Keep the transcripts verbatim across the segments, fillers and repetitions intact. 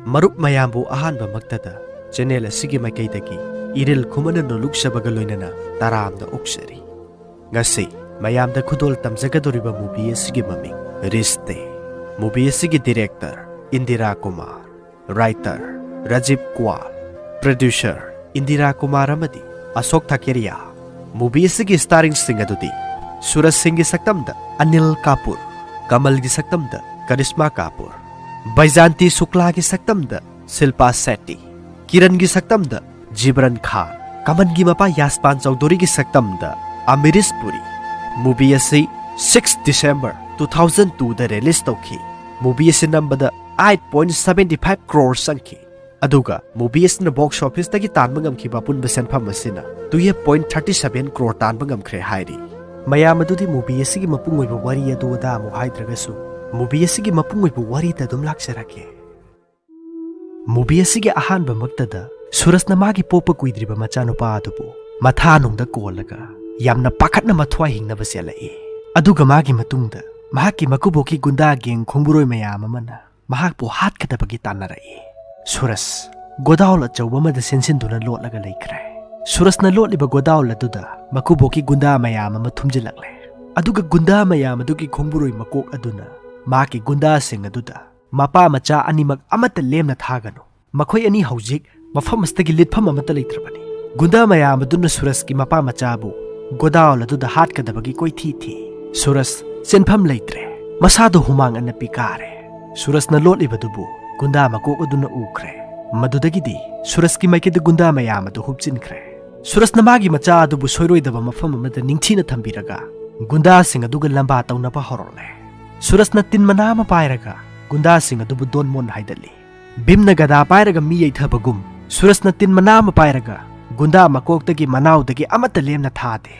ꯃꯔꯨꯞ ꯃꯌꯥꯝꯕꯨ ꯑꯍꯥꯟꯕꯃꯛꯇꯗ ꯆꯦꯅꯦꯜ ꯑꯁꯤꯒꯤ ꯃꯥꯏꯀꯩꯗꯒꯤ ꯏꯔꯤꯜ ꯈꯨꯃꯟꯅ ꯅꯣꯂꯨꯛꯆꯕꯒ ꯂꯣꯏꯅꯅ ꯇꯔꯥꯝꯅ ꯑꯣꯛꯆꯔꯤ꯫ ꯉꯁꯤ ꯃꯌꯥꯝꯗ ꯈꯨꯗꯣꯜ ꯇꯝꯖꯒꯗꯧꯔꯤꯕ movie ꯑꯁꯤꯒꯤ ꯃꯃꯤꯡ ꯔꯤꯁꯇꯦ꯫ Movie ꯑꯁꯤꯒꯤ director Indira Kumar, writer Rajiv ꯀ꯭ꯋꯥꯜ, producer Indira Kumar ꯑꯃꯗꯤ ꯑꯁꯣꯛ ꯊꯥꯀꯦꯔꯤꯌꯥ꯫ Movie ꯑꯁꯤꯒꯤ starring ꯁꯤꯡ ꯑꯗꯨꯗꯤ ꯁꯨꯔꯖ ꯁꯤꯡꯒꯤ ꯁꯛꯇꯝꯗ ꯑꯅꯤꯜ ꯀꯥꯄꯨꯔ, ꯀꯃꯜꯒꯤ ꯁꯛꯇꯝꯗ ꯀꯔꯤꯁꯃꯥ ꯀꯥꯄꯨꯔ, ꯕꯩꯖꯥꯟꯇꯤ ꯁꯨꯛꯂꯥꯒꯤ ꯁꯛꯇꯝꯗ ꯁꯤꯜꯄꯥ ꯁꯦꯠꯇꯤ, ꯀꯤꯔꯟꯒꯤ ꯁꯛꯇꯝꯗ ꯖꯤꯕ꯭ꯔꯟ ꯈꯥꯟ, ꯀꯃꯟꯒꯤ ꯃꯄꯥ ꯌꯥꯁꯄꯥꯟ ꯆꯧꯙꯨꯔꯤꯒꯤ ꯁꯛꯇꯝꯗ ꯑꯃꯤꯔꯤꯁ ꯄꯨꯔꯤ꯫ Movie ꯑꯁꯤ six December two thousand twoꯗ release ꯇꯧꯈꯤ꯫ Movie ꯑꯁꯤ ꯅꯝꯕꯗ eight point seventy five crore ꯆꯪꯈꯤ꯫ ꯑꯗꯨꯒ movie ꯑꯁꯤꯅ box officeꯇꯒꯤ ꯇꯥꯟꯕ ꯉꯝꯈꯤꯕ ꯑꯄꯨꯟꯕ ꯁꯦꯟꯐꯝ ꯑꯁꯤꯅ twelve point thirty seven crore ꯇꯥꯟꯕ ꯉꯝꯈ꯭ꯔꯦ ꯍꯥꯏꯔꯤ꯫ ꯃꯌꯥꯝ ꯑꯗꯨꯗꯤ movie ꯑꯁꯤꯒꯤ ꯃꯄꯨꯡ ꯑꯣꯏꯕ ꯋꯥꯔꯤ ꯑꯗꯨ ꯑꯗꯥ ꯑꯃꯨꯛ ꯍꯥꯏꯗ꯭ꯔꯒꯁꯨ, movie ꯑꯁꯤꯒꯤ ꯃꯄꯨꯡ ꯑꯣꯏꯕ ꯋꯥꯔꯤꯗ ꯑꯗꯨꯝ ꯂꯥꯛꯆꯔꯒꯦ꯫ Movie ꯑꯁꯤꯒꯤ ꯑꯍꯥꯟꯕꯃꯛꯇꯗ ꯁꯨꯔꯖꯅ ꯃꯥꯒꯤ ꯄꯣꯛꯄ ꯀꯨꯏꯗ꯭ꯔꯤꯕ ꯃꯆꯥꯅꯨꯄꯥ ꯑꯗꯨꯕꯨ ꯃꯊꯥꯅꯨꯡꯗ ꯀꯣꯜꯂꯒ ꯌꯥꯝꯅ ꯄꯥꯈꯠꯅ ꯃꯊ꯭ꯋꯥꯏ ꯍꯤꯡꯅꯕ ꯆꯦꯜꯂꯛꯏ꯫ ꯑꯗꯨꯒ ꯃꯥꯒꯤ ꯃꯇꯨꯡꯗ ꯃꯍꯥꯛꯀꯤ ꯃꯀꯨꯕꯣꯛꯀꯤ ꯒꯨꯟꯗꯥ gang ꯈꯣꯡꯕꯨꯔꯣꯏ ꯃꯌꯥꯝ ꯑꯃꯅ ꯃꯍꯥꯛꯄꯨ ꯍꯥꯠꯀꯗꯕꯒꯤ ꯇꯥꯟꯅꯔꯛꯏ꯫ ꯁꯨꯔꯖ ꯒꯣꯗꯥꯎꯟ ꯑꯆꯧꯕ ꯑꯃꯗ ꯆꯦꯟꯁꯤꯟꯗꯨꯅ ꯂꯣꯠꯂꯒ ꯂꯩꯈ꯭ꯔꯦ꯫ ꯁꯨꯔꯖꯅ ꯂꯣꯠꯂꯤꯕ ꯒꯣꯗꯥꯎꯟ ꯑꯗꯨꯗ ꯃꯀꯨꯕꯣꯛꯀꯤ ꯒꯨꯟꯗꯥ ꯃꯌꯥꯝ ꯑꯃ ꯊꯨꯝꯖꯤꯜꯂꯛꯂꯦ꯫ ꯑꯗꯨꯒ ꯒꯨꯟꯗꯥ ꯃꯌꯥꯝ ꯑꯗꯨꯒꯤ ꯈꯣꯡꯕꯨꯔꯣꯏ ꯃꯀꯣꯛ ꯑꯗꯨꯅ ꯃꯍꯥꯛꯀꯤ ꯒꯨꯟꯗꯥꯁꯤꯡ ꯑꯗꯨꯗ ꯃꯄꯥ ꯃꯆꯥ ꯑꯅꯤꯃꯛ ꯑꯃꯠꯇ ꯂꯦꯝꯅ ꯊꯥꯒꯅꯨ꯫ ꯃꯈꯣꯏ ꯑꯅꯤ ꯍꯧꯖꯤꯛ ꯃꯐꯝ ꯑꯁꯤꯗꯒꯤ ꯂꯤꯠꯐꯝ ꯑꯃꯠꯇ ꯂꯩꯇ꯭ꯔꯕꯅꯤ꯫ ꯒꯨꯟꯗꯥ ꯃꯌꯥꯝ ꯑꯗꯨꯅ ꯁꯨꯔꯖꯀꯤ ꯃꯄꯥ ꯃꯆꯥꯕꯨ ꯒꯣꯗꯥꯎꯟ ꯑꯗꯨꯗ ꯍꯥꯠꯀꯗꯕꯒꯤ ꯀꯣꯏꯊꯤ ꯊꯤ꯫ ꯁꯨꯔꯖ ꯆꯦꯟꯐꯝ ꯂꯩꯇ꯭ꯔꯦ꯫ ꯃꯁꯥꯗꯣ ꯍꯨꯃꯥꯡ ꯑꯅꯞꯄꯤ ꯀꯥꯔꯦ꯫ ꯁꯨꯔꯖꯅ ꯂꯣꯠꯂꯤꯕꯗꯨꯕꯨ ꯒꯨꯟꯗꯥ ꯃꯀꯣꯛ ꯑꯗꯨꯅ ꯎꯈ꯭ꯔꯦ꯫ ꯃꯗꯨꯗꯒꯤꯗꯤ ꯁꯨꯔꯖꯀꯤ ꯃꯥꯏꯀꯩꯗ ꯒꯨꯟꯗꯥ ꯃꯌꯥꯝ ꯑꯗꯨ ꯍꯨꯞꯆꯤꯟꯈ꯭ꯔꯦ꯫ ꯁꯨꯔꯖꯅ ꯃꯥꯒꯤ ꯃꯆꯥ ꯑꯗꯨꯕꯨ ꯁꯣꯏꯔꯣꯏꯗꯕ ꯃꯐꯝ ꯑꯃꯗ ꯅꯤꯡꯊꯤꯅ ꯊꯝꯕꯤꯔꯒ ꯒꯨꯟꯗꯥꯁꯤꯡ ꯑꯗꯨꯒ ꯂꯝꯕꯥ ꯇꯧꯅꯕ ꯍꯧꯔꯛꯂꯦ꯫ ꯁꯨꯔꯖꯅ ꯇꯤꯟ ꯃꯅꯥ ꯑꯃ ꯄꯥꯏꯔꯒ ꯒꯨꯟꯗꯥꯁꯤꯡ ꯑꯗꯨꯕꯨ ꯗꯣꯟꯃꯣꯟ ꯍꯥꯏꯗꯠꯂꯤ꯫ ꯚꯤꯝꯅ ꯒꯗꯥ ꯄꯥꯏꯔꯒ ꯃꯤ ꯌꯩꯊꯕꯒꯨꯝ ꯁꯨꯔꯖꯅ ꯇꯤꯟ ꯃꯅꯥ ꯑꯃ ꯄꯥꯏꯔꯒ ꯒꯨꯟꯗꯥ ꯃꯀꯣꯛꯇꯒꯤ ꯃꯅꯥꯎꯗꯒꯤ ꯑꯃꯠꯇ ꯂꯦꯝꯅ ꯊꯥꯗꯦ꯫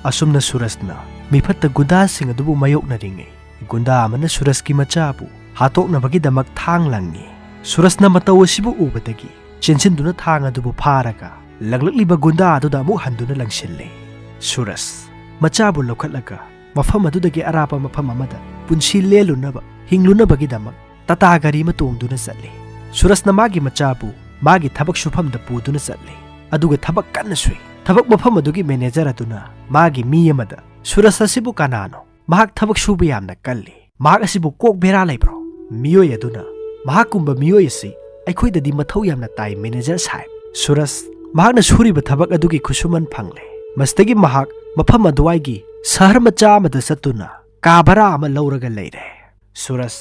ꯑꯁꯨꯝꯅ ꯁꯨꯔꯖꯅ ꯃꯤꯐꯠꯇ ꯒꯨꯟꯗꯥꯁꯤꯡ ꯑꯗꯨꯕꯨ ꯃꯥꯌꯣꯛꯅꯔꯤꯉꯩ, ꯒꯨꯟꯗꯥ ꯑꯃꯅ ꯁꯨꯔꯖꯀꯤ ꯃꯆꯥꯕꯨ ꯍꯥꯠꯇꯣꯛꯅꯕꯒꯤꯗꯃꯛ ꯊꯥꯡ ꯂꯪꯉꯤ꯫ ꯁꯨꯔꯖꯅ ꯃꯇꯧ ꯑꯁꯤꯕꯨ ꯎꯕꯗꯒꯤ ꯆꯦꯟꯁꯤꯟꯗꯨꯅ ꯊꯥꯡ ꯑꯗꯨꯕꯨ ꯐꯥꯔꯒ ꯂꯪꯂꯛꯂꯤꯕ ꯒꯨꯟꯗꯥ ꯑꯗꯨꯗ ꯑꯃꯨꯛ ꯍꯟꯗꯨꯅ ꯂꯪꯁꯤꯜꯂꯤ꯫ ꯁꯨꯔꯖ ꯃꯆꯥꯕꯨ ꯂꯧꯈꯠꯂꯒ ꯃꯐꯝ ꯑꯗꯨꯗꯒꯤ ꯑꯔꯥꯞꯄ ꯃꯐꯝ ꯑꯃꯗ ꯄꯨꯟꯁꯤ ꯂꯦꯜꯂꯨꯅꯕ, ꯍꯤꯡꯂꯨꯅꯕꯒꯤꯗꯃꯛ ꯇꯥꯇꯥ ꯒꯥꯔꯤ ꯑꯃ ꯇꯣꯡꯗꯨꯅ ꯆꯠꯂꯤ꯫ ꯁꯨꯔꯖꯅ ꯃꯥꯒꯤ ꯃꯆꯥꯕꯨ ꯃꯥꯒꯤ ꯊꯕꯛ ꯁꯨꯐꯝꯗ ꯄꯨꯗꯨꯅ ꯆꯠꯂꯤ꯫ ꯑꯗꯨꯒ ꯊꯕꯛ ꯀꯟꯅ ꯁꯨꯏ꯫ ꯊꯕꯛ ꯃꯐꯝ ꯑꯗꯨꯒꯤ ꯃꯦꯅꯦꯖꯔ ꯑꯗꯨꯅ ꯃꯥꯒꯤ ꯃꯤ ꯑꯃꯗ, "ꯁꯨꯔꯖ ꯑꯁꯤꯕꯨ ꯀꯅꯥꯅꯣ? ꯃꯍꯥꯛ ꯊꯕꯛ ꯁꯨꯕ ꯌꯥꯝꯅ ꯀꯜꯂꯤ꯫ ꯃꯍꯥꯛ ꯑꯁꯤꯕꯨ ꯀꯣꯛ ꯕꯦꯔꯥ ꯂꯩꯕ꯭ꯔꯣ?" ꯃꯤꯑꯣꯏ ꯑꯗꯨꯅ, "ꯃꯍꯥꯛꯀꯨꯝꯕ ꯃꯤꯑꯣꯏ ꯑꯁꯤ ꯑꯩꯈꯣꯏꯗꯗꯤ ꯃꯊꯧ ꯌꯥꯝꯅ ꯇꯥꯏ, ꯃꯦꯅꯦꯖꯔ ꯁꯥꯍꯦꯕ꯫ ꯁꯨꯔꯖ, ꯃꯍꯥꯛꯅ ꯁꯨꯔꯤꯕ ꯊꯕꯛ ꯑꯗꯨꯒꯤ ꯈꯨꯠꯁꯨꯃꯟ ꯐꯪꯂꯦ꯫ ꯃꯁꯤꯗꯒꯤ ꯃꯍꯥꯛ ꯃꯐꯝ ꯑꯗꯨꯋꯥꯏꯒꯤ ꯁꯍꯔ ꯃꯆꯥ ꯑꯃꯗ ꯆꯠꯇꯨꯅ ꯀꯥ ꯚꯔꯥ ꯑꯃ ꯂꯧꯔꯒ ꯂꯩꯔꯦ꯫" ꯁꯨꯔꯖ,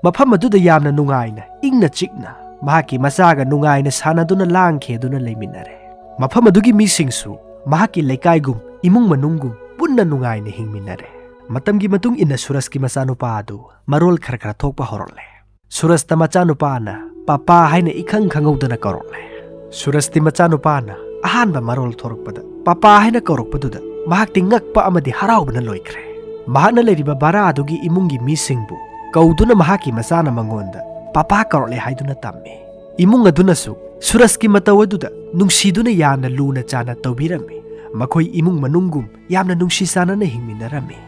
ꯃꯐꯝ ꯑꯗꯨꯗ ꯌꯥꯝꯅ ꯅꯨꯡꯉꯥꯏꯅ, ꯏꯪꯅ ꯆꯤꯛꯅ ꯃꯍꯥꯛꯀꯤ ꯃꯆꯥꯒ ꯅꯨꯡꯉꯥꯏꯅ ꯁꯥꯟꯅꯗꯨꯅ ꯂꯥꯡꯈꯤꯗꯨꯅ ꯂꯩꯃꯤꯟꯅꯔꯦ꯫ ꯃꯐꯝ ꯑꯗꯨꯒꯤ ꯃꯤꯁꯤꯡꯁꯨ ꯃꯍꯥꯛꯀꯤ ꯂꯩꯀꯥꯏꯒꯨꯝ, ꯏꯃꯨꯡ ꯃꯅꯨꯡꯒꯨꯝ ꯄꯨꯟꯅ ꯅꯨꯡꯉꯥꯏꯅ ꯍꯤꯡꯃꯤꯟꯅꯔꯦ꯫ ꯃꯇꯝꯒꯤ ꯃꯇꯨꯡ ꯏꯟꯅ ꯁꯨꯔꯖꯀꯤ ꯃꯆꯥꯅꯨꯄꯥ ꯑꯗꯨ ꯃꯔꯣꯜ ꯈꯔ ꯈꯔ ꯊꯣꯛꯄ ꯍꯧꯔꯛꯂꯦ꯫ ꯁꯨꯔꯖꯇ ꯃꯆꯥꯅꯨꯄꯥꯅ "ꯄꯥꯄꯥ" ꯍꯥꯏꯅ ꯏꯈꯪ ꯈꯪꯍꯧꯗꯅ ꯀꯧꯔꯛꯂꯦ꯫ ꯁꯨꯔꯖꯇꯤ ꯃꯆꯥꯅꯨꯄꯥꯅ ꯑꯍꯥꯟꯕ ꯃꯔꯣꯜ ꯊꯣꯔꯛꯄꯗ "ꯄꯥꯄꯥ" ꯍꯥꯏꯅ ꯀꯧꯔꯛꯄꯗꯨꯗ ꯃꯍꯥꯛꯇꯤ ꯉꯛꯄ ꯑꯃꯗꯤ ꯍꯔꯥꯎꯕꯅ ꯂꯣꯏꯈ꯭ꯔꯦ꯫ ꯃꯍꯥꯛꯅ ꯂꯩꯔꯤꯕ ꯚꯔꯥ ꯑꯗꯨꯒꯤ ꯏꯃꯨꯡꯒꯤ ꯃꯤꯁꯤꯡꯕꯨ ꯀꯧꯗꯨꯅ ꯃꯍꯥꯛꯀꯤ ꯃꯆꯥꯅ ꯃꯉꯣꯟꯗ "ꯄꯥꯄꯥ" ꯀꯧꯔꯛꯂꯦ ꯍꯥꯏꯗꯨꯅ ꯇꯝꯃꯤ꯫ ꯏꯃꯨꯡ ꯑꯗꯨꯅꯁꯨ ꯁꯨꯔꯖꯀꯤ ꯃꯇꯧ ꯑꯗꯨꯗ ꯅꯨꯡꯁꯤꯗꯨꯅ ꯌꯥꯝꯅ ꯂꯨꯅ ꯆꯥꯟꯅ ꯇꯧꯕꯤꯔꯝꯃꯤ꯫ ꯃꯈꯣꯏ ꯏꯃꯨꯡ ꯃꯅꯨꯡꯒꯨꯝ ꯌꯥꯝꯅ ꯅꯨꯡꯁꯤ ꯆꯥꯟꯅꯅ ꯍꯤꯡꯃꯤꯟꯅꯔꯝꯃꯤ꯫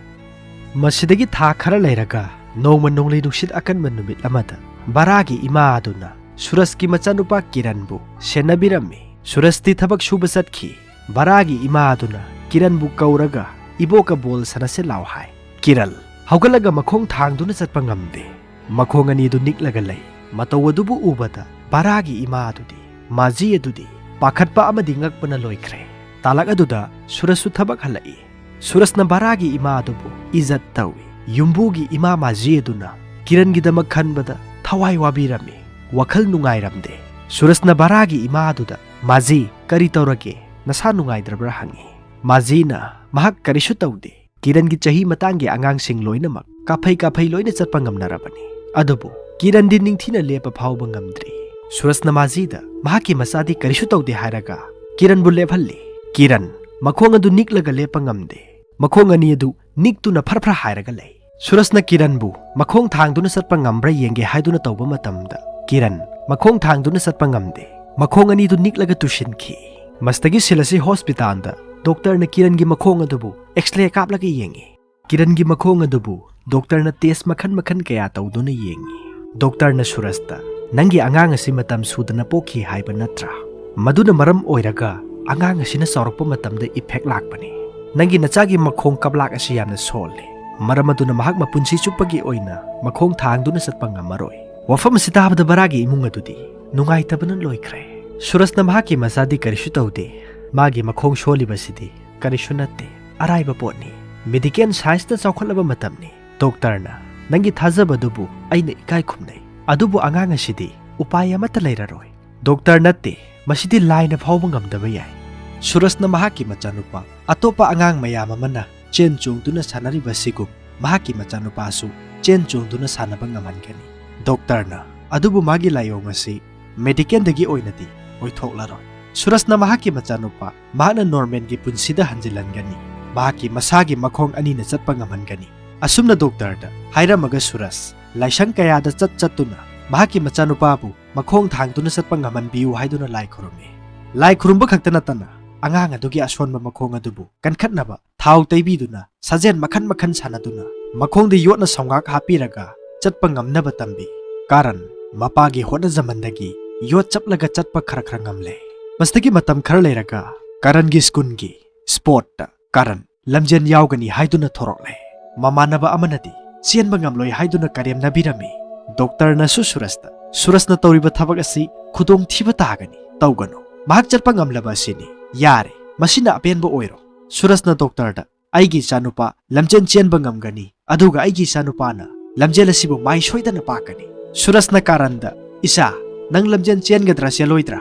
ꯃꯁꯤꯗꯒꯤ ꯊꯥ ꯈꯔ ꯂꯩꯔꯒ ꯅꯣꯡꯃ ꯅꯣꯡꯂꯩ ꯅꯨꯡꯁꯤꯠ ꯑꯀꯟꯕ ꯅꯨꯃꯤꯠ ꯑꯃꯗ ꯚꯔꯥꯒꯤ ꯏꯃꯥ ꯑꯗꯨꯅ ꯁꯨꯔꯖꯀꯤ ꯃꯆꯥꯅꯨꯄꯥ ꯀꯤꯔꯟꯕꯨ ꯁꯦꯟꯅꯕꯤꯔꯝꯃꯤ꯫ ꯁꯨꯔꯖꯇꯤ ꯊꯕꯛ ꯁꯨꯕ ꯆꯠꯈꯤ꯫ ꯚꯔꯥꯒꯤ ꯏꯃꯥ ꯑꯗꯨꯅ ꯀꯤꯔꯟꯕꯨ ꯀꯧꯔꯒ, "ꯏꯕꯣꯛꯀ ꯕꯣꯜ ꯁꯥꯟꯅꯁꯦ ꯂꯥꯎ" ꯍꯥꯏ꯫ ꯀꯤꯔꯟ ꯍꯧꯒꯠꯂꯒ ꯃꯈꯣꯡ ꯊꯥꯡꯗꯨꯅ ꯆꯠꯄ ꯉꯝꯗꯦ꯫ ꯃꯈꯣꯡ ꯑꯅꯤꯗꯨ ꯅꯤꯛꯂꯒ ꯂꯩ꯫ ꯃꯇꯧ ꯑꯗꯨꯕꯨ ꯎꯕꯗ ꯚꯔꯥꯒꯤ ꯏꯃꯥ ꯑꯗꯨꯗꯤ, ꯃꯥꯖꯤ ꯑꯗꯨꯗꯤ ꯄꯥꯈꯠꯄ ꯑꯃꯗꯤ ꯉꯛꯄꯅ ꯂꯣꯏꯈ꯭ꯔꯦ꯫ ꯇꯥꯂꯛ ꯑꯗꯨꯗ ꯁꯨꯔꯖꯁꯨ ꯊꯕꯛ ꯍꯜꯂꯛꯏ꯫ ꯁꯨꯔꯖꯅ ꯚꯔꯥꯒꯤ ꯏꯃꯥ ꯑꯗꯨꯕꯨ ꯏꯖꯠ ꯇꯧꯏ꯫ ꯌꯨꯝꯕꯨꯒꯤ ꯏꯃꯥ ꯃꯥꯖꯤ ꯑꯗꯨꯅ ꯀꯤꯔꯟꯒꯤꯗꯃꯛ ꯈꯟꯕꯗ ꯊꯋꯥꯏ ꯋꯥꯕꯤꯔꯝꯃꯤ꯫ ꯋꯥꯈꯜ ꯅꯨꯡꯉꯥꯏꯔꯝꯗꯦ꯫ ꯁꯨꯔꯖꯅ ꯚꯔꯥꯒꯤ ꯏꯃꯥ ꯑꯗꯨꯗ, "ꯃꯥꯖꯤ, ꯀꯔꯤ ꯇꯧꯔꯒꯦ? ꯅꯁꯥ ꯅꯨꯡꯉꯥꯏꯗ꯭ꯔꯕ꯭ꯔꯥ?" ꯍꯪꯉꯤ꯫ ꯃꯥꯖꯤꯅ, "ꯃꯍꯥꯛ ꯀꯔꯤꯁꯨ ꯇꯧꯗꯦ꯫ ꯀꯤꯔꯟꯒꯤ ꯆꯍꯤ ꯃꯇꯥꯡꯒꯤ ꯑꯉꯥꯡꯁꯤꯡ ꯂꯣꯏꯅꯃꯛ ꯀꯥꯐꯩ ꯀꯥꯐꯩ ꯂꯣꯏꯅ ꯆꯠꯄ ꯉꯝꯅꯔꯕꯅꯤ꯫ ꯑꯗꯨꯕꯨ ꯀꯤꯔꯟꯗꯤ ꯅꯤꯡꯊꯤꯅ ꯂꯦꯞꯄ ꯐꯥꯎꯕ ꯉꯝꯗ꯭ꯔꯤ꯫" ꯁꯨꯔꯖꯅ ꯃꯥꯖꯤꯗ, "ꯃꯍꯥꯛꯀꯤ ꯃꯆꯥꯗꯤ ꯀꯔꯤꯁꯨ ꯇꯧꯗꯦ" ꯍꯥꯏꯔꯒ ꯀꯤꯔꯟꯕꯨ ꯂꯦꯞꯍꯜꯂꯤ꯫ ꯀꯤꯔꯟ ꯃꯈꯣꯡ ꯑꯗꯨ ꯅꯤꯛꯂꯒ ꯂꯦꯞꯄ ꯉꯝꯗꯦ꯫ ꯃꯈꯣꯡ ꯑꯅꯤ ꯑꯗꯨ ꯅꯤꯛꯇꯨꯅ ꯐꯔ ꯐꯔ ꯍꯥꯏꯔꯒ ꯂꯩ꯫ ꯁꯨꯔꯖꯅ ꯀꯤꯔꯟꯕꯨ ꯃꯈꯣꯡ ꯊꯥꯡꯗꯨꯅ ꯆꯠꯄ ꯉꯝꯕ꯭ꯔꯥ ꯌꯦꯡꯒꯦ ꯍꯥꯏꯗꯨꯅ ꯇꯧꯕ ꯃꯇꯝꯗ, ꯀꯤꯔꯟ ꯃꯈꯣꯡ ꯊꯥꯡꯗꯨꯅ ꯆꯠꯄ ꯉꯝꯗꯦ꯫ ꯃꯈꯣꯡ ꯑꯅꯤꯗꯨ ꯅꯤꯛꯂꯒ ꯇꯨꯁꯤꯟꯈꯤ꯫ ꯃꯁꯤꯗꯒꯤ ꯁꯤꯜ ꯑꯁꯤ ꯍꯣꯁꯄꯤꯇꯥꯜꯗ ꯗꯣꯛꯇꯔꯅ ꯀꯤꯔꯟꯒꯤ ꯃꯈꯣꯡ ꯑꯗꯨꯕꯨ ꯑꯦꯛꯁꯔꯦ ꯀꯥꯞꯂꯒ ꯌꯦꯡꯉꯤ꯫ ꯀꯤꯔꯟꯒꯤ ꯃꯈꯣꯡ ꯑꯗꯨꯕꯨ ꯗꯣꯛꯇꯔꯅ ꯇꯦꯁ ꯃꯈꯜ ꯃꯈꯜ ꯀꯌꯥ ꯇꯧꯗꯨꯅ ꯌꯦꯡꯉꯤ꯫ ꯗꯣꯛꯇꯔꯅ ꯁꯨꯔꯖꯇ, "ꯅꯪꯒꯤ ꯑꯉꯥꯡ ꯑꯁꯤ ꯃꯇꯝ ꯁꯨꯗꯅ ꯄꯣꯛꯈꯤ ꯍꯥꯏꯕ ꯅꯠꯇ꯭ꯔꯥ? ꯃꯗꯨꯅ ꯃꯔꯝ ꯑꯣꯏꯔꯒ ꯑꯉꯥꯡ ꯑꯁꯤꯅ ꯆꯥꯎꯔꯛꯄ ꯃꯇꯝꯗ effect ꯂꯥꯛꯄꯅꯤ꯫ ꯅꯪꯒꯤ ꯅꯆꯥꯒꯤ ꯃꯈꯣꯡ ꯀꯞꯂꯥꯛ ꯑꯁꯤ ꯌꯥꯝꯅ ꯁꯣꯜꯂꯤ꯫ ꯃꯔꯝ ꯑꯗꯨꯅ ꯃꯍꯥꯛ ꯃꯄꯨꯟꯁꯤ ꯆꯨꯞꯄꯒꯤ ꯑꯣꯏꯅ ꯃꯈꯣꯡ ꯊꯥꯡꯗꯨꯅ ꯆꯠꯄ ꯉꯝꯃꯔꯣꯏ꯫" ꯋꯥꯐꯝ ꯑꯁꯤ ꯇꯥꯕꯗ ꯕꯔꯥꯒꯤ ꯏꯃꯨꯡ ꯑꯗꯨꯗꯤ ꯅꯨꯡꯉꯥꯏꯇꯕꯅ ꯂꯣꯏꯈ꯭ꯔꯦ꯫ ꯁꯨꯔꯖꯅ ꯃꯍꯥꯛꯀꯤ ꯃꯆꯥꯗꯤ ꯀꯔꯤꯁꯨ ꯇꯧꯗꯦ꯫ ꯃꯥꯒꯤ ꯃꯈꯣꯡ ꯁꯣꯜꯂꯤꯕꯁꯤꯗꯤ ꯀꯔꯤꯁꯨ ꯅꯠꯇꯦ, ꯑꯔꯥꯏꯕ ꯄꯣꯠꯅꯤ꯫ Medical science ꯅ ꯆꯥꯎꯈꯠꯂꯕ ꯃꯇꯝꯅꯤ꯫ ꯗꯣꯛꯇꯔꯅ, "ꯅꯪꯒꯤ ꯊꯥꯖꯕꯗꯨꯕꯨ ꯑꯩꯅ ꯏꯀꯥꯏ ꯈꯨꯝꯅꯩ꯫ ꯑꯗꯨꯕꯨ ꯑꯉꯥꯡ ꯑꯁꯤꯗꯤ ꯎꯄꯥꯏ ꯑꯃꯠꯇ ꯂꯩꯔꯔꯣꯏ꯫ ꯗꯣꯛꯇꯔ ꯅꯠꯇꯦ, ꯃꯁꯤꯗꯤ ꯂꯥꯏꯅ ꯐꯥꯎꯕ ꯉꯝꯗꯕ ꯌꯥꯏ꯫" ꯁꯨꯔꯖꯅ ꯃꯍꯥꯛꯀꯤ ꯃꯆꯥꯅꯨꯄꯥ ꯑꯇꯣꯞꯄ ꯑꯉꯥꯡ ꯃꯌꯥꯝ ꯑꯃꯅ ꯆꯦꯟ ꯆꯣꯡꯗꯨꯅ ꯁꯥꯟꯅꯔꯤꯕꯁꯤꯒꯨꯝ ꯃꯍꯥꯛꯀꯤ ꯃꯆꯥꯅꯨꯄꯥꯁꯨ ꯆꯦꯟ ꯆꯣꯡꯗꯨꯅ ꯁꯥꯟꯅꯕ ꯉꯝꯍꯟꯒꯅꯤ꯫ ꯗꯣꯛꯇꯔꯅ, "ꯑꯗꯨꯕꯨ ꯃꯥꯒꯤ ꯂꯥꯏꯑꯣꯡ ꯑꯁꯤ medical ꯗꯒꯤ ꯑꯣꯏꯅꯗꯤ ꯑꯣꯏꯊꯣꯛꯂꯔꯣꯏ꯫" ꯁꯨꯔꯖꯅ ꯃꯍꯥꯛꯀꯤ ꯃꯆꯥꯅꯨꯄꯥ ꯃꯍꯥꯛꯅ normal ꯒꯤ ꯄꯨꯟꯁꯤꯗ ꯍꯟꯖꯤꯜꯍꯟꯒꯅꯤ꯫ ꯃꯍꯥꯛꯀꯤ ꯃꯁꯥꯒꯤ ꯃꯈꯣꯡ ꯑꯅꯤꯅ ꯆꯠꯄ ꯉꯝꯍꯟꯒꯅꯤ꯫ ꯑꯁꯨꯝꯅ ꯗꯣꯛꯇꯔꯗ ꯍꯥꯏꯔꯝꯃꯒ ꯁꯨꯔꯖ ꯂꯥꯏꯁꯪ ꯀꯌꯥꯗ ꯆꯠ ꯆꯠꯇꯨꯅ ꯃꯍꯥꯛꯀꯤ ꯃꯆꯥꯅꯨꯄꯥꯕꯨ ꯃꯈꯣꯡ ꯊꯥꯡꯗꯨꯅ ꯆꯠꯄ ꯉꯝꯍꯟꯕꯤꯌꯨ ꯍꯥꯏꯗꯨꯅ ꯂꯥꯏ ꯈꯨꯔꯨꯝꯃꯤ꯫ ꯂꯥꯏ ꯈꯨꯔꯨꯝꯕ ꯈꯛꯇ ꯅꯠꯇꯅ ꯑꯉꯥꯡ ꯑꯗꯨꯒꯤ ꯑꯁꯣꯟꯕ ꯃꯈꯣꯡ ꯑꯗꯨꯕꯨ ꯀꯟꯈꯠꯅꯕ ꯊꯥꯎ ꯇꯩꯕꯤꯗꯨꯅ ꯁꯥꯖꯦꯜ ꯃꯈꯟ ꯃꯈꯟ ꯁꯥꯟꯅꯗꯨꯅ ꯃꯈꯣꯡꯗ ꯌꯣꯠꯅ ꯁꯧꯉꯥꯛ ꯍꯥꯞꯄꯤꯔꯒ ꯆꯠꯄ ꯉꯝꯅꯕ ꯇꯝꯕꯤ꯫ ꯀꯥꯔꯟ ꯃꯄꯥꯒꯤ ꯍꯣꯠꯅꯖꯃꯟꯗꯒꯤ ꯌꯣꯠ ꯆꯞꯂꯒ ꯆꯠꯄ ꯈꯔ ꯈꯔ ꯉꯝꯂꯦ꯫ ꯃꯁꯤꯗꯒꯤ ꯃꯇꯝ ꯈꯔ ꯂꯩꯔꯒ ꯀꯥꯔꯟꯒꯤ ꯁ꯭ꯀꯨꯜꯒꯤ sports ꯇ ꯀꯥꯔꯟ ꯂꯝꯖꯦꯜ ꯌꯥꯎꯒꯅꯤ ꯍꯥꯏꯗꯨꯅ ꯊꯣꯔꯛꯂꯦ꯫ ꯃꯃꯥꯟꯅꯕ ꯑꯃꯅꯗꯤ ꯆꯦꯟꯕ ꯉꯝꯂꯣꯏ ꯍꯥꯏꯗꯨꯅ ꯀꯔꯦꯝꯅꯕꯤꯔꯝꯃꯤ꯫ ꯗꯣꯛꯇꯔꯅꯁꯨ ꯁꯨꯔꯖꯇ, "ꯁꯨꯔꯖꯅ ꯇꯧꯔꯤꯕ ꯊꯕꯛ ꯑꯁꯤ ꯈꯨꯗꯣꯡꯊꯤꯕ ꯇꯥꯒꯅꯤ, ꯇꯧꯒꯅꯨ꯫ ꯃꯍꯥꯛ ꯆꯠꯄ ꯉꯝꯂꯕ ꯑꯁꯤꯅꯤ, ꯌꯥꯔꯦ, ꯃꯁꯤꯅ ꯑꯄꯦꯟꯕ ꯑꯣꯏꯔꯣ꯫" ꯁꯨꯔꯖꯅ ꯗꯣꯛꯇꯔꯗ, "ꯑꯩꯒꯤ ꯏꯆꯥꯅꯨꯄꯥ ꯂꯝꯖꯦꯜ ꯆꯦꯟꯕ ꯉꯝꯒꯅꯤ, ꯑꯗꯨꯒ ꯑꯩꯒꯤ ꯏꯆꯥꯅꯨꯄꯥꯅ ꯂꯝꯖꯦꯜ ꯑꯁꯤꯕꯨ ꯃꯥꯏ ꯁꯣꯏꯗꯅ ꯄꯥꯛꯀꯅꯤ꯫" ꯁꯨꯔꯖꯅ ꯀꯥꯔꯟꯗ, "ꯏꯆꯥ, ꯅꯪ ꯂꯝꯖꯦꯜ ꯆꯦꯟꯒꯗ꯭ꯔꯥ ꯆꯦꯜꯂꯣꯏꯗ꯭ꯔꯥ?"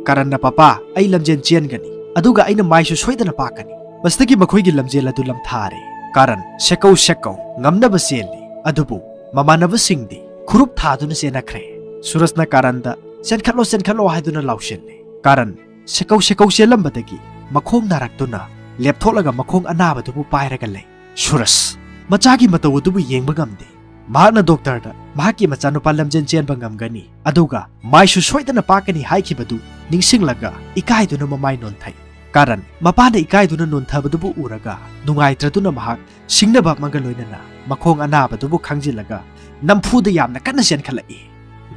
ꯀꯥꯔꯟꯅ, "ꯄꯄꯥ, ꯑꯩ ꯂꯝꯖꯦꯜ ꯆꯦꯟꯒꯅꯤ, ꯑꯗꯨꯒ ꯑꯩꯅ ꯃꯥꯏꯁꯨ ꯁꯣꯏꯗꯅ ꯄꯥꯛꯀꯅꯤ꯫" ꯃꯁꯤꯗꯒꯤ ꯃꯈꯣꯏꯒꯤ ꯂꯝꯖꯦꯜ ꯑꯗꯨ ꯂꯝꯊꯥꯔꯦ꯫ ꯀꯥꯔꯟ ꯁꯦꯀꯧ ꯁꯦꯀꯧ ꯉꯝꯅꯕ ꯆꯦꯜꯂꯤ, ꯑꯗꯨꯕꯨ ꯃꯃꯥꯟꯅꯕꯁꯤꯡꯗꯤ ꯈꯨꯔꯨꯞ ꯊꯥꯗꯨꯅ ꯆꯦꯟꯅꯈ꯭ꯔꯦ꯫ ꯁꯨꯔꯖꯅ ꯀꯥꯔꯟꯗ, "ꯆꯦꯟꯈꯠꯂꯣ, ꯆꯦꯟꯈꯠꯂꯣ" ꯍꯥꯏꯗꯨꯅ ꯂꯥꯎꯁꯤꯜꯂꯦ꯫ ꯀꯥꯔꯟ ꯁꯦꯀꯧ ꯁꯦꯀꯧ ꯆꯦꯜꯂꯝꯕꯗꯒꯤ ꯃꯈꯣꯡ ꯅꯥꯔꯛꯇꯨꯅ ꯂꯦꯞꯊꯣꯛꯂꯒ ꯃꯈꯣꯡ ꯑꯅꯥꯕꯗꯨꯕꯨ ꯄꯥꯏꯔꯒ ꯂꯩ꯫ ꯁꯨꯔꯖ ꯃꯆꯥꯒꯤ ꯃꯇꯧ ꯑꯗꯨꯕꯨ ꯌꯦꯡꯕ ꯉꯝꯗꯦ꯫ ꯃꯍꯥꯛꯅ ꯗꯣꯛꯇꯔꯗ ꯃꯍꯥꯛꯀꯤ ꯃꯆꯥꯅꯨꯄꯥ ꯂꯝꯖꯦꯜ ꯆꯦꯟꯕ ꯉꯝꯒꯅꯤ, ꯑꯗꯨꯒ ꯃꯥꯏꯁꯨ ꯁꯣꯏꯗꯅ ꯄꯥꯛꯀꯅꯤ ꯍꯥꯏꯈꯤꯕꯗꯨ ꯅꯤꯡꯁꯤꯡꯂꯒ ꯏꯀꯥꯏꯗꯨꯅ ꯃꯃꯥꯏ ꯅꯣꯟꯊꯩ꯫ ꯀꯥꯔꯟ ꯃꯄꯥꯅ ꯏꯀꯥꯏꯗꯨꯅ ꯅꯣꯟꯊꯕꯗꯨꯕꯨ ꯎꯔꯒ ꯅꯨꯡꯉꯥꯏꯇ꯭ꯔꯗꯨꯅ ꯃꯍꯥꯛ ꯁꯤꯡꯅꯕ ꯑꯃꯒ ꯂꯣꯏꯅꯅ ꯃꯈꯣꯡ ꯑꯅꯥꯕꯗꯨꯕꯨ ꯈꯥꯡꯖꯤꯜꯂꯒ ꯅꯝꯐꯨꯗ ꯌꯥꯝꯅ ꯀꯟꯅ ꯆꯦꯟꯈꯠꯂꯛꯏ꯫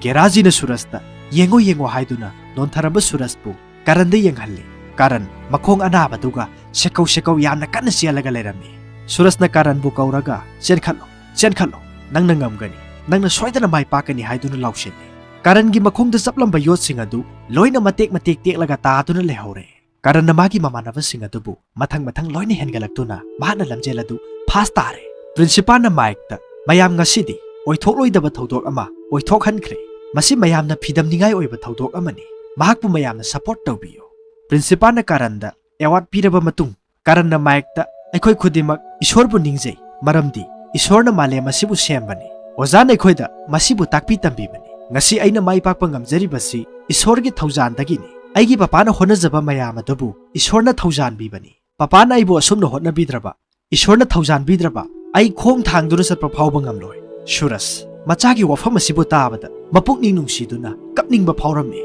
ꯒꯦꯔꯥꯖꯤꯅ ꯁꯨꯔꯖꯇ "ꯌꯦꯡꯉꯣ, ꯌꯦꯡꯉꯣ" ꯍꯥꯏꯗꯨꯅ ꯅꯣꯟꯊꯔꯝꯕ ꯁꯨꯔꯖꯄꯨ ꯀꯔꯟꯗ ꯌꯦꯡꯍꯜꯂꯤ꯫ ꯀꯔꯟ ꯃꯈꯣꯡ ꯑꯅꯥꯕꯗꯨꯒ ꯁꯦꯀꯧ ꯁꯦꯀꯧ ꯌꯥꯝꯅ ꯀꯟꯅ ꯆꯦꯜꯂꯒ ꯂꯩꯔꯝꯃꯤ꯫ ꯁꯨꯔꯖꯅ ꯀꯔꯟꯕꯨ ꯀꯧꯔꯒ, "ꯆꯦꯟꯈꯠꯂꯣ, ꯆꯦꯟꯈꯠꯂꯣ, ꯅꯪꯅ ꯉꯝꯒꯅꯤ, ꯅꯪꯅ ꯁꯣꯏꯗꯅ ꯃꯥꯏ ꯄꯥꯛꯀꯅꯤ" ꯍꯥꯏꯗꯨꯅ ꯂꯥꯎꯁꯤꯜꯂꯤ꯫ ꯀꯔꯟꯒꯤ ꯃꯈꯣꯡꯗ ꯆꯞꯂꯝꯕ ꯌꯣꯠꯁꯤꯡ ꯑꯗꯨ ꯂꯣꯏꯅ ꯃꯇꯦꯛ ꯃꯇꯦꯛ ꯇꯦꯛꯂꯒ ꯇꯥꯗꯨꯅ ꯂꯩꯍꯧꯔꯦ꯫ ꯀꯔꯟꯅ ꯃꯥꯒꯤ ꯃꯃꯥꯟꯅꯕꯁꯤꯡ ꯑꯗꯨꯕꯨ ꯃꯊꯪ ꯃꯊꯪ ꯂꯣꯏꯅ ꯍꯦꯟꯒꯠꯂꯛꯇꯨꯅ ꯃꯍꯥꯛꯅ ꯂꯝꯖꯦꯜ ꯑꯗꯨ ꯐꯥꯁ ꯇꯥꯔꯦ꯫ ꯄ꯭ꯔꯤꯟꯁꯤꯄꯥꯜꯅ ꯃꯥꯏꯛꯇ, "ꯃꯌꯥꯝ ꯉꯁꯤꯗꯤ ꯑꯣꯏꯊꯣꯛꯂꯣꯏꯗꯕ ꯊꯧꯗꯣꯛ ꯑꯃ ꯑꯣꯏꯊꯣꯛꯍꯟꯈ꯭ꯔꯦ꯫ ꯃꯁꯤ ꯃꯌꯥꯝꯅ ꯐꯤꯗꯝꯅꯤꯡꯉꯥꯏ ꯑꯣꯏꯕ ꯊꯧꯗꯣꯛ ꯑꯃꯅꯤ꯫ ꯃꯍꯥꯛꯄꯨ ꯃꯌꯥꯝꯅ ꯁꯄꯣꯔꯠ ꯇꯧꯕꯤꯌꯨ"꯫ ꯄ꯭ꯔꯤꯟꯁꯤꯄꯥꯜꯅ ꯀꯔꯟꯗ ꯑꯦꯋꯥꯔꯗ ꯄꯤꯔꯕ ꯃꯇꯨꯡ, ꯀꯔꯟꯅ ꯃꯥꯏꯛꯇ, "ꯑꯩꯈꯣꯏ ꯈꯨꯗꯤꯡꯃꯛ ꯏꯁꯣꯔꯕꯨ ꯅꯤꯡꯖꯩ, ꯃꯔꯝꯗꯤ ꯏꯁꯣꯔꯅ ꯃꯥꯂꯦꯝ ꯑꯁꯤꯕꯨ ꯁꯦꯝꯕꯅꯤ꯫ ꯑꯣꯖꯥꯅ ꯑꯩꯈꯣꯏꯗ ꯃꯁꯤꯕꯨ ꯇꯥꯛꯄꯤ ꯇꯝꯕꯤꯕꯅꯤ꯫ ꯉꯁꯤ ꯑꯩꯅ ꯃꯥꯏ ꯄꯥꯛꯄ ꯉꯝꯖꯔꯤꯕꯁꯤ ꯏꯁꯣꯔꯒꯤ ꯊꯧꯖꯥꯟꯗꯒꯤꯅꯤ꯫ ꯑꯩꯒꯤ ꯄꯄꯥꯅ ꯍꯣꯠꯅꯖꯕ ꯃꯌꯥꯝ ꯑꯗꯨꯕꯨ ꯏꯁꯣꯔꯅ ꯊꯧꯖꯥꯟꯕꯤꯕꯅꯤ꯫ ꯄꯄꯥꯅ ꯑꯩꯕꯨ ꯑꯁꯨꯝꯅ ꯍꯣꯠꯅꯕꯤꯗ꯭ꯔꯕ, ꯏꯁꯣꯔꯅ ꯊꯧꯖꯥꯟꯕꯤꯗ꯭ꯔꯕ, ꯑꯩ ꯈꯣꯡ ꯊꯥꯡꯗꯨꯅ ꯆꯠꯄ ꯐꯥꯎꯕ ꯉꯝꯂꯣꯏ"꯫ ꯁꯨꯔꯖ ꯃꯆꯥꯒꯤ ꯋꯥꯐꯝ ꯑꯁꯤꯕꯨ ꯇꯥꯕꯗ ꯃꯄꯨꯛꯅꯤꯡ ꯅꯨꯡꯁꯤꯗꯨꯅ ꯀꯞꯅꯤꯡꯕ ꯐꯥꯎꯔꯝꯃꯤ꯫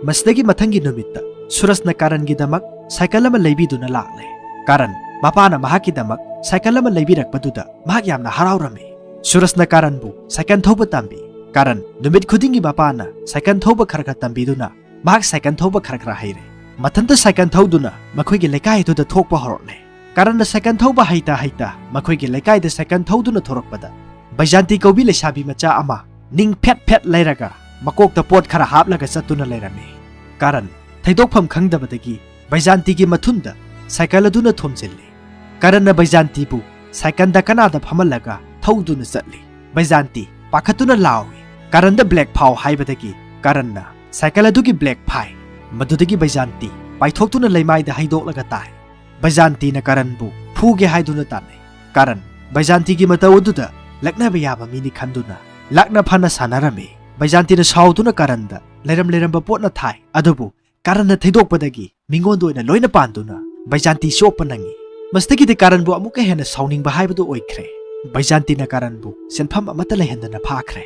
ꯃꯁꯤꯗꯒꯤ ꯃꯊꯪꯒꯤ ꯅꯨꯃꯤꯠꯇ ꯁꯨꯔꯖꯅ ꯀꯔꯟꯒꯤꯗꯃꯛ ꯁꯥꯏꯀꯜ ꯑꯃ ꯂꯩꯕꯤꯗꯨꯅ ꯂꯥꯛꯂꯦ꯫ ꯀꯔꯟ ꯃꯄꯥꯅ ꯃꯍꯥꯛꯀꯤꯗꯃꯛ ꯁꯥꯏꯀꯜ ꯑꯃ ꯂꯩꯕꯤꯔꯛꯄꯗꯨꯗ ꯃꯍꯥꯛ ꯌꯥꯝꯅ ꯍꯔꯥꯎꯔꯝꯃꯤ꯫ ꯁꯨꯔꯖꯅ ꯀꯔꯟꯕꯨ ꯁꯥꯏꯀꯜ ꯊꯧꯕ ꯇꯝꯕꯤ꯫ ꯀꯔꯟ ꯅꯨꯃꯤꯠ ꯈꯨꯗꯤꯡꯒꯤ ꯃꯄꯥꯅ ꯁꯥꯏꯀꯜ ꯊꯧꯕ ꯈꯔ ꯈꯔ ꯇꯝꯕꯤꯗꯨꯅ ꯃꯍꯥꯛ ꯁꯥꯏꯀꯜ ꯊꯧꯕ ꯈꯔ ꯈꯔ ꯍꯩꯔꯦ꯫ ꯃꯊꯟꯇ ꯁꯥꯏꯀꯜ ꯊꯧꯗꯨꯅ ꯃꯈꯣꯏꯒꯤ ꯂꯩꯀꯥꯏ ꯑꯗꯨꯗ ꯊꯣꯛꯄ ꯍꯧꯔꯛꯂꯦ꯫ ꯀꯔꯟꯅ ꯁꯥꯏꯀꯜ ꯊꯧꯕ ꯍꯩꯇ ꯍꯩꯇ ꯃꯈꯣꯏꯒꯤ ꯂꯩꯀꯥꯏꯗ ꯁꯥꯏꯀꯜ ꯊꯧꯗꯨꯅ ꯊꯣꯔꯛꯄꯗ, ꯕꯩꯖꯥꯟꯇꯤ ꯀꯧꯕꯤ ꯂꯩꯁꯥꯕꯤ ꯃꯆꯥ ꯑꯃ ꯅꯤꯡ ꯐꯦꯠ ꯐꯦꯠ ꯂꯩꯔꯒ ꯃꯀꯣꯛꯇ ꯄꯣꯠ ꯈꯔ ꯍꯥꯞꯂꯒ ꯆꯠꯇꯨꯅ ꯂꯩꯔꯝꯃꯤ꯫ ꯀꯔꯟ ꯊꯩꯗꯣꯛꯐꯝ ꯈꯪꯗꯕꯗꯒꯤ ꯕꯩꯖꯥꯟꯇꯤꯒꯤ ꯃꯊꯨꯟꯗ ꯁꯥꯏꯀꯜ ꯑꯗꯨꯅ ꯊꯣꯝꯖꯤꯜꯂꯤ꯫ ꯀꯔꯟꯅ ꯕꯩꯖꯥꯟꯇꯤꯕꯨ ꯁꯥꯏꯀꯜꯗ ꯀꯅꯥꯗ ꯐꯝꯍꯜꯂꯒ ꯊꯧꯗꯨꯅ ꯆꯠꯂꯤ꯫ ꯕꯩꯖꯥꯟꯇꯤ ꯄꯥꯈꯠꯇꯨꯅ ꯂꯥꯎꯏ, "ꯀꯔꯟꯗ ꯕ꯭ꯔꯦꯛ ꯐꯥꯎ" ꯍꯥꯏꯕꯗꯒꯤ ꯀꯔꯟꯅ ꯁꯥꯏꯀꯜ ꯑꯗꯨꯒꯤ ꯕ꯭ꯔꯦꯛ ꯐꯥꯏ꯫ ꯃꯗꯨꯗꯒꯤ ꯕꯩꯖꯥꯟꯇꯤ ꯄꯥꯏꯊꯣꯛꯇꯨꯅ ꯂꯩꯃꯥꯏꯗ ꯍꯩꯗꯣꯛꯂꯒ ꯇꯥꯏ꯫ ꯕꯩꯖꯥꯟꯇꯤꯅ ꯀꯔꯟꯕꯨ ꯐꯨꯒꯦ ꯍꯥꯏꯗꯨꯅ ꯇꯥꯟꯅꯩ꯫ ꯀꯔꯟ ꯕꯩꯖꯥꯟꯇꯤꯒꯤ ꯃꯇꯧ ꯑꯗꯨꯗ ꯂꯛꯅꯕ ꯌꯥꯕ ꯃꯤꯅꯤ ꯈꯟꯗꯨꯅ ꯂꯥꯛꯅ ꯐꯅ ꯁꯥꯟꯅꯔꯝꯃꯤ꯫ ꯕꯩꯖꯥꯟꯇꯤꯅ ꯁꯥꯎꯗꯨꯅ ꯀꯔꯟꯗ ꯂꯩꯔꯝ ꯂꯩꯔꯝꯕ ꯄꯣꯠꯅ ꯊꯥꯏ, ꯑꯗꯨꯕꯨ ꯀꯔꯟꯅ ꯊꯩꯗꯣꯛꯄꯗꯒꯤ ꯃꯤꯉꯣꯟꯗ ꯑꯣꯏꯅ ꯂꯣꯏꯅ ꯄꯥꯟꯗꯨꯅ ꯕꯩꯖꯥꯟꯇꯤ ꯆꯣꯞꯄ ꯅꯪꯉꯤ꯫ ꯃꯁꯤꯗꯒꯤꯗꯤ ꯀꯔꯟꯕꯨ ꯑꯃꯨꯛꯀ ꯍꯦꯟꯅ ꯁꯥꯎꯅꯤꯡꯕ ꯍꯥꯏꯕꯗꯨ ꯑꯣꯏꯈ꯭ꯔꯦ꯫ ꯕꯩꯖꯥꯟꯇꯤꯅ ꯀꯔꯟꯕꯨ ꯁꯦꯟꯐꯝ ꯑꯃꯠꯇ ꯂꯩꯍꯟꯗꯅ ꯐꯥꯈ꯭ꯔꯦ꯫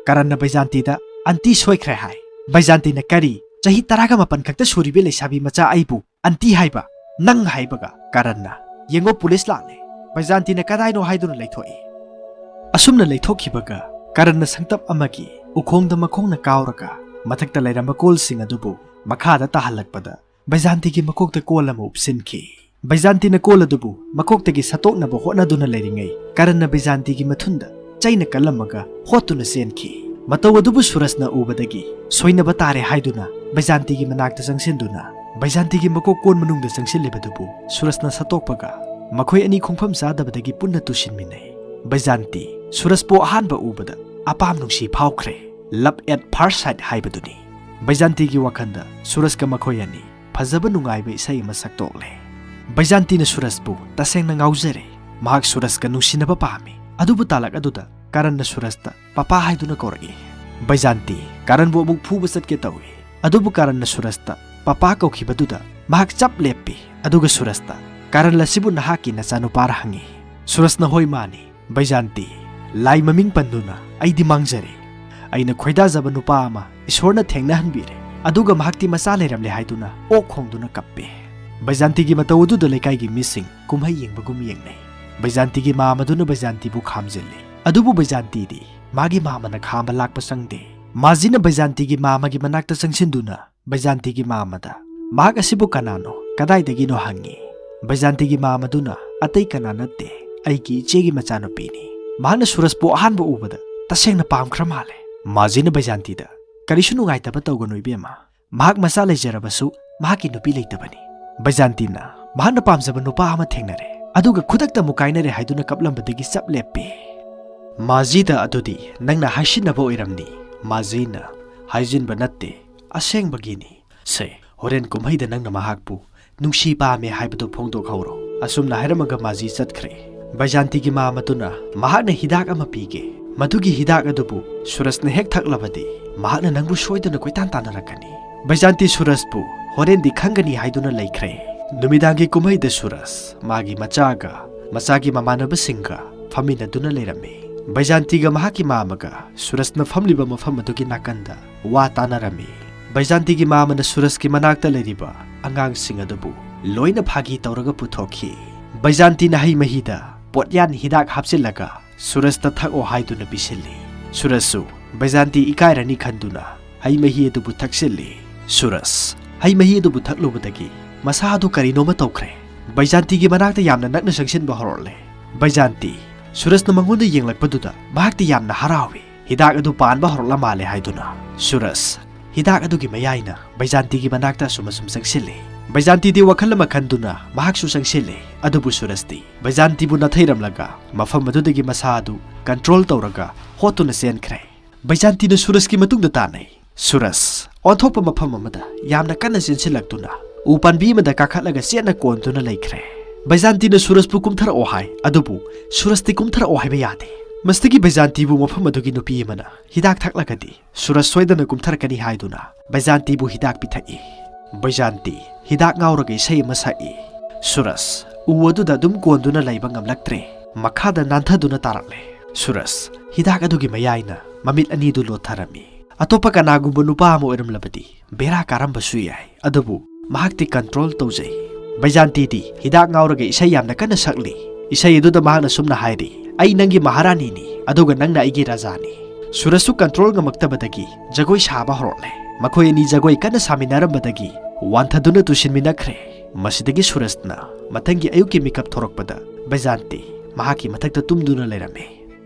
ꯀꯔꯟꯅ ꯕꯩꯖꯥꯟꯇꯤꯗ "ꯑꯟꯇꯤ ꯁꯣꯏꯈ꯭ꯔꯦ" ꯍꯥꯏ꯫ ꯕꯩꯖꯥꯟꯇꯤꯅ "ꯀꯔꯤ? ꯆꯍꯤ ꯇꯔꯥꯒ ꯃꯥꯄꯟ ꯈꯛꯇ ꯁꯨꯔꯤꯕ ꯂꯩꯁꯥꯕꯤ ꯃꯆꯥ ꯑꯩꯕꯨ ꯑꯟꯇꯤ ꯍꯥꯏꯕ? ꯅꯪ" ꯍꯥꯏꯕꯒ ꯀꯔꯟꯅ, "ꯌꯦꯡꯉꯣ, ꯄꯨꯂꯤꯁ ꯂꯥꯛꯂꯦ, ꯕꯩꯖꯥꯟꯇꯤꯅ ꯀꯗꯥꯏꯅꯣ?" ꯍꯥꯏꯗꯨꯅ ꯂꯩꯊꯣꯛꯏ꯫ ꯑꯁꯨꯝꯅ ꯂꯩꯊꯣꯛꯈꯤꯕꯒ ꯀꯔꯟꯅ ꯁꯪꯇꯞ ꯑꯃꯒꯤ ꯎꯈꯣꯡꯗ ꯃꯈꯣꯡꯅ ꯀꯥꯎꯔꯒ ꯃꯊꯛꯇ ꯂꯩꯔꯝꯕ ꯀꯣꯜꯁꯤꯡ ꯑꯗꯨꯕꯨ ꯃꯈꯥꯗ ꯇꯥꯍꯜꯂꯛꯄꯗ ꯕꯩꯖꯥꯟꯇꯤꯒꯤ ꯃꯀꯣꯛꯇ ꯀꯣꯜ ꯑꯃ ꯎꯞꯁꯤꯟꯈꯤ꯫ ꯕꯩꯖꯥꯟꯇꯤꯅ ꯀꯣꯜ ꯑꯗꯨꯕꯨ ꯃꯀꯣꯛꯇꯒꯤ ꯁꯠꯇꯣꯛꯅꯕ ꯍꯣꯠꯅꯗꯨꯅ ꯂꯩꯔꯤꯉꯩ, ꯀꯔꯟꯅ ꯕꯩꯖꯥꯟꯇꯤꯒꯤ ꯃꯊꯨꯟꯗ ꯆꯩꯅ ꯀꯜꯂꯝꯃꯒ ꯍꯣꯠꯇꯨꯅ ꯆꯦꯟꯈꯤ꯫ ꯃꯇꯧ ꯑꯗꯨꯕꯨ ꯁꯨꯔꯖꯅ ꯎꯕꯗꯒꯤ ꯁꯣꯏꯅꯕ ꯇꯥꯔꯦ ꯍꯥꯏꯗꯨꯅ ꯕꯩꯖꯥꯟꯇꯤꯒꯤ ꯃꯅꯥꯛꯇ ꯆꯪꯁꯤꯟꯗꯨꯅ ꯕꯩꯖꯥꯟꯇꯤꯒꯤ ꯃꯀꯣꯛ ꯀꯣꯟ ꯃꯅꯨꯡꯗ ꯆꯪꯁꯤꯜꯂꯤꯕꯗꯨꯕꯨ ꯁꯨꯔꯖꯅ ꯁꯠꯇꯣꯛꯄꯒ ꯃꯈꯣꯏ ꯑꯅꯤ ꯈꯣꯡꯐꯝ ꯆꯥꯗꯕꯗꯒꯤ ꯄꯨꯟꯅ ꯇꯨꯁꯤꯟꯃꯤꯟꯅꯩ꯫ ꯕꯩꯖꯥꯟꯇꯤ ꯁꯨꯔꯖꯄꯨ ꯑꯍꯥꯟꯕ ꯎꯕꯗ ꯑꯄꯥꯝ ꯅꯨꯡꯁꯤ ꯐꯥꯎꯈ꯭ꯔꯦ꯫ Love at first sight ꯍꯥꯏꯕꯗꯨꯅꯤ꯫ ꯕꯩꯖꯥꯟꯇꯤꯒꯤ ꯋꯥꯈꯜꯗ ꯁꯨꯔꯖꯀ ꯃꯈꯣꯏ ꯑꯅꯤ ꯐꯖꯕ ꯅꯨꯡꯉꯥꯏꯕ ꯏꯁꯩ ꯑꯃ ꯁꯛꯇꯣꯛꯂꯦ꯫ ꯕꯩꯖꯥꯟꯇꯤꯅ ꯁꯨꯔꯖꯄꯨ ꯇꯁꯦꯡꯅ ꯉꯥꯎꯖꯔꯦ꯫ ꯃꯍꯥꯛ ꯁꯨꯔꯖꯀ ꯅꯨꯡꯁꯤꯅꯕ ꯄꯥꯝꯃꯤ꯫ ꯑꯗꯨꯕꯨ ꯇꯥꯂꯛ ꯑꯗꯨꯗ ꯀꯔꯟꯅ ꯁꯨꯔꯖꯇ "ꯄꯄꯥ" ꯍꯥꯏꯗꯨꯅ ꯀꯧꯔꯛꯏ꯫ ꯕꯩꯖꯥꯟꯇꯤ ꯀꯔꯟꯕꯨ ꯑꯃꯨꯛ ꯐꯨꯕ ꯆꯠꯀꯦ ꯇꯧꯏ꯫ ꯑꯗꯨꯕꯨ ꯀꯔꯟꯅ ꯁꯨꯔꯖꯇ "ꯄꯄꯥ" ꯀꯧꯈꯤꯕꯗꯨꯗ ꯃꯍꯥꯛ ꯆꯞ ꯂꯦꯞꯄꯤ꯫ ꯑꯗꯨꯒ ꯁꯨꯔꯖꯇ "ꯀꯔꯟ ꯑꯁꯤꯕꯨ ꯅꯍꯥꯛꯀꯤ ꯅꯆꯥꯅꯨꯄꯥꯔ?" ꯍꯪꯉꯤ꯫ ꯁꯨꯔꯖꯅ "ꯍꯣꯏ, ꯃꯥꯅꯤ꯫ ꯕꯩꯖꯥꯟꯇꯤ, ꯂꯥꯏ ꯃꯃꯤꯡ ꯄꯟꯗꯨꯅ ꯑꯩꯗꯤ ꯃꯥꯡꯖꯔꯦ꯫ ꯑꯩꯅ ꯈꯣꯏꯗꯥꯖꯕ ꯅꯨꯄꯥ ꯑꯃ ꯏꯁꯣꯔꯅ ꯊꯦꯡꯅꯍꯟꯕꯤꯔꯦ꯫ ꯑꯗꯨꯒ ꯃꯍꯥꯛꯇꯤ ꯃꯆꯥ ꯂꯩꯔꯝꯂꯦ" ꯍꯥꯏꯗꯨꯅ ꯑꯣꯛ ꯈꯣꯡꯗꯨꯅ ꯀꯞꯄꯤ꯫ ꯕꯩꯖꯥꯟꯇꯤꯒꯤ ꯃꯇꯧ ꯑꯗꯨꯗ ꯂꯩꯀꯥꯏꯒꯤ ꯃꯤꯁꯤꯡ ꯀꯨꯝꯍꯩ ꯌꯦꯡꯕꯒꯨꯝ ꯌꯦꯡꯅꯩ꯫ ꯕꯩꯖꯥꯟꯇꯤꯒꯤ ꯃꯥꯝꯃꯗꯨꯅ ꯕꯩꯖꯥꯟꯇꯤꯕꯨ ꯈꯥꯝꯖꯤꯜꯂꯤ꯫ ꯑꯗꯨꯕꯨ ꯕꯩꯖꯥꯟꯇꯤꯗꯤ ꯃꯥꯒꯤ ꯃꯥꯝꯃꯅ ꯈꯥꯝꯕ ꯂꯥꯛꯄ ꯆꯪꯗꯦ꯫ ꯃꯥꯖꯤꯅ ꯕꯩꯖꯥꯟꯇꯤꯒꯤ ꯃꯥꯝꯃꯒꯤ ꯃꯅꯥꯛꯇ ꯆꯪꯁꯤꯟꯗꯨꯅ ꯕꯩꯖꯥꯟꯇꯤꯒꯤ ꯃꯥꯝꯃꯗ "ꯃꯍꯥꯛ ꯑꯁꯤꯕꯨ ꯀꯅꯥꯅꯣ, ꯀꯗꯥꯏꯗꯒꯤꯅꯣ?" ꯍꯪꯉꯤ꯫ ꯕꯩꯖꯥꯟꯇꯤꯒꯤ ꯃꯥꯝꯃꯗꯨꯅ "ꯑꯇꯩ ꯀꯅꯥ ꯅꯠꯇꯦ, ꯑꯩꯒꯤ ꯏꯆꯦꯒꯤ ꯃꯆꯥꯅꯨꯄꯤꯅꯤ꯫ ꯃꯍꯥꯛꯅ ꯁꯨꯔꯖꯄꯨ ꯑꯍꯥꯟꯕ ꯎꯕꯗ ꯇꯁꯦꯡꯅ ꯄꯥꯝꯈ꯭ꯔ ꯃꯥꯜꯂꯦ꯫" ꯃꯥꯖꯤꯅ ꯕꯩꯖꯥꯟꯇꯤꯗ "ꯀꯔꯤꯁꯨ ꯅꯨꯡꯉꯥꯏꯇꯕ ꯇꯧꯒꯅꯨ ꯏꯕꯦꯝꯃ, ꯃꯍꯥꯛ ꯃꯆꯥ ꯂꯩꯖꯔꯕꯁꯨ ꯃꯍꯥꯛꯀꯤ ꯅꯨꯄꯤ ꯂꯩꯇꯕꯅꯤ꯫" ꯕꯩꯖꯥꯟꯇꯤꯅ ꯃꯍꯥꯛꯅ ꯄꯥꯝꯖꯕ ꯅꯨꯄꯥ ꯑꯃ ꯊꯦꯡꯅꯔꯦ, ꯑꯗꯨꯒ ꯈꯨꯗꯛꯇ ꯑꯃꯨꯛ ꯀꯥꯏꯅꯔꯦ ꯍꯥꯏꯗꯨꯅ ꯀꯞꯂꯝꯕꯗꯒꯤ ꯆꯞ ꯂꯦꯞꯄꯤ꯫ ꯃꯥꯖꯤꯗ "ꯑꯗꯨꯗꯤ ꯅꯪꯅ ꯍꯥꯏꯁꯤꯟꯅꯕ ꯑꯣꯏꯔꯝꯅꯤ꯫" ꯃꯥꯖꯤꯅ "ꯍꯥꯏꯖꯤꯟꯕ ꯅꯠꯇꯦ, ꯑꯁꯦꯡꯕꯒꯤꯅꯤ꯫ ꯁꯦ, ꯍꯣꯔꯦꯟ ꯀꯨꯝꯍꯩꯗ ꯅꯪꯅ ꯃꯍꯥꯛꯄꯨ ꯅꯨꯡꯁꯤ ꯄꯥꯝꯃꯦ ꯍꯥꯏꯕꯗꯨ ꯐꯣꯡꯗꯣꯛꯍꯧꯔꯣ꯫" ꯑꯁꯨꯝꯅ ꯍꯥꯏꯔꯝꯃꯒ ꯃꯥꯖꯤ ꯆꯠꯈ꯭ꯔꯦ꯫ ꯕꯩꯖꯥꯟꯇꯤꯒꯤ ꯃꯥꯝꯃꯗꯨꯅ ꯃꯍꯥꯛꯅ ꯍꯤꯗꯥꯛ ꯑꯃ ꯄꯤꯒꯦ꯫ ꯃꯗꯨꯒꯤ ꯍꯤꯗꯥꯛ ꯑꯗꯨꯕꯨ ꯁꯨꯔꯖꯅ ꯍꯦꯛ ꯊꯛꯂꯕꯗꯤ ꯃꯍꯥꯛꯅ ꯅꯪꯕꯨ ꯁꯣꯏꯗꯅ ꯀꯣꯏꯇꯥꯟ ꯇꯥꯟꯅꯔꯛꯀꯅꯤ꯫ ꯕꯩꯖꯥꯟꯇꯤ ꯁꯨꯔꯖꯄꯨ ꯍꯣꯔꯦꯟꯗꯤ ꯈꯪꯒꯅꯤ ꯍꯥꯏꯗꯨꯅ ꯂꯩꯈ꯭ꯔꯦ꯫ ꯅꯨꯃꯤꯗꯥꯡꯒꯤ ꯀꯨꯝꯍꯩꯗ ꯁꯨꯔꯖ, ꯃꯥꯒꯤ ꯃꯆꯥꯒ, ꯃꯆꯥꯒꯤ ꯃꯃꯥꯟꯅꯕꯁꯤꯡꯒ ꯐꯝꯃꯤꯟꯅꯗꯨꯅ ꯂꯩꯔꯝꯃꯤ꯫ ꯕꯩꯖꯥꯟꯇꯤꯒ ꯃꯍꯥꯛꯀꯤ ꯃꯥꯝꯃꯒ ꯁꯨꯔꯖꯅ ꯐꯝꯂꯤꯕ ꯃꯐꯝ ꯑꯗꯨꯒꯤ ꯅꯥꯀꯟꯗ ꯋꯥ ꯇꯥꯅꯔꯝꯃꯤ꯫ ꯕꯩꯖꯥꯟꯇꯤꯒꯤ ꯃꯥꯝꯃꯅ ꯁꯨꯔꯖꯀꯤ ꯃꯅꯥꯛꯇ ꯂꯩꯔꯤꯕ ꯑꯉꯥꯡꯁꯤꯡ ꯑꯗꯨꯕꯨ ꯂꯣꯏꯅ ꯐꯥꯒꯤ ꯇꯧꯔꯒ ꯄꯨꯊꯣꯛꯈꯤ꯫ ꯕꯩꯖꯥꯟꯇꯤꯅ ꯍꯩ ꯃꯍꯤꯗ ꯄꯣꯠꯌꯥꯟ ꯍꯤꯗꯥꯛ ꯍꯥꯞꯆꯤꯜꯂꯒ ꯁꯨꯔꯖꯇ ꯊꯛꯑꯣ ꯍꯥꯏꯗꯨꯅ ꯄꯤꯁꯤꯜꯂꯤ꯫ ꯁꯨꯔꯖꯁꯨ ꯕꯩꯖꯥꯟꯇꯤ ꯏꯀꯥꯏꯔꯅꯤ ꯈꯟꯗꯨꯅ ꯍꯩ ꯃꯍꯤ ꯑꯗꯨꯕꯨ ꯊꯛꯆꯤꯜꯂꯤ꯫ ꯁꯨꯔꯖ ꯍꯩ ꯃꯍꯤ ꯑꯗꯨꯕꯨ ꯊꯛꯂꯨꯕꯗꯒꯤ ꯃꯁꯥ ꯑꯗꯨ ꯀꯔꯤꯅꯣꯃ ꯇꯧꯈ꯭ꯔꯦ꯫ ꯕꯩꯖꯥꯟꯇꯤꯒꯤ ꯃꯅꯥꯛꯇ ꯌꯥꯝꯅ ꯅꯛꯅ ꯆꯪꯁꯤꯟꯕ ꯍꯧꯔꯛꯂꯦ꯫ ꯕꯩꯖꯥꯟꯇꯤ ꯁꯨꯔꯖꯅ ꯃꯉꯣꯟꯗ ꯌꯦꯡꯂꯛꯄꯗꯨꯗ ꯃꯍꯥꯛꯇꯤ ꯌꯥꯝꯅ ꯍꯔꯥꯎꯏ꯫ ꯍꯤꯗꯥꯛ ꯑꯗꯨ ꯄꯥꯟꯕ ꯍꯧꯔꯛꯂ ꯃꯥꯜꯂꯦ ꯍꯥꯏꯗꯨꯅ ꯁꯨꯔꯖ ꯍꯤꯗꯥꯛ ꯑꯗꯨꯒꯤ ꯃꯌꯥꯏꯅ ꯕꯩꯖꯥꯟꯇꯤꯒꯤ ꯃꯅꯥꯛꯇ ꯑꯁꯨꯝ ꯑꯁꯨꯝ ꯆꯪꯁꯤꯜꯂꯤ꯫ ꯕꯩꯖꯥꯟꯇꯤꯗꯤ ꯋꯥꯈꯜ ꯑꯃ ꯈꯟꯗꯨꯅ ꯃꯍꯥꯛꯁꯨ ꯆꯪꯁꯤꯜꯂꯤ꯫ ꯑꯗꯨꯕꯨ ꯁꯨꯔꯖꯇꯤ ꯕꯩꯖꯥꯟꯇꯤꯕꯨ ꯅꯥꯊꯩꯔꯝꯂꯒ ꯃꯐꯝ ꯑꯗꯨꯗꯒꯤ ꯃꯁꯥ ꯑꯗꯨ ꯀꯟꯇ꯭ꯔꯣꯜ ꯇꯧꯔꯒ ꯍꯣꯠꯇꯨꯅ ꯆꯦꯟꯈ꯭ꯔꯦ꯫ ꯕꯩꯖꯥꯟꯇꯤꯅ ꯁꯨꯔꯖꯀꯤ ꯃꯇꯨꯡꯗ ꯇꯥꯟꯅꯩ꯫ ꯁꯨꯔꯖ ꯑꯣꯟꯊꯣꯛꯄ ꯃꯐꯝ ꯑꯃꯗ ꯌꯥꯝꯅ ꯀꯟꯅ ꯆꯦꯟꯁꯤꯜꯂꯛꯇꯨꯅ ꯎ ꯄꯥꯟꯕꯤ ꯑꯃꯗ ꯀꯥꯈꯠꯂꯒ ꯆꯦꯠꯅ ꯀꯣꯟꯗꯨꯅ ꯂꯩꯈ꯭ꯔꯦ꯫ ꯕꯩꯖꯥꯟꯇꯤꯅ ꯁꯨꯔꯖꯄꯨ ꯀꯨꯝꯊꯔꯛꯑꯣ ꯍꯥꯏ, ꯑꯗꯨꯕꯨ ꯁꯨꯔꯖꯇꯤ ꯀꯨꯝꯊꯔꯛꯑꯣ ꯍꯥꯏꯕ ꯌꯥꯗꯦ꯫ ꯃꯁꯤꯗꯒꯤ ꯕꯩꯖꯥꯟꯇꯤꯕꯨ ꯃꯐꯝ ꯑꯗꯨꯒꯤ ꯅꯨꯄꯤ ꯑꯃꯅ ꯍꯤꯗꯥꯛ ꯊꯛꯂꯒꯗꯤ ꯁꯨꯔꯖ ꯁꯣꯏꯗꯅ ꯀꯨꯝꯊꯔꯛꯀꯅꯤ ꯍꯥꯏꯗꯨꯅ ꯕꯩꯖꯥꯟꯇꯤꯕꯨ ꯍꯤꯗꯥꯛ ꯄꯤꯊꯛꯏ꯫ ꯕꯩꯖꯥꯟꯇꯤ ꯍꯤꯗꯥꯛ ꯉꯥꯎꯔꯒ ꯏꯁꯩ ꯑꯃ ꯁꯛꯏ꯫ ꯁꯨꯔꯖ ꯎ ꯑꯗꯨꯗ ꯑꯗꯨꯝ ꯀꯣꯟꯗꯨꯅ ꯂꯩꯕ ꯉꯝꯂꯛꯇ꯭ꯔꯦ꯫ ꯃꯈꯥꯗ ꯅꯥꯟꯊꯗꯨꯅ ꯇꯥꯔꯛꯂꯦ꯫ ꯁꯨꯔꯖ ꯍꯤꯗꯥꯛ ꯑꯗꯨꯒꯤ ꯃꯌꯥꯏꯅ ꯃꯃꯤꯠ ꯑꯅꯤꯗꯨ ꯂꯣꯠꯊꯔꯝꯃꯤ꯫ ꯑꯇꯣꯞꯄ ꯀꯅꯥꯒꯨꯝꯕ ꯅꯨꯄꯥ ꯑꯃ ꯑꯣꯏꯔꯝꯂꯕꯗꯤ ꯕꯦꯔꯥ ꯀꯥꯔꯝꯕꯁꯨ ꯌꯥꯏ, ꯑꯗꯨꯕꯨ ꯃꯍꯥꯛꯇꯤ ꯀꯟꯇ꯭ꯔꯣꯜ ꯇꯧꯖꯩ꯫ ꯕꯩꯖꯥꯟꯇꯤꯗꯤ ꯍꯤꯗꯥꯛ ꯉꯥꯎꯔꯒ ꯏꯁꯩ ꯌꯥꯝꯅ ꯀꯟꯅ ꯁꯛꯂꯤ꯫ ꯏꯁꯩ ꯑꯗꯨꯗ ꯃꯍꯥꯛꯅ ꯁꯨꯝꯅ ꯍꯥꯏꯔꯤ, "ꯑꯩ ꯅꯪꯒꯤ ꯃꯍꯥꯔꯥꯅꯤꯅꯤ, ꯑꯗꯨꯒ ꯅꯪꯅ ꯑꯩꯒꯤ ꯔꯥꯖꯥꯅꯤ"꯫ ꯁꯨꯔꯖꯁꯨ ꯀꯟꯇ꯭ꯔꯣꯜ ꯉꯝꯃꯛꯇꯕꯗꯒꯤ ꯖꯒꯣꯏ ꯁꯥꯕ ꯍꯧꯔꯛꯂꯦ꯫ ꯃꯈꯣꯏ ꯑꯅꯤ ꯖꯒꯣꯏ ꯀꯟꯅ ꯁꯥꯃꯤꯟꯅꯔꯝꯕꯗꯒꯤ ꯋꯥꯟꯊꯗꯨꯅ ꯇꯨꯁꯤꯟꯃꯤꯟꯅꯈ꯭ꯔꯦ꯫ ꯃꯁꯤꯗꯒꯤ ꯁꯨꯔꯖꯅ ꯃꯊꯪꯒꯤ ꯑꯌꯨꯛꯀꯤ ꯃꯤꯀꯞ ꯊꯣꯔꯛꯄꯗ ꯕꯩꯖꯥꯟꯇꯤ ꯃꯍꯥꯛꯀꯤ ꯃꯊꯛꯇ ꯇꯨꯝꯗꯨꯅ ꯂꯩꯔꯝꯃꯤ꯫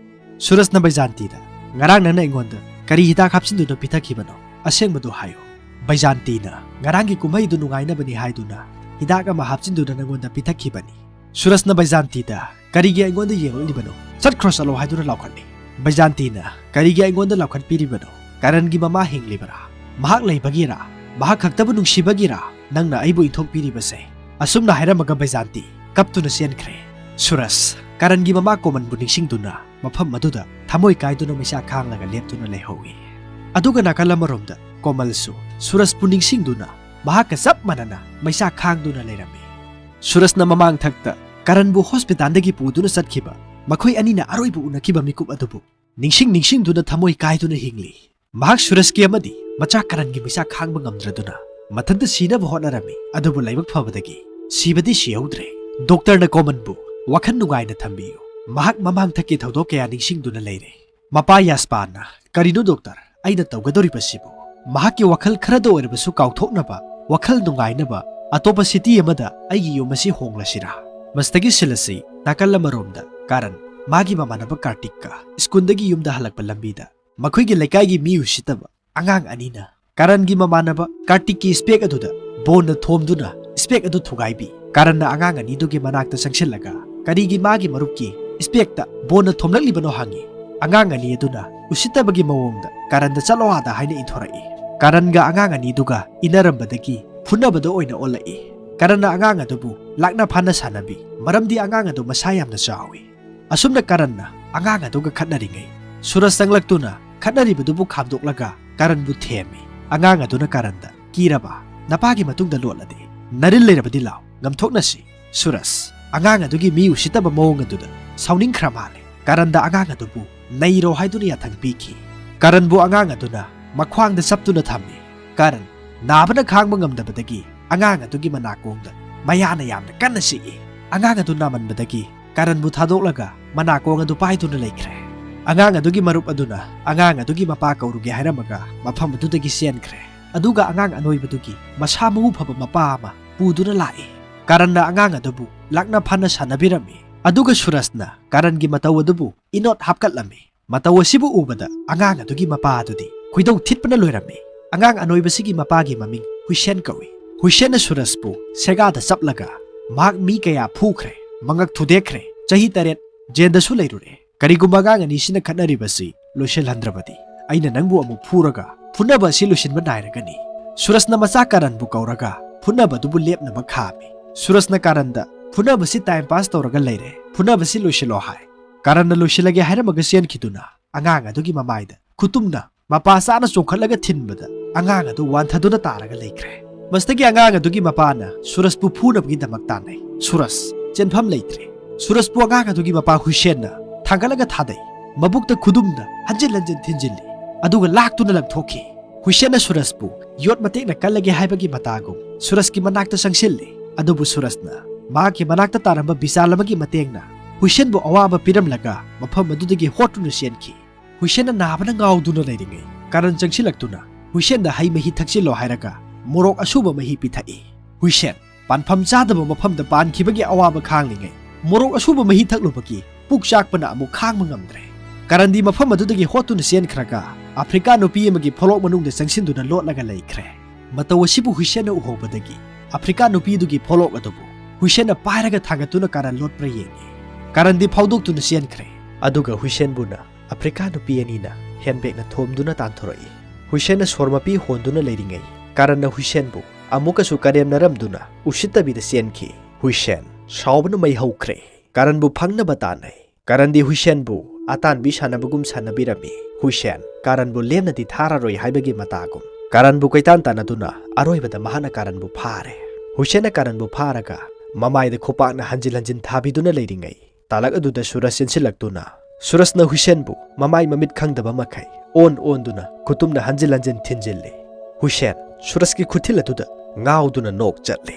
ꯁꯨꯔꯖꯅ ꯕꯩꯖꯥꯟꯇꯤꯗ, "ꯉꯔꯥꯡ ꯅꯪꯅ ꯑꯩꯉꯣꯟꯗ ꯀꯔꯤ ꯍꯤꯗꯥꯛ ꯍꯥꯞꯆꯤꯟꯗꯨꯅ ꯄꯤꯊꯛꯈꯤꯕꯅꯣ? ꯑꯁꯦꯡꯕꯗꯨ ꯍꯥꯏꯌꯨ"꯫ ꯕꯩꯖꯥꯟꯇꯤꯅ, "ꯉꯔꯥꯡꯒꯤ ꯀꯨꯝꯍꯩꯗꯨ ꯅꯨꯡꯉꯥꯏꯅꯕꯅꯤ ꯍꯥꯏꯗꯨꯅ ꯍꯤꯗꯥꯛ ꯑꯃ ꯍꯥꯞꯆꯤꯟꯗꯨꯅ ꯅꯪꯉꯣꯟꯗ ꯄꯤꯊꯛꯈꯤꯕꯅꯤ"꯫ ꯁꯨꯔꯖꯅ ꯕꯩꯖꯥꯟꯇꯤꯗ, "ꯀꯔꯤꯒꯤ ꯑꯩꯉꯣꯟꯗ ꯌꯦꯡꯂꯛꯂꯤꯕꯅꯣ? ꯆꯠꯈ꯭ꯔꯣ ꯆꯠꯂꯣ" ꯍꯥꯏꯗꯨꯅ ꯂꯥꯎꯈꯠꯂꯤ꯫ ꯕꯩꯖꯥꯟꯇꯤꯅ, "ꯀꯔꯤꯒꯤ ꯑꯩꯉꯣꯟꯗ ꯂꯥꯎꯈꯠꯄꯤꯔꯤꯕꯅꯣ? ꯀꯔꯟꯒꯤ ꯃꯃꯥ ꯍꯤꯡꯂꯤꯕꯔꯥ? ꯃꯍꯥꯛ ꯂꯩꯕꯒꯤꯔꯥ? ꯃꯍꯥꯛ ꯈꯛꯇꯕꯨ ꯅꯨꯡꯁꯤꯕꯒꯤꯔꯥ ꯅꯪꯅ ꯑꯩꯕꯨ ꯏꯟꯊꯣꯛꯄꯤꯔꯤꯕꯁꯦ?" ꯑꯁꯨꯝꯅ ꯍꯥꯏꯔꯝꯃꯒ ꯕꯩꯖꯥꯟꯇꯤ ꯀꯞꯇꯨꯅ ꯆꯦꯟꯈ꯭ꯔꯦ꯫ ꯁꯨꯔꯖ ꯀꯔꯟꯒꯤ ꯃꯃꯥ ꯀꯣꯃꯟꯕꯨ ꯅꯤꯡꯁꯤꯡꯗꯨꯅ ꯃꯐꯝ ꯑꯗꯨꯗ ꯊꯃꯣꯏ ꯀꯥꯏꯗꯨꯅ ꯃꯩꯁꯥ ꯈꯥꯡꯂꯒ ꯂꯦꯞꯇꯨꯅ ꯂꯩꯍꯧꯏ꯫ ꯑꯗꯨꯒ ꯅꯥꯀꯜ ꯑꯃꯔꯣꯝꯗ ꯀꯣꯃꯜꯁꯨ ꯁꯨꯔꯖꯄꯨ ꯅꯤꯡꯁꯤꯡꯗꯨꯅ ꯃꯍꯥꯛꯀ ꯆꯞ ꯃꯥꯟꯅꯅ ꯃꯩꯁꯥ ꯈꯥꯡꯗꯨꯅ ꯂꯩꯔꯝꯃꯤ꯫ ꯁꯨꯔꯖꯅ ꯃꯃꯥꯡꯊꯛꯇ ꯀꯔꯟꯕꯨ ꯍꯣꯁꯄꯤꯇꯥꯜꯗꯒꯤ ꯄꯨꯗꯨꯅ ꯆꯠꯈꯤꯕ, ꯃꯈꯣꯏ ꯑꯅꯤꯅ ꯑꯔꯣꯏꯕ ꯎꯅꯈꯤꯕ ꯃꯤꯀꯨꯞ ꯑꯗꯨꯕꯨ ꯅꯤꯡꯁꯤꯡ ꯅꯤꯡꯁꯤꯡꯗꯨꯅ ꯊꯃꯣꯏ ꯀꯥꯏꯗꯨꯅ ꯍꯤꯡꯂꯤ꯫ ꯃꯍꯥꯛ ꯁꯨꯔꯖꯀꯤ ꯑꯃꯗꯤ ꯃꯆꯥ ꯀꯔꯟꯒꯤ ꯃꯩꯁꯥ ꯈꯥꯡꯕ ꯉꯝꯗ꯭ꯔꯗꯨꯅ ꯃꯊꯟꯇ ꯁꯤꯅꯕ ꯍꯣꯠꯅꯔꯝꯃꯤ, ꯑꯗꯨꯕꯨ ꯂꯥꯏꯕꯛ ꯐꯕꯗꯒꯤ ꯁꯤꯕꯗꯤ ꯁꯤꯍꯧꯗ꯭ꯔꯦ꯫ ꯗꯣꯛꯇꯔꯅ ꯀꯣꯃꯟꯕꯨ ꯋꯥꯈꯜ ꯅꯨꯡꯉꯥꯏꯅ ꯊꯝꯕꯤꯌꯨ, ꯃꯍꯥꯛ ꯃꯃꯥꯡꯊꯛꯀꯤ ꯊꯧꯗꯣꯛ ꯀꯌꯥ ꯅꯤꯡꯁꯤꯡꯗꯨꯅ ꯂꯩꯔꯦ꯫ ꯃꯄꯥ ꯌꯥꯁꯄꯥꯟꯅ, "ꯀꯔꯤꯅꯣ ꯗꯣꯛꯇꯔ, ꯑꯩꯅ ꯇꯧꯒꯗꯧꯔꯤꯕꯁꯤꯕꯨ?" ꯃꯍꯥꯛꯀꯤ ꯋꯥꯈꯜ ꯈꯔꯗ ꯑꯣꯏꯔꯕꯁꯨ ꯀꯥꯎꯊꯣꯛꯅꯕ, ꯋꯥꯈꯜ ꯅꯨꯡꯉꯥꯏꯅꯕ ꯑꯇꯣꯞꯄ ꯁꯤꯇꯤ ꯑꯃꯗ ꯑꯩꯒꯤ ꯌꯨꯝ ꯑꯁꯤ ꯍꯣꯡꯂꯁꯤꯔꯥ? ꯃꯁꯤꯗꯒꯤ ꯁꯤꯜ ꯑꯁꯤ ꯅꯥꯀꯜ ꯑꯃꯔꯣꯝꯗ ꯀꯥꯔꯟ, ꯃꯥꯒꯤ ꯃꯃꯥꯟꯅꯕ ꯀꯥꯔꯇꯤꯛꯀ ꯁ꯭ꯀꯨꯜꯗꯒꯤ ꯌꯨꯝꯗ ꯍꯜꯂꯛꯄ ꯂꯝꯕꯤꯗ ꯃꯈꯣꯏꯒꯤ ꯂꯩꯀꯥꯏꯒꯤ ꯃꯤ ꯎꯁꯤꯠꯇꯕ ꯑꯉꯥꯡ ꯑꯅꯤꯅ ꯀꯥꯔꯟꯒꯤ ꯃꯃꯥꯟꯅꯕ ꯀꯥꯔꯇꯤꯛꯀꯤ ꯏꯁꯄꯦꯛ ꯑꯗꯨꯗ ꯕꯣꯟꯅ ꯊꯣꯝꯗꯨꯅ ꯏꯁꯄꯦꯛ ꯑꯗꯨ ꯊꯨꯒꯥꯏꯕꯤ꯫ ꯀꯥꯔꯟꯅ ꯑꯉꯥꯡ ꯑꯅꯤꯗꯨꯒꯤ ꯃꯅꯥꯛꯇ ꯆꯪꯁꯤꯜꯂꯒ ꯀꯔꯤꯒꯤ ꯃꯥꯒꯤ ꯃꯔꯨꯞꯀꯤ ꯏꯁꯄꯦꯛꯇ ꯕꯣꯟꯅ ꯊꯣꯝꯂꯛꯂꯤꯕꯅꯣ ꯍꯪꯉꯤ꯫ ꯑꯉꯥꯡ ꯑꯅꯤ ꯑꯗꯨꯅ ꯎꯁꯤꯠꯇꯕꯒꯤ ꯃꯑꯣꯡꯗ ꯀꯥꯔꯟꯗ "ꯆꯠꯂꯣ ꯑꯥꯗ" ꯍꯥꯏꯅ ꯏꯟꯊꯣꯔꯛꯏ꯫ ꯀꯥꯔꯟꯒ ꯑꯉꯥꯡ ꯑꯅꯤꯗꯨꯒ ꯏꯟꯅꯔꯝꯕꯗꯒꯤ ꯐꯨꯅꯕꯗ ꯑꯣꯏꯅ ꯑꯣꯜꯂꯛꯏ꯫ ꯀꯥꯔꯟꯅ ꯑꯉꯥꯡ ꯑꯗꯨꯕꯨ ꯂꯥꯛꯅ ꯐꯥꯅ ꯁꯥꯟꯅꯕꯤ, ꯃꯔꯝꯗꯤ ꯑꯉꯥꯡ ꯑꯗꯨ ꯃꯁꯥ ꯌꯥꯝꯅ ꯆꯥꯎꯏ꯫ ꯑꯁꯨꯝꯅ ꯀꯥꯔꯟꯅ ꯑꯉꯥꯡ ꯑꯗꯨꯒ ꯈꯠꯅꯔꯤꯉꯩ, ꯁꯨꯔꯖ ꯆꯪꯂꯛꯇꯨꯅ ꯈꯠꯅꯔꯤꯕꯗꯨꯕꯨ ꯈꯥꯝꯗꯣꯛꯂꯒ ꯀꯥꯔꯟꯕꯨ ꯊꯦꯝꯃꯤ꯫ ꯑꯉꯥꯡ ꯑꯗꯨꯅ ꯀꯥꯔꯟꯗ, "ꯀꯤꯔꯕ? ꯅꯄꯥꯒꯤ ꯃꯇꯨꯡꯗ ꯂꯣꯠꯂꯗꯤ꯫ ꯅꯔꯤꯜ ꯂꯩꯔꯕꯗꯤ ꯂꯥꯎ, ꯉꯝꯊꯣꯛꯅꯁꯤ꯫" ꯁꯨꯔꯖ, ꯑꯉꯥꯡ ꯑꯗꯨꯒꯤ ꯃꯤ ꯎꯁꯤꯠꯇꯕ ꯃꯑꯣꯡ ꯑꯗꯨꯗ ꯁꯥꯎꯅꯤꯡꯈ꯭ꯔ ꯃꯥꯜꯂꯦ꯫ ꯀꯥꯔꯟꯗ ꯑꯉꯥꯡ ꯑꯗꯨꯕꯨ "ꯅꯩꯔꯣ" ꯍꯥꯏꯗꯨꯅ ꯌꯥꯊꯪ ꯄꯤꯈꯤ꯫ ꯀꯥꯔꯟꯕꯨ ꯑꯉꯥꯡ ꯑꯗꯨꯅ ꯃꯈ꯭ꯋꯥꯡꯗ ꯆꯞꯇꯨꯅ ꯊꯝꯃꯤ꯫ ꯀꯥꯔꯟ, ꯅꯥꯕꯅ ꯈꯥꯡꯕ ꯉꯝꯗꯕꯗꯒꯤ ꯑꯉꯥꯡ ꯑꯗꯨꯒꯤ ꯃꯅꯥꯀꯣꯡꯗ ꯃꯌꯥꯅ ꯌꯥꯝꯅ ꯀꯟꯅ ꯆꯤꯛꯏ꯫ ꯑꯉꯥꯡ ꯑꯗꯨ ꯅꯥꯃꯟꯕꯗꯒꯤ ꯀꯥꯔꯟꯕꯨ ꯊꯥꯗꯣꯛꯂꯒ ꯃꯅꯥꯀꯣꯡ ꯑꯗꯨ ꯄꯥꯏꯗꯨꯅ ꯂꯩꯈ꯭ꯔꯦ꯫ ꯑꯉꯥꯡ ꯑꯗꯨꯒꯤ ꯃꯔꯨꯞ ꯑꯗꯨꯅ ꯑꯉꯥꯡ ꯑꯗꯨꯒꯤ ꯃꯄꯥ ꯀꯧꯔꯨꯒꯦ ꯍꯥꯏꯔꯝꯃꯒ ꯃꯐꯝ ꯑꯗꯨꯗꯒꯤ ꯆꯦꯟꯈ꯭ꯔꯦ꯫ ꯑꯗꯨꯒ ꯑꯉꯥꯡ ꯑꯅꯣꯏꯕꯗꯨꯒꯤ ꯃꯁꯥ ꯃꯎ ꯐꯕ ꯃꯄꯥ ꯑꯃ ꯄꯨꯗꯨꯅ ꯂꯥꯛꯏ꯫ ꯀꯥꯔꯟꯅ ꯑꯉꯥꯡ ꯑꯗꯨꯕꯨ ꯂꯥꯛꯅ ꯐꯥꯅ ꯁꯥꯟꯅꯕꯤꯔꯝꯃꯤ꯫ ꯑꯗꯨꯒ ꯁꯨꯔꯖꯅ ꯀꯥꯔꯟꯒꯤ ꯃꯇꯧ ꯑꯗꯨꯕꯨ ꯏꯅꯣꯠ ꯍꯥꯞꯀꯠꯂꯝꯃꯤ꯫ ꯃꯇꯧ ꯑꯁꯤꯕꯨ ꯎꯕꯗ ꯑꯉꯥꯡ ꯑꯗꯨꯒꯤ ꯃꯄꯥ ꯑꯗꯨꯗꯤ ꯈꯣꯏꯗꯧ ꯊꯤꯠꯄꯅ ꯂꯣꯏꯔꯝꯃꯤ꯫ ꯑꯉꯥꯡ ꯑꯅꯣꯏꯕꯁꯤꯒꯤ ꯃꯄꯥꯒꯤ ꯃꯃꯤꯡ ꯍꯨꯏꯁꯦꯟ ꯀꯧꯏ꯫ ꯍꯨꯏꯁꯦꯟꯅ ꯁꯨꯔꯖꯄꯨ ꯁꯦꯒꯥꯗ ꯆꯞꯂꯒ ꯃꯍꯥꯛ ꯃꯤ ꯀꯌꯥ ꯐꯨꯈ꯭ꯔꯦ, ꯃꯉꯛ ꯊꯨꯗꯦꯛꯈ꯭ꯔꯦ, ꯆꯍꯤ ꯇꯔꯦꯠ ꯖꯦꯜꯗꯁꯨ ꯂꯩꯔꯨꯔꯦ꯫ ꯀꯔꯤꯒꯨꯝꯕ ꯑꯉꯥꯡ ꯑꯅꯤꯁꯤꯅ ꯈꯠꯅꯔꯤꯕꯁꯤ ꯂꯣꯏꯁꯤꯜꯍꯟꯗ꯭ꯔꯕꯗꯤ ꯑꯩꯅ ꯅꯪꯕꯨ ꯑꯃꯨꯛ ꯐꯨꯔꯒ ꯐꯨꯅꯕ ꯑꯁꯤ ꯂꯣꯏꯁꯤꯟꯕ ꯅꯥꯏꯔꯒꯅꯤ꯫ ꯁꯨꯔꯖꯅ ꯃꯆꯥ ꯀꯥꯔꯟꯕꯨ ꯀꯧꯔꯒ ꯐꯨꯅꯕꯗꯨꯕꯨ ꯂꯦꯞꯅꯕ ꯈꯥꯝꯃꯤ꯫ ꯁꯨꯔꯖꯅ ꯀꯥꯔꯟꯗ, "ꯐꯨꯅꯕꯁꯤ ꯇꯥꯏꯝ ꯄꯥꯁ ꯇꯧꯔꯒ ꯂꯩꯔꯦ, ꯐꯨꯅꯕꯁꯤ ꯂꯣꯏꯁꯤꯜꯂꯣ" ꯍꯥꯏ꯫ ꯀꯥꯔꯟꯅ ꯂꯣꯏꯁꯤꯜꯂꯒꯦ ꯍꯥꯏꯔꯝꯃꯒ ꯆꯦꯟꯈꯤꯗꯨꯅ ꯑꯉꯥꯡ ꯑꯗꯨꯒꯤ ꯃꯃꯥꯏꯗ ꯈꯨꯇꯨꯝꯅ ꯃꯄꯥ ꯆꯥꯅ ꯆꯣꯡꯈꯠꯂꯒ ꯊꯤꯟꯕꯗ ꯑꯉꯥꯡ ꯑꯗꯨ ꯋꯥꯟꯊꯗꯨꯅ ꯇꯥꯔꯒ ꯂꯩꯈ꯭ꯔꯦ꯫ ꯃꯁꯤꯗꯒꯤ ꯑꯉꯥꯡ ꯑꯗꯨꯒꯤ ꯃꯄꯥꯅ ꯁꯨꯔꯖꯄꯨ ꯐꯨꯅꯕꯒꯤꯗꯃꯛ ꯇꯥꯟꯅꯩ꯫ ꯁꯨꯔꯖ, ꯆꯦꯟꯐꯝ ꯂꯩꯇ꯭ꯔꯦ꯫ ꯁꯨꯔꯖꯄꯨ ꯑꯉꯥꯡ ꯑꯗꯨꯒꯤ ꯃꯄꯥ ꯍꯨꯏꯁꯦꯟꯅ ꯊꯥꯡꯒꯠꯂꯒ ꯊꯥꯗꯩ꯫ ꯃꯕꯨꯛꯇ ꯈꯨꯗꯨꯝꯅ ꯍꯟꯖꯤꯟ ꯍꯟꯖꯤꯟ ꯊꯤꯟꯖꯤꯜꯂꯤ꯫ ꯑꯗꯨꯒ ꯂꯥꯛꯇꯨꯅ ꯂꯪꯊꯣꯛꯈꯤ꯫ ꯍꯨꯏꯁꯦꯟꯅ ꯁꯨꯔꯖꯄꯨ ꯌꯣꯠ ꯃꯇꯦꯛꯅ ꯀꯜꯂꯒꯦ ꯍꯥꯏꯕꯒꯤ ꯃꯇꯥꯒꯨꯝ ꯁꯨꯔꯖꯀꯤ ꯃꯅꯥꯛꯇ ꯆꯪꯁꯤꯜꯂꯤ꯫ ꯑꯗꯨꯕꯨ ꯁꯨꯔꯖꯅ ꯃꯍꯥꯛꯀꯤ ꯃꯅꯥꯛꯇ ꯇꯥꯔꯝꯕ ꯕꯤꯁꯥꯜ ꯑꯃꯒꯤ ꯃꯇꯦꯡꯅ ꯍꯨꯏꯁꯦꯟꯕꯨ ꯑꯋꯥꯕ ꯄꯤꯔꯝꯂꯒ ꯃꯐꯝ ꯑꯗꯨꯗꯒꯤ ꯍꯣꯠꯇꯨꯅ ꯆꯦꯟꯈꯤ꯫ ꯍꯨꯏꯁꯦꯟꯅ ꯅꯥꯕꯅ ꯉꯥꯎꯗꯨꯅ ꯂꯩꯔꯤꯉꯩ ꯀꯔꯟ ꯆꯪꯁꯤꯜꯂꯛꯇꯨꯅ ꯍꯨꯏꯁꯦꯟꯗ ꯍꯩ ꯃꯍꯤ ꯊꯛꯆꯤꯜꯂꯣ ꯍꯥꯏꯔꯒ ꯃꯣꯔꯣꯛ ꯑꯁꯨꯕ ꯃꯍꯤ ꯄꯤꯊꯛꯏ꯫ ꯍꯨꯏꯁꯦꯟ ꯄꯥꯟꯐꯝ ꯆꯥꯗꯕ ꯃꯐꯝꯗ ꯄꯥꯟꯈꯤꯕꯒꯤ ꯑꯋꯥꯕ ꯈꯥꯡꯂꯤꯉꯩ ꯃꯣꯔꯣꯛ ꯑꯁꯨꯕ ꯃꯍꯤ ꯊꯛꯂꯨꯕꯒꯤ ꯄꯨꯛ ꯆꯥꯛꯄꯅ ꯑꯃꯨꯛ ꯈꯥꯡꯕ ꯉꯝꯗ꯭ꯔꯦ꯫ ꯀꯔꯟꯗꯤ ꯃꯐꯝ ꯑꯗꯨꯗꯒꯤ ꯍꯣꯠꯇꯨꯅ ꯆꯦꯟꯈ꯭ꯔꯒ ꯑꯐ꯭ꯔꯤꯀꯥ ꯅꯨꯄꯤ ꯑꯃꯒꯤ ꯐꯣꯂꯣꯛ ꯃꯅꯨꯡꯗ ꯆꯪꯁꯤꯟꯗꯨꯅ ꯂꯣꯠꯂꯒ ꯂꯩꯈ꯭ꯔꯦ꯫ ꯃꯇꯧ ꯑꯁꯤꯕꯨ ꯍꯨꯏꯁꯦꯟꯅ ꯎꯍꯧꯕꯗꯒꯤ ꯑꯐ꯭ꯔꯤꯀꯥ ꯅꯨꯄꯤꯗꯨꯒꯤ ꯐꯣꯂꯣꯛ ꯑꯗꯨꯕꯨ ꯍꯨꯏꯁꯦꯟꯅ ꯄꯥꯏꯔꯒ ꯊꯥꯡꯒꯠꯇꯨꯅ ꯀꯔꯟ ꯂꯣꯠꯄ꯭ꯔꯥ ꯌꯦꯡꯉꯤ꯫ ꯀꯔꯟꯗꯤ ꯐꯥꯎꯗꯣꯛꯇꯨꯅ ꯆꯦꯟꯈ꯭ꯔꯦ꯫ ꯑꯗꯨꯒ ꯍꯨꯏꯁꯦꯟꯕꯨꯅ ꯑꯐ꯭ꯔꯤꯀꯥ ꯅꯨꯄꯤ ꯑꯅꯤꯅ ꯍꯦꯟꯕꯦꯛꯅ ꯊꯣꯝꯗꯨꯅ ꯇꯥꯟꯊꯣꯔꯛꯏ꯫ ꯍꯨꯏꯁꯦꯟꯅ ꯁꯣꯔ ꯃꯄꯤ ꯍꯣꯟꯗꯨꯅ ꯂꯩꯔꯤꯉꯩ ꯀꯔꯟꯅ ꯍꯨꯏꯁꯦꯟꯕꯨ ꯑꯃꯨꯛꯀꯁꯨ ꯀꯔꯦꯝꯅꯔꯝꯗꯨꯅ ꯎꯁꯤꯠꯇꯕꯤꯗ ꯆꯦꯟꯈꯤ꯫ ꯍꯨꯏꯁꯦꯟ ꯁꯥꯎꯕꯅ ꯃꯩ ꯍꯧꯈ꯭ꯔꯦ꯫ ꯀꯔꯟꯕꯨ ꯐꯪꯅꯕ ꯇꯥꯟꯅꯩ꯫ ꯀꯔꯟꯗꯤ ꯍꯨꯏꯁꯦꯟꯕꯨ ꯑꯇꯥꯟꯕꯤ ꯁꯥꯟꯅꯕꯒꯨꯝ ꯁꯥꯟꯅꯕꯤꯔꯝꯃꯤ꯫ ꯍꯨꯏꯁꯦꯟ ꯀꯔꯟꯕꯨ ꯂꯦꯝꯅꯗꯤ ꯊꯥꯔꯔꯣꯏ ꯍꯥꯏꯕꯒꯤ ꯃꯇꯥꯒꯨꯝ ꯀꯔꯟꯕꯨ ꯀꯣꯏꯇꯥꯟ ꯇꯥꯟꯅꯗꯨꯅ ꯑꯔꯣꯏꯕꯗ ꯃꯍꯥꯛꯅ ꯀꯔꯟꯕꯨ ꯐꯥꯔꯦ꯫ ꯍꯨꯏꯁꯦꯟꯅ ꯀꯔꯟꯕꯨ ꯐꯥꯔꯒ ꯃꯃꯥꯏꯗ ꯈꯨꯄꯥꯛꯅ ꯍꯟꯖꯤꯟ ꯍꯟꯖꯤꯟ ꯊꯥꯕꯤꯗꯨꯅ ꯂꯩꯔꯤꯉꯩ ꯇꯥꯂꯛ ꯑꯗꯨꯗ ꯁꯨꯔꯖ ꯆꯦꯟꯁꯤꯜꯂꯛꯇꯨꯅ ꯁꯨꯔꯖꯅ ꯍꯨꯏꯁꯦꯟꯕꯨ ꯃꯃꯥꯏ ꯃꯃꯤꯠ ꯈꯪꯗꯕ ꯃꯈꯩ ꯑꯣꯟ ꯑꯣꯟꯗꯨꯅ ꯈꯨꯇꯨꯝꯅ ꯍꯟꯖꯤꯟ ꯍꯟꯖꯤꯟ ꯊꯤꯟꯖꯤꯜꯂꯤ꯫ ꯍꯨꯏꯁꯦꯟ ꯁꯨꯔꯖꯀꯤ ꯈꯨꯠꯊꯤꯜ ꯑꯗꯨꯗ ꯉꯥꯎꯗꯨꯅ ꯅꯣꯛ ꯆꯠꯂꯤ꯫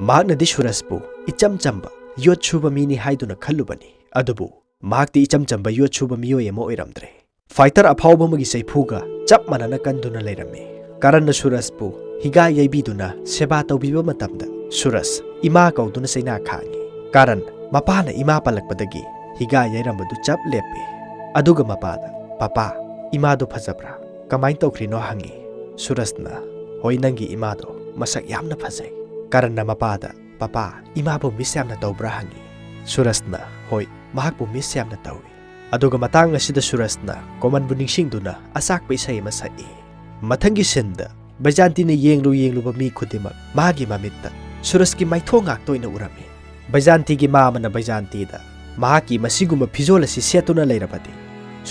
ꯃꯍꯥꯛꯅꯗꯤ ꯁꯨꯔꯖꯄꯨ ꯏꯆꯝ ꯆꯝꯕ ꯌꯣꯠ ꯁꯨꯕ ꯃꯤꯅꯤ ꯍꯥꯏꯗꯨꯅ ꯈꯜꯂꯨꯕꯅꯤ꯫ ꯑꯗꯨꯕꯨ ꯃꯍꯥꯛꯇꯤ ꯏꯆꯝ ꯆꯝꯕ ꯌꯣꯠ ꯁꯨꯕ ꯃꯤꯑꯣꯏ ꯑꯃ ꯑꯣꯏꯔꯝꯗ꯭ꯔꯦ꯫ ꯐꯥꯏꯇꯔ ꯑꯐꯥꯎꯕ ꯑꯃꯒꯤ ꯆꯩꯐꯨꯒ ꯆꯞ ꯃꯥꯟꯅꯅ ꯀꯟꯗꯨꯅ ꯂꯩꯔꯝꯃꯤ꯫ ꯀꯔꯟꯅ ꯁꯨꯔꯖꯄꯨ ꯍꯤꯒꯥ ꯌꯩꯕꯤꯗꯨꯅ ꯁꯦꯕꯥ ꯇꯧꯕꯤꯕ ꯃꯇꯝꯗ ꯁꯨꯔꯖ ꯏꯃꯥ ꯀꯧꯗꯨꯅ ꯆꯩꯅꯥ ꯈꯥꯡꯉꯤ꯫ ꯀꯔꯟ ꯃꯄꯥꯅ ꯏꯃꯥ ꯄꯜꯂꯛꯄꯗꯒꯤ ꯍꯤꯒꯥ ꯌꯩꯔꯝꯕꯗꯨ ꯆꯞ ꯂꯦꯞꯄꯤ꯫ ꯑꯗꯨꯒ ꯃꯄꯥꯗ, "ꯄꯄꯥ, ꯏꯃꯥꯗꯣ ꯐꯖꯕ꯭ꯔꯥ? ꯀꯃꯥꯏꯅ ꯇꯧꯈ꯭ꯔꯤꯅꯣ?" ꯍꯪꯉꯤ꯫ ꯁꯨꯔꯖꯅ, "ꯍꯣꯏ, ꯅꯪꯒꯤ ꯏꯃꯥꯗꯣ ꯃꯁꯛ ꯌꯥꯝꯅ ꯐꯖꯩ"꯫ ꯀꯔꯟꯅ ꯃꯄꯥꯗ, "ꯄꯄꯥ, ꯏꯃꯥꯕꯨ ꯃꯤꯁ ꯌꯥꯝꯅ ꯇꯧꯕ꯭ꯔꯥ?" ꯍꯪꯉꯤ꯫ ꯁꯨꯔꯖꯅ, "ꯍꯣꯏ, ꯃꯍꯥꯛꯄꯨ ꯃꯤꯁ ꯌꯥꯝꯅ ꯇꯧꯏ"꯫ ꯑꯗꯨꯒ ꯃꯇꯥꯡ ꯑꯁꯤꯗ ꯁꯨꯔꯖꯅ ꯀꯣꯃꯟꯕꯨ ꯅꯤꯡꯁꯤꯡꯗꯨꯅ ꯑꯆꯥꯛꯄ ꯏꯁꯩ ꯑꯃ ꯁꯛꯏ꯫ ꯃꯊꯪꯒꯤ ꯁꯤꯟꯗ ꯕꯩꯖꯥꯟꯇꯤꯅ ꯌꯦꯡꯂꯨ ꯌꯦꯡꯂꯨꯕ ꯃꯤ ꯈꯨꯗꯤꯡꯃꯛ ꯃꯥꯒꯤ ꯃꯃꯤꯠꯇ ꯁꯨꯔꯖꯀꯤ ꯃꯥꯏꯊꯣꯡ ꯉꯥꯛꯇ ꯑꯣꯏꯅ ꯎꯔꯝꯃꯤ꯫ ꯕꯩꯖꯥꯟꯇꯤꯒꯤ ꯃꯥ ꯑꯃꯅ ꯕꯩꯖꯥꯟꯇꯤꯗ ꯃꯍꯥꯛꯀꯤ ꯃꯁꯤꯒꯨꯝꯕ ꯐꯤꯖꯣꯜ ꯑꯁꯤ ꯁꯦꯠꯇꯨꯅ ꯂꯩꯔꯕꯗꯤ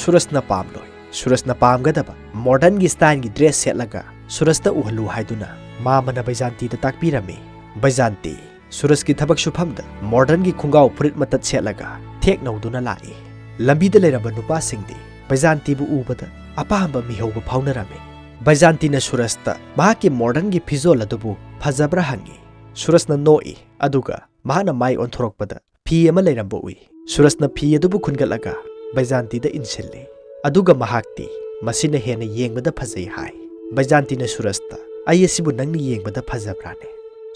ꯁꯨꯔꯖꯅ ꯄꯥꯝꯂꯣꯏ꯫ ꯁꯨꯔꯖꯅ ꯄꯥꯝꯒꯗꯕ ꯃꯣꯗꯔꯟꯒꯤ ꯁ꯭ꯇꯥꯏꯜꯒꯤ ꯗ꯭ꯔꯦꯁ ꯁꯦꯠꯂꯒ ꯁꯨꯔꯖꯇ ꯎꯍꯜꯂꯨ ꯍꯥꯏꯗꯨꯅ ꯃꯥ ꯑꯃꯅ ꯕꯩꯖꯥꯟꯇꯤꯗ ꯇꯥꯛꯄꯤꯔꯝꯃꯤ꯫ ꯕꯩꯖꯥꯟꯇꯤ ꯁꯨꯔꯖꯀꯤ ꯊꯕꯛ ꯁꯨꯐꯝꯗ ꯃꯣꯗꯔꯟꯒꯤ ꯈꯣꯡꯒꯥꯎ ꯐꯨꯔꯤꯠ ꯃꯇꯠ ꯁꯦꯠꯂꯒ ꯊꯦꯛ ꯅꯧꯗꯨꯅ ꯂꯥꯛꯏ꯫ ꯂꯝꯕꯤꯗ ꯂꯩꯔꯝꯕ ꯅꯨꯄꯥꯁꯤꯡꯗꯤ ꯕꯩꯖꯥꯟꯇꯤꯕꯨ ꯎꯕꯗ ꯑꯄꯥꯝꯕ ꯃꯤꯍꯧꯕ ꯐꯥꯎꯅꯔꯝꯃꯤ꯫ ꯕꯩꯖꯥꯟꯇꯤꯅ ꯁꯨꯔꯖꯇ ꯃꯍꯥꯛꯀꯤ ꯃꯣꯗꯔꯟꯒꯤ ꯐꯤꯖꯣꯜ ꯑꯗꯨꯕꯨ ꯐꯖꯕ꯭ꯔꯥ ꯍꯪꯉꯤ꯫ ꯁꯨꯔꯖꯅ ꯅꯣꯛꯏ, ꯑꯗꯨꯒ ꯃꯍꯥꯛꯅ ꯃꯥꯏ ꯑꯣꯟꯊꯣꯔꯛꯄꯗ ꯐꯤ ꯑꯃ ꯂꯩꯔꯝꯕ ꯎꯏ꯫ ꯁꯨꯔꯖꯅ ꯐꯤ ꯑꯗꯨꯕꯨ ꯈꯨꯟꯒꯠꯂꯒ ꯕꯩꯖꯥꯟꯇꯤꯗ ꯏꯟꯁꯤꯜꯂꯤ꯫ ꯑꯗꯨꯒ ꯃꯍꯥꯛꯇꯤ ꯃꯁꯤꯅ ꯍꯦꯟꯅ ꯌꯦꯡꯕꯗ ꯐꯖꯩ ꯍꯥꯏ꯫ ꯕꯩꯖꯥꯟꯇꯤꯅ ꯁꯨꯔꯖꯇ, "ꯑꯩ ꯑꯁꯤꯕꯨ ꯅꯪꯅ ꯌꯦꯡꯕꯗ ꯐꯖꯕ꯭ꯔꯥꯅꯦ?"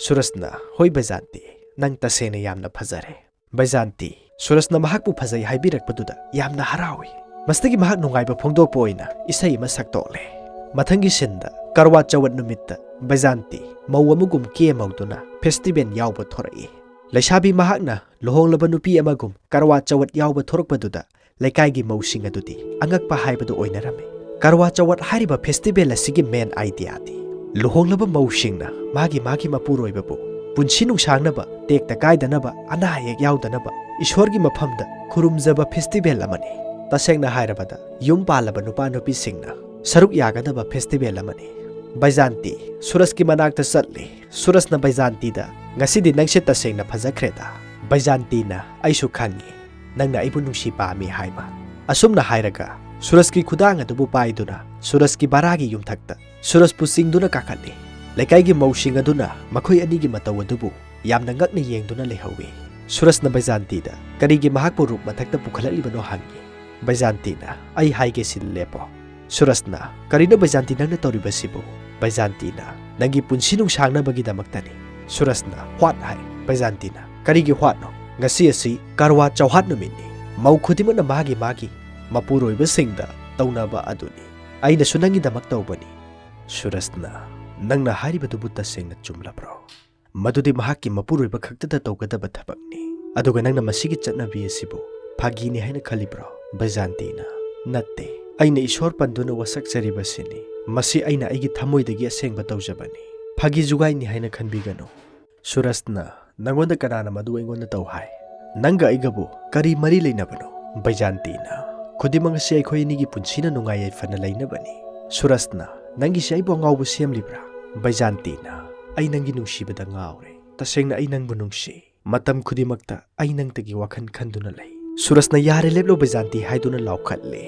ꯁꯨꯔꯖꯅ, "ꯍꯣꯏ ꯕꯩꯖꯥꯟꯇꯤ, ꯅꯪ ꯇꯁꯦꯡꯅ ꯌꯥꯝꯅ ꯐꯖꯔꯦ꯫" ꯕꯩꯖꯥꯟꯇꯤ ꯁꯨꯔꯖꯅ ꯃꯍꯥꯛꯄꯨ ꯐꯖꯩ ꯍꯥꯏꯕꯤꯔꯛꯄꯗꯨꯗ ꯌꯥꯝꯅ ꯍꯔꯥꯎꯏ꯫ ꯃꯁꯤꯗꯒꯤ ꯃꯍꯥꯛ ꯅꯨꯡꯉꯥꯏꯕ ꯐꯣꯡꯗꯣꯛꯄ ꯑꯣꯏꯅ ꯏꯁꯩ ꯑꯃ ꯁꯛꯇꯣꯛꯂꯦ꯫ ꯃꯊꯪꯒꯤ ꯁꯤꯟꯗ ꯀꯔꯋꯥ ꯆꯧꯋꯠ ꯅꯨꯃꯤꯠꯇ ꯕꯩꯖꯥꯟꯇꯤ ꯃꯧ ꯑꯃꯒꯨꯝ ꯀꯦ ꯃꯧꯗꯨꯅ ꯐꯦꯁꯇꯤꯚꯦꯜ ꯌꯥꯎꯕ ꯊꯣꯔꯛꯏ꯫ ꯂꯩꯁꯥꯕꯤ ꯃꯍꯥꯛꯅ ꯂꯨꯍꯣꯡꯂꯕ ꯅꯨꯄꯤ ꯑꯃꯒꯨꯝ ꯀꯔꯋꯥ ꯆꯧꯋꯠ ꯌꯥꯎꯕ ꯊꯣꯔꯛꯄꯗꯨꯗ ꯂꯩꯀꯥꯏꯒꯤ ꯃꯧꯁꯤꯡ ꯑꯗꯨꯗꯤ ꯑꯉꯛꯄ ꯍꯥꯏꯕꯗꯨ ꯑꯣꯏꯅꯔꯝꯃꯤ꯫ ꯀꯔꯋꯥ ꯆꯧꯋꯠ ꯍꯥꯏꯔꯤꯕ ꯐꯦꯁꯇꯤꯚꯦꯜ ꯑꯁꯤꯒꯤ ꯃꯦꯟ ꯑꯥꯏꯗꯤꯌꯥꯗꯤ ꯂꯨꯍꯣꯡꯂꯕ ꯃꯧꯁꯤꯡꯅ ꯃꯥꯒꯤ ꯃꯥꯒꯤ ꯃꯄꯨꯔꯣꯏꯕꯕꯨ ꯄꯨꯟꯁꯤ ꯅꯨꯡꯁꯥꯡꯅꯕ, ꯇꯦꯛꯇ ꯀꯥꯏꯗꯅꯕ, ꯑꯅꯥ ꯑꯌꯦꯛ ꯌꯥꯎꯗꯅꯕ ꯏꯁꯣꯔꯒꯤ ꯃꯐꯝꯗ ꯈꯨꯔꯨꯝꯖꯕ ꯐꯦꯁꯇꯤꯚꯦꯜ ꯑꯃꯅꯤ꯫ ꯇꯁꯦꯡꯅ ꯍꯥꯏꯔꯕꯗ ꯌꯨꯝ ꯄꯥꯜꯂꯕ ꯅꯨꯄꯥ ꯅꯨꯄꯤꯁꯤꯡꯅ ꯁꯔꯨꯛ ꯌꯥꯒꯗꯕ ꯐꯦꯁꯇꯤꯚꯦꯜ ꯑꯃꯅꯤ꯫ ꯕꯩꯖꯥꯟꯇꯤ ꯁꯨꯔꯖꯀꯤ ꯃꯅꯥꯛꯇ ꯆꯠꯂꯤ꯫ ꯁꯨꯔꯖꯅ ꯕꯩꯖꯥꯟꯇꯤꯗ, "ꯉꯁꯤꯗꯤ ꯅꯪꯁꯦ ꯇꯁꯦꯡꯅ ꯐꯖꯈ꯭ꯔꯦꯗ꯫" ꯕꯩꯖꯥꯟꯇꯤꯅ, "ꯑꯩꯁꯨ ꯈꯪꯉꯤ ꯅꯪꯅ ꯑꯩꯕꯨ ꯅꯨꯡꯁꯤ ꯄꯥꯝꯃꯤ ꯍꯥꯏꯕ꯫" ꯑꯁꯨꯝꯅ ꯍꯥꯏꯔꯒ ꯁꯨꯔꯖꯀꯤ ꯈꯨꯗꯥꯡ ꯑꯗꯨꯕꯨ ꯄꯥꯏꯗꯨꯅ ꯁꯨꯔꯖꯀꯤ ꯚꯔꯥꯒꯤ ꯌꯨꯝꯊꯛꯇ ꯁꯨꯔꯖꯄꯨ ꯆꯤꯡꯗꯨꯅ ꯀꯥꯈꯠꯂꯤ꯫ ꯂꯩꯀꯥꯏꯒꯤ ꯃꯧꯁꯤꯡ ꯑꯗꯨꯅ ꯃꯈꯣꯏ ꯑꯅꯤꯒꯤ ꯃꯇꯧ ꯑꯗꯨꯕꯨ ꯌꯥꯝꯅ ꯉꯛꯅ ꯌꯦꯡꯗꯨꯅ ꯂꯩꯍꯧꯏ꯫ ꯁꯨꯔꯖꯅ ꯕꯩꯖꯥꯟꯇꯤꯗ ꯀꯔꯤꯒꯤ ꯃꯍꯥꯛꯄꯨ ꯔꯨꯞ ꯃꯊꯛꯇ ꯄꯨꯈꯠꯂꯛꯂꯤꯕꯅꯣ ꯍꯪꯉꯤ꯫ ꯕꯩꯖꯥꯟꯇꯤꯅ, "ꯑꯩ ꯍꯥꯏꯒꯦ, ꯁꯤꯗ ꯂꯦꯞꯄꯣ꯫" ꯁꯨꯔꯖꯅ, "ꯀꯔꯤꯅꯣ ꯕꯩꯖꯥꯟꯇꯤ ꯅꯪꯅ ꯇꯧꯔꯤꯕꯁꯤꯕꯨ?" ꯕꯩꯖꯥꯟꯇꯤꯅ, "ꯅꯪꯒꯤ ꯄꯨꯟꯁꯤ ꯅꯨꯡꯁꯥꯡꯅꯕꯒꯤꯗꯃꯛꯇꯅꯤ꯫" ꯁꯨꯔꯖꯅ, "ꯍ꯭ꯋꯥꯠ?" ꯍꯥꯏ꯫ ꯕꯩꯖꯥꯟꯇꯤꯅ, "ꯀꯔꯤꯒꯤ ꯍ꯭ꯋꯥꯠꯅꯣ? ꯉꯁꯤ ꯑꯁꯤ ꯀꯔꯋꯥ ꯆꯧꯍꯥꯠ ꯅꯨꯃꯤꯠꯅꯤ꯫ ꯃꯧ ꯈꯨꯗꯤꯡꯃꯛꯅ ꯃꯥꯒꯤ ꯃꯥꯒꯤ ꯃꯄꯨꯔꯣꯏꯕꯁꯤꯡꯗ ꯇꯧꯅꯕ ꯑꯗꯨꯅꯤ꯫ ꯑꯩꯅꯁꯨ ꯅꯪꯒꯤꯗꯃꯛ ꯇꯧꯕꯅꯤ꯫" ꯁꯨꯔꯖꯅ, "ꯅꯪꯅ ꯍꯥꯏꯔꯤꯕꯗꯨꯕꯨ ꯇꯁꯦꯡꯅ ꯆꯨꯝꯂꯕ꯭ꯔꯣ? ꯃꯗꯨꯗꯤ ꯃꯍꯥꯛꯀꯤ ꯃꯄꯨꯔꯣꯏꯕ ꯈꯛꯇꯗ ꯇꯧꯒꯗꯕ ꯊꯕꯛꯅꯤ꯫ ꯑꯗꯨꯒ ꯅꯪꯅ ꯃꯁꯤꯒꯤ ꯆꯠꯅꯕꯤ ꯑꯁꯤꯕꯨ ꯐꯥꯒꯤꯅꯤ ꯍꯥꯏꯅ ꯈꯜꯂꯤꯕ꯭ꯔꯣ?" ꯕꯩꯖꯥꯟꯇꯤꯅ, "ꯅꯠꯇꯦ, ꯑꯩꯅ ꯏꯁꯣꯔ ꯄꯟꯗꯨꯅ ꯋꯥꯁꯛꯆꯔꯤꯕꯁꯤꯅꯤ꯫ ꯃꯁꯤ ꯑꯩꯅ ꯑꯩꯒꯤ ꯊꯃꯣꯏꯗꯒꯤ ꯑꯁꯦꯡꯕ ꯇꯧꯖꯕꯅꯤ꯫ ꯐꯥꯒꯤ ꯖꯨꯒꯥꯏꯅꯤ ꯍꯥꯏꯅ ꯈꯟꯕꯤꯒꯅꯨ꯫" ꯁꯨꯔꯖꯅ, "ꯅꯪꯉꯣꯟꯗ ꯀꯅꯥꯅ ꯃꯗꯨ ꯑꯩꯉꯣꯟꯗ ꯇꯧ ꯍꯥꯏ? ꯅꯪꯒ ꯑꯩꯒꯕꯨ ꯀꯔꯤ ꯃꯔꯤ ꯂꯩꯅꯕꯅꯣ?" ꯕꯩꯖꯥꯟꯇꯤꯅ, "ꯈꯨꯗꯤꯡꯃꯛ ꯑꯁꯤ ꯑꯩꯈꯣꯏ ꯑꯅꯤꯒꯤ ꯄꯨꯟꯁꯤꯅ ꯅꯨꯡꯉꯥꯏ ꯌꯥꯏꯐꯅ ꯂꯩꯅꯕꯅꯤ꯫" ꯁꯨꯔꯖꯅ, "ꯅꯪꯒꯤꯁꯤ ꯑꯩꯕꯨ ꯑꯉꯥꯎꯕ ꯁꯦꯝꯂꯤꯕ꯭ꯔꯥ?" ꯕꯩꯖꯥꯟꯇꯤꯅ, "ꯑꯩ ꯅꯪꯒꯤ ꯅꯨꯡꯁꯤꯕꯗ ꯉꯥꯎꯔꯦ꯫ ꯇꯁꯦꯡꯅ ꯑꯩ ꯅꯪꯕꯨ ꯅꯨꯡꯁꯤ꯫ ꯃꯇꯝ ꯈꯨꯗꯤꯡꯃꯛꯇ ꯑꯩ ꯅꯪꯇꯒꯤ ꯋꯥꯈꯜ ꯈꯟꯗꯨꯅ ꯂꯩ꯫" ꯁꯨꯔꯖꯅ, "ꯌꯥꯔꯦ, ꯂꯦꯞꯂꯣ ꯕꯩꯖꯥꯟꯇꯤ" ꯍꯥꯏꯗꯨꯅ ꯂꯥꯎꯈꯠꯂꯦ꯫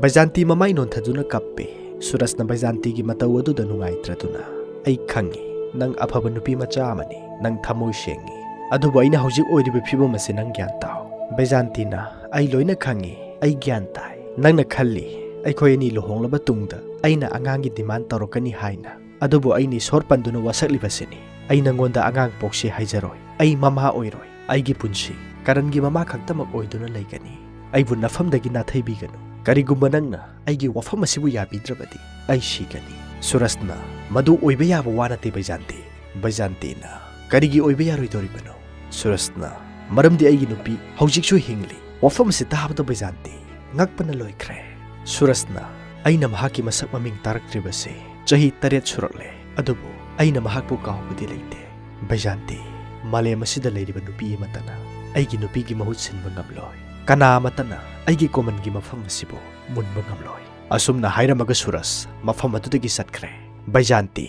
ꯕꯩꯖꯥꯟꯇꯤ ꯃꯃꯥꯏ ꯅꯣꯟꯊꯗꯨꯅ ꯀꯞꯄꯦ꯫ ꯁꯨꯔꯖꯅ ꯕꯩꯖꯥꯟꯇꯤꯒꯤ ꯃꯇꯧ ꯑꯗꯨꯗ ꯅꯨꯡꯉꯥꯏꯇ꯭ꯔꯗꯨꯅ, "ꯑꯩ ꯈꯪꯉꯤ, ꯅꯪ ꯑꯐꯕ ꯅꯨꯄꯤ ꯃꯆꯥ ꯑꯃꯅꯤ, ꯅꯪ ꯊꯃꯣꯏ ꯁꯦꯡꯉꯤ꯫ ꯑꯗꯨꯕꯨ ꯑꯩꯅ ꯍꯧꯖꯤꯛ ꯑꯣꯏꯔꯤꯕ ꯐꯤꯕꯝ ꯑꯁꯤ ꯅꯪ ꯒ꯭ꯌꯥꯟ ꯇꯥꯎ꯫" ꯕꯩꯖꯥꯟꯇꯤꯅ, "ꯑꯩ ꯂꯣꯏꯅ ꯈꯪꯉꯤ, ꯑꯩ ꯒ꯭ꯌꯥꯟ ꯇꯥꯏ꯫ "ꯅꯪꯅ ꯈꯜꯂꯤ ꯑꯩꯈꯣꯏ ꯑꯅꯤ ꯂꯨꯍꯣꯡꯂꯕ ꯇꯨꯡꯗ ꯑꯩꯅ ꯑꯉꯥꯡꯒꯤ demand ꯇꯧꯔꯛꯀꯅꯤ ꯍꯥꯏꯅ? ꯑꯗꯨꯕꯨ ꯑꯩꯅ ꯏꯁꯣꯔ ꯄꯟꯗꯨꯅ ꯋꯥꯁꯛꯂꯤꯕꯁꯤꯅꯤ꯫ ꯑꯩ ꯅꯉꯣꯟꯗ ꯑꯉꯥꯡ ꯄꯣꯛꯁꯤ ꯍꯥꯏꯖꯔꯣꯏ꯫ ꯑꯩ ꯃꯃꯥ ꯑꯣꯏꯔꯣꯏ꯫ ꯑꯩꯒꯤ ꯄꯨꯟꯁꯤ ꯀꯔꯟꯒꯤ ꯃꯃꯥ ꯈꯛꯇꯃꯛ ꯑꯣꯏꯗꯨꯅ ꯂꯩꯒꯅꯤ꯫ ꯑꯩꯕꯨ ꯅꯐꯝꯗꯒꯤ ꯅꯥꯊꯩꯕꯤꯒꯅꯨ꯫ ꯀꯔꯤꯒꯨꯝꯕ ꯅꯪꯅ ꯑꯩꯒꯤ ꯋꯥꯐꯝ ꯑꯁꯤꯕꯨ ꯌꯥꯕꯤꯗ꯭ꯔꯕꯗꯤ ꯑꯩ ꯁꯤꯒꯅꯤ꯫" ꯁꯨꯔꯖꯅ ꯃꯗꯨ ꯑꯣꯏꯕ ꯌꯥꯕ ꯋꯥ ꯅꯠꯇꯦ ꯕꯩꯖꯥꯟꯇꯤ꯫ ꯕꯩꯖꯥꯟꯇꯤꯅ, "ꯀꯔꯤꯒꯤ ꯑꯣꯏꯕ ꯌꯥꯔꯣꯏꯗꯧꯔꯤꯕꯅꯣ?" ꯁꯨꯔꯖꯅ, "ꯃꯔꯝꯗꯤ ꯑꯩꯒꯤ ꯅꯨꯄꯤ ꯍꯧꯖꯤꯛꯁꯨ ꯍꯤꯡꯂꯤ꯫" ꯋꯥꯐꯝ ꯑꯁꯤ ꯇꯥꯕꯗ ꯕꯩꯖꯥꯟꯇꯤ ꯉꯛꯄꯅ ꯂꯣꯏꯈ꯭ꯔꯦ꯫ ꯁꯨꯔꯖꯅ, "ꯑꯩꯅ ꯃꯍꯥꯛꯀꯤ ꯃꯁꯛ ꯃꯃꯤꯡ ꯇꯥꯔꯛꯇ꯭ꯔꯤꯕꯁꯤ ꯆꯍꯤ ꯇꯔꯦꯠ ꯁꯨꯔꯛꯂꯦ, ꯑꯗꯨꯕꯨ ꯑꯩꯅ ꯃꯍꯥꯛꯄꯨ ꯀꯥꯎꯕꯗꯤ ꯂꯩꯇꯦ꯫ ꯕꯩꯖꯥꯟꯇꯤ, ꯃꯥꯂꯦꯝ ꯑꯁꯤꯗ ꯂꯩꯔꯤꯕ ꯅꯨꯄꯤ ꯑꯃꯠꯇꯅ ꯑꯩꯒꯤ ꯅꯨꯄꯤꯒꯤ ꯃꯍꯨꯠ ꯁꯤꯟꯕ ꯉꯝꯂꯣꯏ꯫ ꯀꯅꯥ ꯑꯃꯠꯇꯅ ꯑꯩꯒꯤ ꯀꯣꯃꯟꯒꯤ ꯃꯐꯝ ꯑꯁꯤꯕꯨ ꯃꯨꯟꯕ ꯉꯝꯂꯣꯏ꯫" ꯑꯁꯨꯝꯅ ꯍꯥꯏꯔꯝꯃꯒ ꯁꯨꯔꯖ ꯃꯐꯝ ꯑꯗꯨꯗꯒꯤ ꯆꯠꯈ꯭ꯔꯦ꯫ ꯕꯩꯖꯥꯟꯇꯤ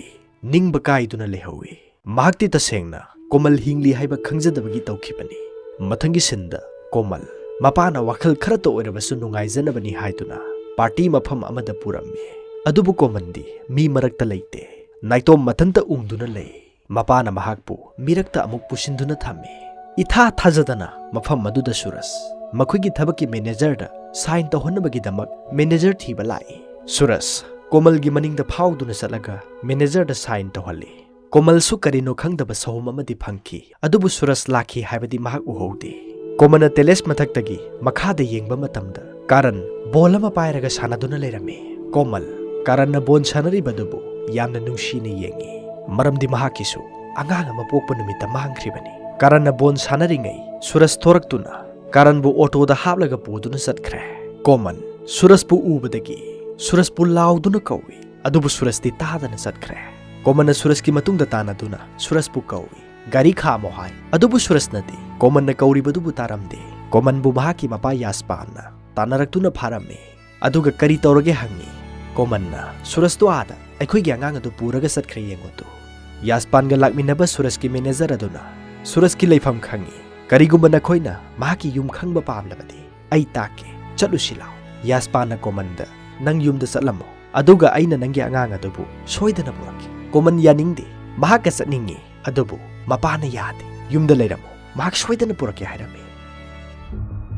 ꯅꯤꯡꯕ ꯀꯥꯏꯗꯨꯅ ꯂꯩꯍꯧꯏ꯫ ꯃꯍꯥꯛꯇꯤ ꯇꯁꯦꯡꯅ ꯀꯣꯃꯜ ꯍꯤꯡꯂꯤ ꯍꯥꯏꯕ ꯈꯪꯖꯗꯕꯒꯤ ꯇꯧꯈꯤꯕꯅꯤ꯫ ꯃꯊꯪꯒꯤ ꯁꯤꯟꯗ ꯀꯣꯃꯜ, ꯃꯄꯥꯅ ꯋꯥꯈꯜ ꯈꯔꯇ ꯑꯣꯏꯔꯕꯁꯨ ꯅꯨꯡꯉꯥꯏꯖꯅꯕꯅꯤ ꯍꯥꯏꯗꯨꯅ ꯄꯥꯔꯇꯤ ꯃꯐꯝ ꯑꯃꯗ ꯄꯨꯔꯝꯃꯤ꯫ ꯑꯗꯨꯕꯨ ꯀꯣꯃꯟꯗꯤ ꯃꯤ ꯃꯔꯛꯇ ꯂꯩꯇꯦ꯫ ꯅꯥꯏꯇꯣꯝ ꯃꯊꯟꯇ ꯎꯪꯗꯨꯅ ꯂꯩ꯫ ꯃꯄꯥꯅ ꯃꯍꯥꯛꯄꯨ ꯃꯤꯔꯛꯇ ꯑꯃꯨꯛ ꯄꯨꯁꯤꯟꯗꯨꯅ ꯊꯝꯃꯤ꯫ ꯏꯊꯥ ꯊꯥꯖꯗꯅ ꯃꯐꯝ ꯑꯗꯨꯗ ꯁꯨꯔꯖ ꯃꯈꯣꯏꯒꯤ ꯊꯕꯛꯀꯤ ꯃꯦꯅꯦꯖꯔꯗ ꯁꯥꯏꯟ ꯇꯧꯍꯟꯅꯕꯒꯤꯗꯃꯛ ꯃꯦꯅꯦꯖꯔ ꯊꯤꯕ ꯂꯥꯛꯏ꯫ ꯁꯨꯔꯖ ꯀꯣꯃꯜꯒꯤ ꯃꯅꯤꯡꯗ ꯐꯥꯎꯗꯨꯅ ꯆꯠꯂꯒ ꯃꯦꯅꯦꯖꯔꯗ ꯁꯥꯏꯟ ꯇꯧꯍꯜꯂꯤ꯫ ꯀꯣꯃꯜꯁꯨ ꯀꯔꯤꯅꯣ ꯈꯪꯗꯕ ꯁꯍꯨꯝ ꯑꯃꯗꯤ ꯐꯪꯈꯤ, ꯑꯗꯨꯕꯨ ꯁꯨꯔꯖ ꯂꯥꯛꯈꯤ ꯍꯥꯏꯕꯗꯤ ꯃꯍꯥꯛ ꯎꯍꯧꯗꯦ꯫ ꯀꯣꯃꯜꯅ ꯇꯦꯂꯦꯁ ꯃꯊꯛꯇꯒꯤ ꯃꯈꯥꯗ ꯌꯦꯡꯕ ꯃꯇꯝꯗ ꯀꯥꯔꯟ ꯕꯣꯜ ꯑꯃ ꯄꯥꯏꯔꯒ ꯁꯥꯟꯅꯗꯨꯅ ꯂꯩꯔꯝꯃꯤ꯫ ꯀꯣꯃꯜ ꯀꯥꯔꯟꯅ ꯕꯣꯜ ꯁꯥꯟꯅꯔꯤꯕ ꯑꯗꯨꯕꯨ ꯌꯥꯝꯅ ꯅꯨꯡꯁꯤꯅ ꯌꯦꯡꯉꯤ, ꯃꯔꯝꯗꯤ ꯃꯍꯥꯛꯀꯤꯁꯨ ꯑꯉꯥꯡ ꯑꯃ ꯄꯣꯛꯄ ꯅꯨꯃꯤꯠꯇ ꯃꯥꯡꯈ꯭ꯔꯤꯕꯅꯤ꯫ ꯀꯥꯔꯟꯅ ꯕꯣꯜ ꯁꯥꯟꯅꯔꯤꯉꯩ ꯁꯨꯔꯖ ꯊꯣꯔꯛꯇꯨꯅ ꯀꯥꯔꯟꯕꯨ ꯑꯣꯇꯣꯗ ꯍꯥꯞꯂꯒ ꯄꯨꯗꯨꯅ ꯆꯠꯈ꯭ꯔꯦ꯫ ꯀꯣꯃꯜ ꯁꯨꯔꯖꯄꯨ ꯎꯕꯗꯒꯤ ꯁꯨꯔꯖꯄꯨ ꯂꯥꯎꯗꯨꯅ ꯀꯧꯏ, ꯑꯗꯨꯕꯨ ꯁꯨꯔꯖꯇꯤ ꯇꯥꯗꯅ ꯆꯠꯈ꯭ꯔꯦ꯫ ꯀꯣꯃꯜꯅ ꯁꯨꯔꯖꯀꯤ ꯃꯇꯨꯡꯗ ꯇꯥꯟꯅꯗꯨꯅ ꯁꯨꯔꯖꯄꯨ ꯀꯧꯏ, "ꯒꯥꯔꯤ ꯈꯥꯝꯃꯣ" ꯍꯥꯏ꯫ ꯑꯗꯨꯕꯨ ꯁꯨꯔꯖꯅꯗꯤ ꯀꯣꯃꯜꯅ ꯀꯧꯔꯤꯕꯗꯨꯕꯨ ꯇꯥꯔꯝꯗꯦ꯫ ꯀꯣꯃꯜꯕꯨ ꯃꯍꯥꯛꯀꯤ ꯃꯄꯥ ꯌꯥꯁꯄꯥꯟꯅ ꯇꯥꯟꯅꯔꯛꯇꯨꯅ ꯐꯥꯔꯝꯃꯤ꯫ ꯑꯗꯨꯒ ꯀꯔꯤ ꯇꯧꯔꯒꯦ ꯍꯪꯉꯤ꯫ ꯀꯣꯃꯜꯅ, "ꯁꯨꯔꯖꯇꯣ ꯑꯥꯗ ꯑꯩꯈꯣꯏꯒꯤ ꯑꯉꯥꯡ ꯑꯗꯨ ꯄꯨꯔꯒ ꯆꯠꯈ꯭ꯔꯦ, ꯌꯦꯡꯉꯨ ꯇꯨ꯫" ꯌꯥꯁꯄꯥꯟꯒ ꯂꯥꯛꯃꯤꯟꯅꯕ ꯁꯨꯔꯖꯀꯤ ꯃꯦꯅꯦꯖꯔ ꯑꯗꯨꯅ ꯁꯨꯔꯖꯀꯤ ꯂꯩꯐꯝ ꯈꯪꯉꯤ꯫ "ꯀꯔꯤꯒꯨꯝꯕ ꯅꯈꯣꯏꯅ ꯃꯍꯥꯛꯀꯤ ꯌꯨꯝ ꯈꯪꯕ ꯄꯥꯝꯂꯕꯗꯤ ꯑꯩ ꯇꯥꯛꯀꯦ, ꯆꯠꯂꯨꯁꯤ ꯂꯥꯎ꯫" ꯌꯥꯁꯄꯥꯟꯅ ꯀꯣꯃꯜꯗ, "ꯅꯪ ꯌꯨꯝꯗ ꯆꯠꯂꯝꯃꯣ, ꯑꯗꯨꯒ ꯑꯩꯅ ꯅꯪꯒꯤ ꯑꯉꯥꯡ ꯑꯗꯨꯕꯨ ꯁꯣꯏꯗꯅ ꯄꯨꯔꯛꯀꯦ꯫" ꯀꯣꯃꯜ ꯌꯥꯅꯤꯡꯗꯦ, ꯃꯍꯥꯛꯀ ꯆꯠꯅꯤꯡꯉꯤ꯫ ꯑꯗꯨꯕꯨ ꯃꯄꯥꯅ ꯌꯥꯗꯦ꯫ "ꯌꯨꯝꯗ ꯂꯩꯔꯝꯃꯨ, ꯃꯍꯥꯛ ꯁꯣꯏꯗꯅ ꯄꯨꯔꯛꯀꯦ" ꯍꯥꯏꯔꯝꯃꯤ꯫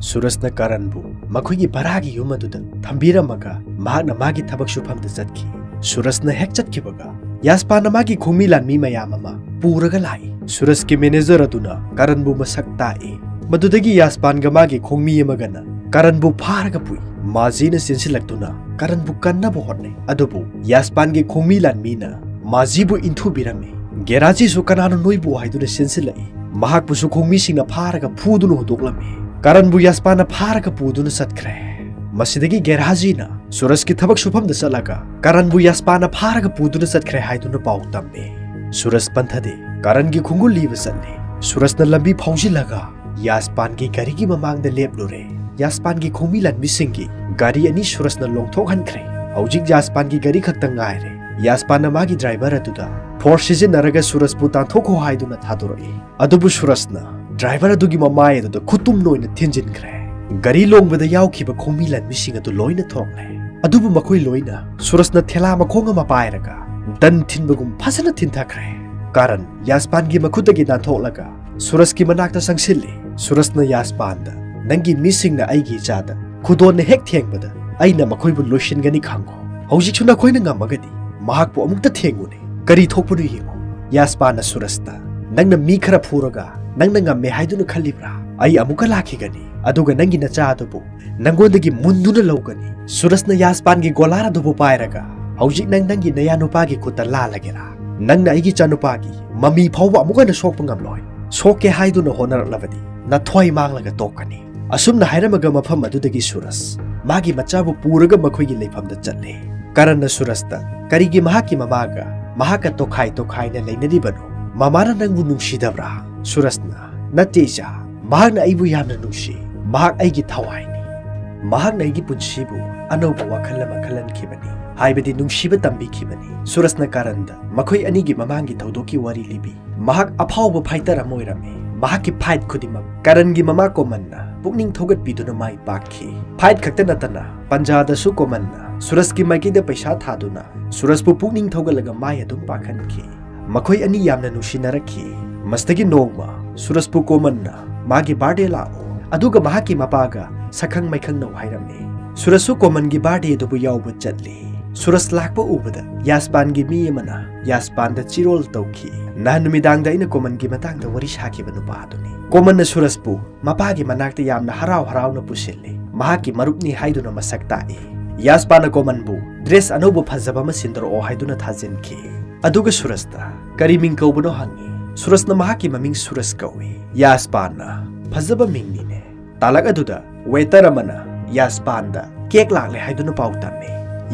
ꯁꯨꯔꯖꯅ ꯀꯔꯟꯕꯨ ꯃꯈꯣꯏꯒꯤ ꯚꯔꯥꯒꯤ ꯌꯨꯝ ꯑꯗꯨꯗ ꯊꯝꯕꯤꯔꯝꯃꯒ ꯃꯍꯥꯛꯅ ꯃꯥꯒꯤ ꯊꯕꯛ ꯁꯨꯐꯝꯗ ꯆꯠꯈꯤ꯫ ꯁꯨꯔꯖꯅ ꯍꯦꯛ ꯆꯠꯈꯤꯕꯒ ꯌꯥꯁꯄꯥꯟꯅ ꯃꯥꯒꯤ ꯈꯣꯡꯃꯤ ꯂꯥꯟꯃꯤ ꯃꯌꯥꯝ ꯑꯃ ꯄꯨꯔꯒ ꯂꯥꯛꯏ꯫ ꯁꯨꯔꯖꯀꯤ ꯃꯦꯅꯦꯖꯔ ꯑꯗꯨꯅ ꯀꯔꯟꯕꯨ ꯃꯁꯛ ꯇꯥꯛꯏ꯫ ꯃꯗꯨꯗꯒꯤ ꯌꯥꯁꯄꯥꯟꯒ ꯃꯥꯒꯤ ꯈꯣꯡꯃꯤ ꯑꯃꯒꯅ ꯀꯔꯟꯕꯨ ꯐꯥꯔꯒ ꯄꯨꯏ꯫ ꯃꯥꯖꯤꯅ ꯆꯦꯟꯁꯤꯜꯂꯛꯇꯨꯅ ꯀꯔꯟꯕꯨ ꯀꯟꯅꯕ ꯍꯣꯠꯅꯩ꯫ ꯑꯗꯨꯕꯨ ꯌꯥꯁꯄꯥꯟꯒꯤ ꯈꯣꯡꯃꯤ ꯂꯥꯟꯃꯤꯅ ꯃꯥꯖꯤꯕꯨ ꯏꯟꯊꯨꯕꯤꯔꯝꯃꯤ꯫ ꯒꯦꯔꯥꯖꯤꯁꯨ "ꯀꯅꯥꯅꯣ ꯅꯣꯏꯕꯨ?" ꯍꯥꯏꯗꯨꯅ ꯆꯦꯟꯁꯤꯜꯂꯛꯏ꯫ ꯃꯍꯥꯛꯄꯨꯁꯨ ꯈꯣꯡꯃꯤꯁꯤꯡꯅ ꯐꯥꯔꯒ ꯐꯨꯗꯨꯅ ꯍꯨꯟꯗꯣꯛꯂꯝꯃꯤ꯫ ꯀꯔꯟꯕꯨ ꯌꯥꯁꯄꯥꯟꯅ ꯐꯥꯔꯒ ꯄꯨꯗꯨꯅ ꯆꯠꯈ꯭ꯔꯦ꯫ ꯃꯁꯤꯗꯒꯤ ꯒꯦꯔꯥꯖꯤꯅ ꯁꯨꯔꯖꯀꯤ ꯊꯕꯛ ꯁꯨꯐꯝꯗ ꯆꯠꯂꯒ ꯀꯔꯟꯕꯨ ꯌꯥꯁꯄꯥꯟꯅ ꯐꯥꯔꯒ ꯄꯨꯗꯨꯅ ꯆꯠꯈ꯭ꯔꯦ ꯍꯥꯏꯗꯨꯅ ꯄꯥꯎ ꯇꯝꯃꯤ꯫ ꯁꯨꯔꯖ ꯄꯟꯊꯗꯦ꯫ ꯀꯔꯟꯒꯤ ꯈꯣꯡꯒꯨꯜ ꯂꯤꯕ ꯆꯠꯂꯤ꯫ ꯁꯨꯔꯖꯅ ꯂꯝꯕꯤ ꯐꯥꯎꯖꯤꯜꯂꯒ ꯌꯥꯁꯄꯥꯟꯒꯤ ꯒꯥꯔꯤꯒꯤ ꯃꯃꯥꯡꯗ ꯂꯦꯞꯂꯨꯔꯦ꯫ ꯌꯥꯁꯄꯥꯟꯒꯤ ꯈꯣꯡꯃꯤ ꯂꯥꯟꯃꯤꯁꯤꯡꯒꯤ ꯒꯥꯔꯤ ꯑꯅꯤ ꯁꯨꯔꯖꯅ ꯂꯣꯡꯊꯣꯛꯍꯟꯈ꯭ꯔꯦ꯫ ꯍꯧꯖꯤꯛ ꯌꯥꯁꯄꯥꯟꯒꯤ ꯒꯥꯔꯤ ꯈꯛꯇ ꯉꯥꯏꯔꯦ꯫ ꯌꯥꯁꯄꯥꯟꯅ ꯃꯥꯒꯤ ꯗ꯭ꯔꯥꯏꯚꯔ ꯑꯗꯨꯗ ꯐꯣꯔꯁ ꯁꯤꯖꯤꯟꯅꯔꯒ ꯁꯨꯔꯖꯄꯨ ꯇꯥꯟꯊꯣꯛꯈꯣ ꯍꯥꯏꯗꯨꯅ ꯊꯥꯗꯣꯔꯛꯏ꯫ ꯑꯗꯨꯕꯨ ꯁꯨꯔꯖꯅ ꯗ꯭ꯔꯥꯏꯚꯔ ꯑꯗꯨꯒꯤ ꯃꯃꯥꯏ ꯑꯗꯨꯗ ꯈꯨꯇꯨꯝ ꯑꯣꯏꯅ ꯊꯤꯟꯖꯤꯟꯈ꯭ꯔꯦ꯫ ꯒꯥꯔꯤ ꯂꯣꯡꯕꯗ ꯌꯥꯎꯈꯤꯕ ꯈꯣꯡꯃꯤ ꯂꯥꯟꯃꯤꯁꯤꯡ ꯑꯗꯨ ꯂꯣꯏꯅ ꯊꯣꯛꯂꯦ꯫ ꯑꯗꯨꯕꯨ ꯃꯈꯣꯏ ꯂꯣꯏꯅ ꯁꯨꯔꯖꯅ ꯊꯦꯂꯥ ꯃꯈꯣꯡ ꯑꯃ ꯄꯥꯏꯔꯒ ꯗꯟ ꯊꯤꯟꯕꯒꯨꯝ ꯐꯖꯅ ꯊꯤꯟꯊꯈ꯭ꯔꯦ꯫ ꯀꯔꯟ ꯌꯥꯁꯄꯥꯟꯒꯤ ꯃꯈꯨꯠꯇꯒꯤ ꯅꯥꯟꯊꯣꯛꯂꯒ ꯁꯨꯔꯖꯀꯤ ꯃꯅꯥꯛꯇ ꯆꯪꯁꯤꯜꯂꯤ꯫ ꯁꯨꯔꯖꯅ ꯌꯥꯁꯄꯥꯟꯗ, "ꯅꯪꯒꯤ ꯃꯤꯁꯤꯡꯅ ꯑꯩꯒꯤ ꯏꯆꯥꯗ ꯈꯨꯗꯣꯟꯅ ꯍꯦꯛ ꯊꯦꯡꯕꯗ ꯑꯩꯅ ꯃꯈꯣꯏꯕꯨ ꯂꯣꯏꯁꯤꯟꯒꯅꯤ ꯈꯪꯉꯨ꯫ ꯍꯧꯖꯤꯛꯁꯨ ꯅꯈꯣꯏꯅ ꯉꯝꯃꯒꯗꯤ ꯃꯍꯥꯛꯄꯨ ꯑꯃꯨꯛꯇ ꯊꯦꯡꯉꯨꯅꯦ꯫ ꯀꯔꯤ ꯊꯣꯛꯄꯅꯣ ꯌꯦꯡꯉꯨ꯫" ꯌꯥꯁꯄꯥꯟꯅ ꯁꯨꯔꯖꯇ, "ꯅꯪꯅ ꯃꯤ ꯈꯔ ꯐꯨꯔꯒ ꯅꯪꯅ ꯉꯝꯃꯦ ꯍꯥꯏꯗꯨꯅ ꯈꯜꯂꯤꯕ꯭ꯔꯥ? ꯑꯩ ꯑꯃꯨꯛꯀ ꯂꯥꯛꯈꯤꯒꯅꯤ, ꯑꯗꯨꯒ ꯅꯪꯒꯤ ꯅꯆꯥ ꯑꯗꯨꯕꯨ ꯅꯪꯉꯣꯟꯗꯒꯤ ꯃꯨꯟꯗꯨꯅ ꯂꯧꯒꯅꯤ꯫" ꯁꯨꯔꯖꯅ ꯌꯥꯁꯄꯥꯟꯒꯤ ꯒꯣꯂꯥꯔ ꯑꯗꯨꯕꯨ ꯄꯥꯏꯔꯒ, "ꯍꯧꯖꯤꯛ ꯅꯪ ꯅꯪꯒꯤ ꯅꯌꯥꯅꯨꯄꯥꯒꯤ ꯈꯨꯠꯇ ꯂꯥꯜꯂꯒꯦꯔꯥ? ꯅꯪꯅ ꯑꯩꯒꯤ ꯏꯆꯥꯅꯨꯄꯥꯒꯤ ꯃꯃꯤ ꯐꯥꯎꯕ ꯑꯃꯨꯛ ꯍꯟꯅ ꯁꯣꯛꯄ ꯉꯝꯂꯣꯏ꯫ ꯁꯣꯛꯀꯦ ꯍꯥꯏꯗꯨꯅ ꯍꯣꯠꯅꯔꯛꯂꯕꯗꯤ ꯅꯊ꯭ꯋꯥꯏ ꯃꯥꯡꯂꯒ ꯇꯣꯛꯀꯅꯤ꯫" ꯑꯁꯨꯝꯅ ꯍꯥꯏꯔꯝꯃꯒ ꯃꯐꯝ ꯑꯗꯨꯗꯒꯤ ꯁꯨꯔꯖ ꯃꯥꯒꯤ ꯃꯆꯥꯕꯨ ꯄꯨꯔꯒ ꯃꯈꯣꯏꯒꯤ ꯂꯩꯐꯝꯗ ꯆꯠꯂꯦ꯫ ꯀꯔꯟꯅ ꯁꯨꯔꯖꯇ, "ꯀꯔꯤꯒꯤ ꯃꯍꯥꯛꯀꯤ ꯃꯃꯥꯒ ꯃꯍꯥꯛꯀ ꯇꯣꯈꯥꯏ ꯇꯣꯈꯥꯏꯅ ꯂꯩꯅꯔꯤꯕꯅꯣ? ꯃꯃꯥꯅ ꯅꯪꯕꯨ ꯅꯨꯡꯁꯤꯗꯕ꯭ꯔꯥ?" ꯁꯨꯔꯖꯅ, "ꯅꯠꯇꯦ ꯏꯆꯥ, ꯃꯍꯥꯛꯅ ꯑꯩꯕꯨ ꯌꯥꯝꯅ ꯅꯨꯡꯁꯤ꯫ ꯃꯍꯥꯛ ꯑꯩꯒꯤ ꯊꯋꯥꯏꯅꯤ꯫ ꯃꯍꯥꯛꯅ ꯑꯩꯒꯤ ꯄꯨꯟꯁꯤꯕꯨ ꯑꯅꯧꯕ ꯋꯥꯈꯜ ꯑꯃ ꯈꯜꯍꯟꯈꯤꯕꯅꯤ, ꯍꯥꯏꯕꯗꯤ ꯅꯨꯡꯁꯤꯕ ꯇꯝꯕꯤꯈꯤꯕꯅꯤ꯫" ꯁꯨꯔꯖꯅ ꯀꯔꯟꯗ ꯃꯈꯣꯏ ꯑꯅꯤꯒꯤ ꯃꯃꯥꯡꯒꯤ ꯊꯧꯗꯣꯛꯀꯤ ꯋꯥꯔꯤ ꯂꯤꯕꯤ꯫ ꯃꯍꯥꯛ ꯑꯐꯥꯎꯕ ꯐꯥꯏꯇꯔ ꯑꯃ ꯑꯣꯏꯔꯝꯃꯤ꯫ ꯃꯍꯥꯛꯀꯤ ꯐꯥꯏꯠ ꯈꯨꯗꯤꯡꯃꯛ ꯀꯔꯟꯒꯤ ꯃꯃꯥ ꯀꯣꯃꯟꯅ ꯄꯨꯛꯅꯤꯡ ꯊꯧꯒꯠꯄꯤꯗꯨꯅ ꯃꯥꯏ ꯄꯥꯛꯈꯤ꯫ ꯐꯥꯏꯠ ꯈꯛꯇ ꯅꯠꯇꯅ ꯄꯟꯖꯥꯗꯁꯨ ꯀꯣꯃꯟꯅ ꯁꯨꯔꯖꯀꯤ ꯃꯥꯏꯀꯩꯗ ꯄꯩꯁꯥ ꯊꯥꯗꯨꯅ ꯁꯨꯔꯖꯄꯨ ꯄꯨꯛꯅꯤꯡ ꯊꯧꯒꯠꯂꯒ ꯃꯥꯏ ꯑꯗꯨꯝ ꯄꯥꯛꯍꯟꯈꯤ꯫ ꯃꯈꯣꯏ ꯑꯅꯤ ꯌꯥꯝꯅ ꯅꯨꯡꯁꯤꯅꯔꯛꯈꯤ꯫ ꯃꯁꯤꯗꯒꯤ ꯅꯣꯡꯃ ꯁꯨꯔꯖꯄꯨ ꯀꯣꯃꯟꯅ "ꯃꯥꯒꯤ ꯕꯥꯔꯗꯦ ꯂꯥꯛꯑꯣ, ꯑꯗꯨꯒ ꯃꯍꯥꯛꯀꯤ ꯃꯄꯥꯒ ꯁꯛꯈꯪ ꯃꯥꯏꯈꯪꯅꯧ ꯍꯥꯏꯔꯝꯃꯤ꯫ ꯁꯨꯔꯖꯁꯨ ꯀꯣꯃꯟꯒꯤ ꯕꯥꯔꯗꯦ ꯑꯗꯨꯕꯨ ꯌꯥꯎꯕ ꯆꯠꯂꯤ꯫ ꯁꯨꯔꯖ ꯂꯥꯛꯄ ꯎꯕꯗ ꯌꯥꯁꯄꯥꯟꯒꯤ ꯃꯤ ꯑꯃꯅ ꯌꯥꯁꯄꯥꯟꯗ ꯆꯤꯔꯣꯜ ꯇꯧꯈꯤ꯫ "ꯅꯍꯥꯟ ꯅꯨꯃꯤꯗꯥꯡꯗ ꯑꯩꯅ ꯀꯣꯃꯟꯒꯤ ꯃꯇꯥꯡꯗ ꯋꯥꯔꯤ ꯁꯥꯈꯤꯕ ꯅꯨꯄꯥ ꯑꯗꯨꯅꯤ꯫" ꯀꯣꯃꯟꯅ ꯁꯨꯔꯖꯄꯨ ꯃꯄꯥꯒꯤ ꯃꯅꯥꯛꯇ ꯌꯥꯝꯅ ꯍꯔꯥꯎ ꯍꯔꯥꯎꯅ ꯄꯨꯁꯤꯜꯂꯤ꯫ ꯃꯍꯥꯛꯀꯤ ꯃꯔꯨꯞꯅꯤ ꯍꯥꯏꯗꯨꯅ ꯃꯁꯛ ꯇꯥꯛꯏ꯫ ꯌꯥꯁꯄꯥꯟꯅ ꯀꯣꯃꯟꯕꯨ ꯗ꯭ꯔꯦꯁ ꯑꯅꯧꯕ ꯐꯖꯕ ꯑꯃ ꯁꯤꯟꯗꯣꯔꯛꯑꯣ ꯍꯥꯏꯗꯨꯅ ꯊꯥꯖꯤꯟꯈꯤ꯫ ꯑꯗꯨꯒ ꯁꯨꯔꯖꯇ "ꯀꯔꯤ ꯃꯤꯡ ꯀꯧꯕꯅꯣ?" ꯍꯪꯉꯤ꯫ ꯁꯨꯔꯖꯅ ꯃꯍꯥꯛꯀꯤ ꯃꯃꯤꯡ ꯁꯨꯔꯖ ꯀꯧꯏ꯫ ꯌꯥꯁꯄꯥꯟꯅ "ꯐꯖꯕ ꯃꯤꯡꯅꯤꯅꯦ꯫" ꯇꯥꯂꯛ ꯑꯗꯨꯗ ꯋꯦꯇꯔ ꯑꯃꯅ ꯌꯥꯁꯄꯥꯟꯗ "ꯀꯦꯛ ꯂꯥꯛꯂꯦ" ꯍꯥꯏꯗꯨꯅ ꯄꯥꯎ ꯇꯝꯃꯤ꯫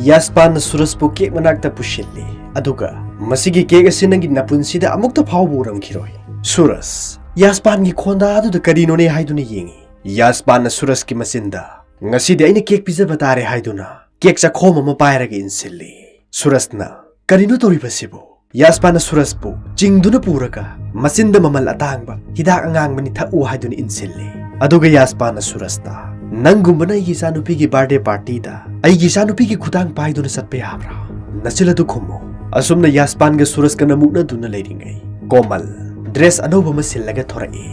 ꯌꯥꯁꯄꯥꯟꯅ ꯁꯨꯔꯖꯄꯨ ꯀꯦꯛ ꯃꯅꯥꯛꯇ ꯄꯨꯁꯤꯜꯂꯤ, ꯑꯗꯨꯒ "ꯃꯁꯤꯒꯤ ꯀꯦꯛ ꯑꯁꯤ ꯅꯪꯒꯤ ꯅꯄꯨꯟꯁꯤꯗ ꯑꯃꯨꯛꯇ ꯐꯥꯎꯕ ꯎꯔꯝꯈꯤꯔꯣꯏ꯫" ꯁꯨꯔꯖ ꯌꯥꯁꯄꯥꯟꯒꯤ ꯈꯣꯟꯗꯥ ꯑꯗꯨꯗ ꯀꯔꯤꯅꯣꯅꯦ ꯍꯥꯏꯗꯨꯅ ꯌꯦꯡꯉꯤ꯫ ꯌꯥꯁꯄꯥꯟꯅ ꯁꯨꯔꯖꯀꯤ ꯃꯆꯤꯟꯗ "ꯉꯁꯤꯗꯤ ꯑꯩꯅ ꯀꯦꯛ ꯄꯤꯖꯕ ꯇꯥꯔꯦ" ꯍꯥꯏꯗꯨꯅ ꯀꯦꯛ ꯆꯥꯈꯣꯝ ꯑꯃ ꯄꯥꯏꯔꯒ ꯏꯟꯁꯤꯜꯂꯤ꯫ ꯁꯨꯔꯖꯅ "ꯀꯔꯤꯅꯣ ꯇꯧꯔꯤꯕꯁꯤꯕꯨ?" ꯌꯥꯁꯄꯥꯟꯅ ꯁꯨꯔꯖꯄꯨ ꯆꯤꯡꯗꯨꯅ ꯄꯨꯔꯒ ꯃꯆꯤꯟꯗ ꯃꯃꯜ ꯑꯇꯥꯡꯕ ꯍꯤꯗꯥꯛ ꯑꯉꯥꯡꯕꯅꯤ ꯊꯛꯎ ꯍꯥꯏꯗꯨꯅ ꯏꯟꯁꯤꯜꯂꯤ꯫ ꯑꯗꯨꯒ ꯌꯥꯁꯄꯥꯟꯅ ꯁꯨꯔꯖꯇ "ꯅꯪꯒꯨꯝꯕꯅ ꯑꯩꯒꯤ ꯏꯆꯥꯅꯨꯄꯤꯒꯤ ꯕꯥꯔꯗꯦ ꯄꯥꯔꯇꯤꯗ ꯑꯩꯒꯤ ꯏꯆꯥꯅꯨꯄꯤꯒꯤ ꯈꯨꯗꯥꯡ ꯄꯥꯏꯗꯨꯅ ꯆꯠꯄ ꯌꯥꯕ꯭ꯔꯥ? ꯅꯆꯤꯜ ꯑꯗꯨ ꯈꯨꯝꯃꯨ꯫" ꯑꯁꯨꯝꯅ ꯌꯥꯁꯄꯥꯟꯒ ꯁꯨꯔꯖꯀꯅ ꯃꯨꯛꯅꯗꯨꯅ ꯂꯩꯔꯤꯉꯩ, ꯀꯣꯃꯜ ꯗ꯭ꯔꯦꯁ ꯑꯅꯧꯕ ꯑꯃ ꯁꯤꯜꯂꯒ ꯊꯣꯔꯛꯏ꯫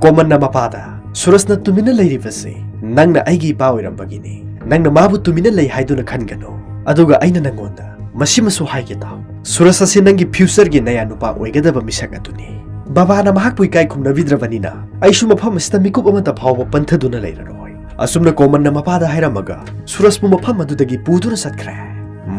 ꯀꯣꯃꯜꯅ ꯃꯄꯥꯗ "ꯁꯨꯔꯖꯅ ꯇꯨꯃꯤꯟꯅ ꯂꯩꯔꯤꯕꯁꯤ ꯅꯪꯅ ꯑꯩꯒꯤ ꯏꯄꯥ ꯑꯣꯏꯔꯝꯕꯒꯤꯅꯤ꯫ ꯅꯪꯅ ꯃꯥꯕꯨ ꯇꯨꯃꯤꯟꯅ ꯂꯩ ꯍꯥꯏꯗꯨꯅ ꯈꯟꯒꯅꯨ꯫ ꯑꯗꯨꯒ ꯑꯩꯅ ꯅꯪꯉꯣꯟꯗ ꯃꯁꯤꯃꯁꯨ ꯍꯥꯏꯒꯦ ꯇꯥꯎ꯫ ꯁꯨꯔꯖ ꯑꯁꯤ ꯅꯪꯒꯤ ꯐ꯭ꯌꯨꯆꯔꯒꯤ ꯅꯌꯥ ꯅꯨꯄꯥ ꯑꯣꯏꯒꯗꯕ ꯃꯤꯁꯛ ꯑꯗꯨꯅꯤ꯫ ꯕꯕꯥꯅ ꯃꯍꯥꯛꯄꯨ ꯏꯀꯥꯏ ꯈꯨꯝꯅꯕꯤꯗ꯭ꯔꯕꯅꯤꯅ ꯑꯩꯁꯨ ꯃꯐꯝ ꯑꯁꯤꯗ ꯃꯤꯀꯨꯞ ꯑꯃꯠꯇ ꯐꯥꯎꯕ ꯄꯟꯊꯗꯨꯅ ꯂꯩꯔꯔꯣꯏ꯫" ꯑꯁꯨꯝꯅ ꯀꯣꯃꯟꯅ ꯃꯄꯥꯗ ꯍꯥꯏꯔꯝꯃꯒ ꯁꯨꯔꯖꯄꯨ ꯃꯐꯝ ꯑꯗꯨꯗꯒꯤ ꯄꯨꯗꯨꯅ ꯆꯠꯈ꯭ꯔꯦ꯫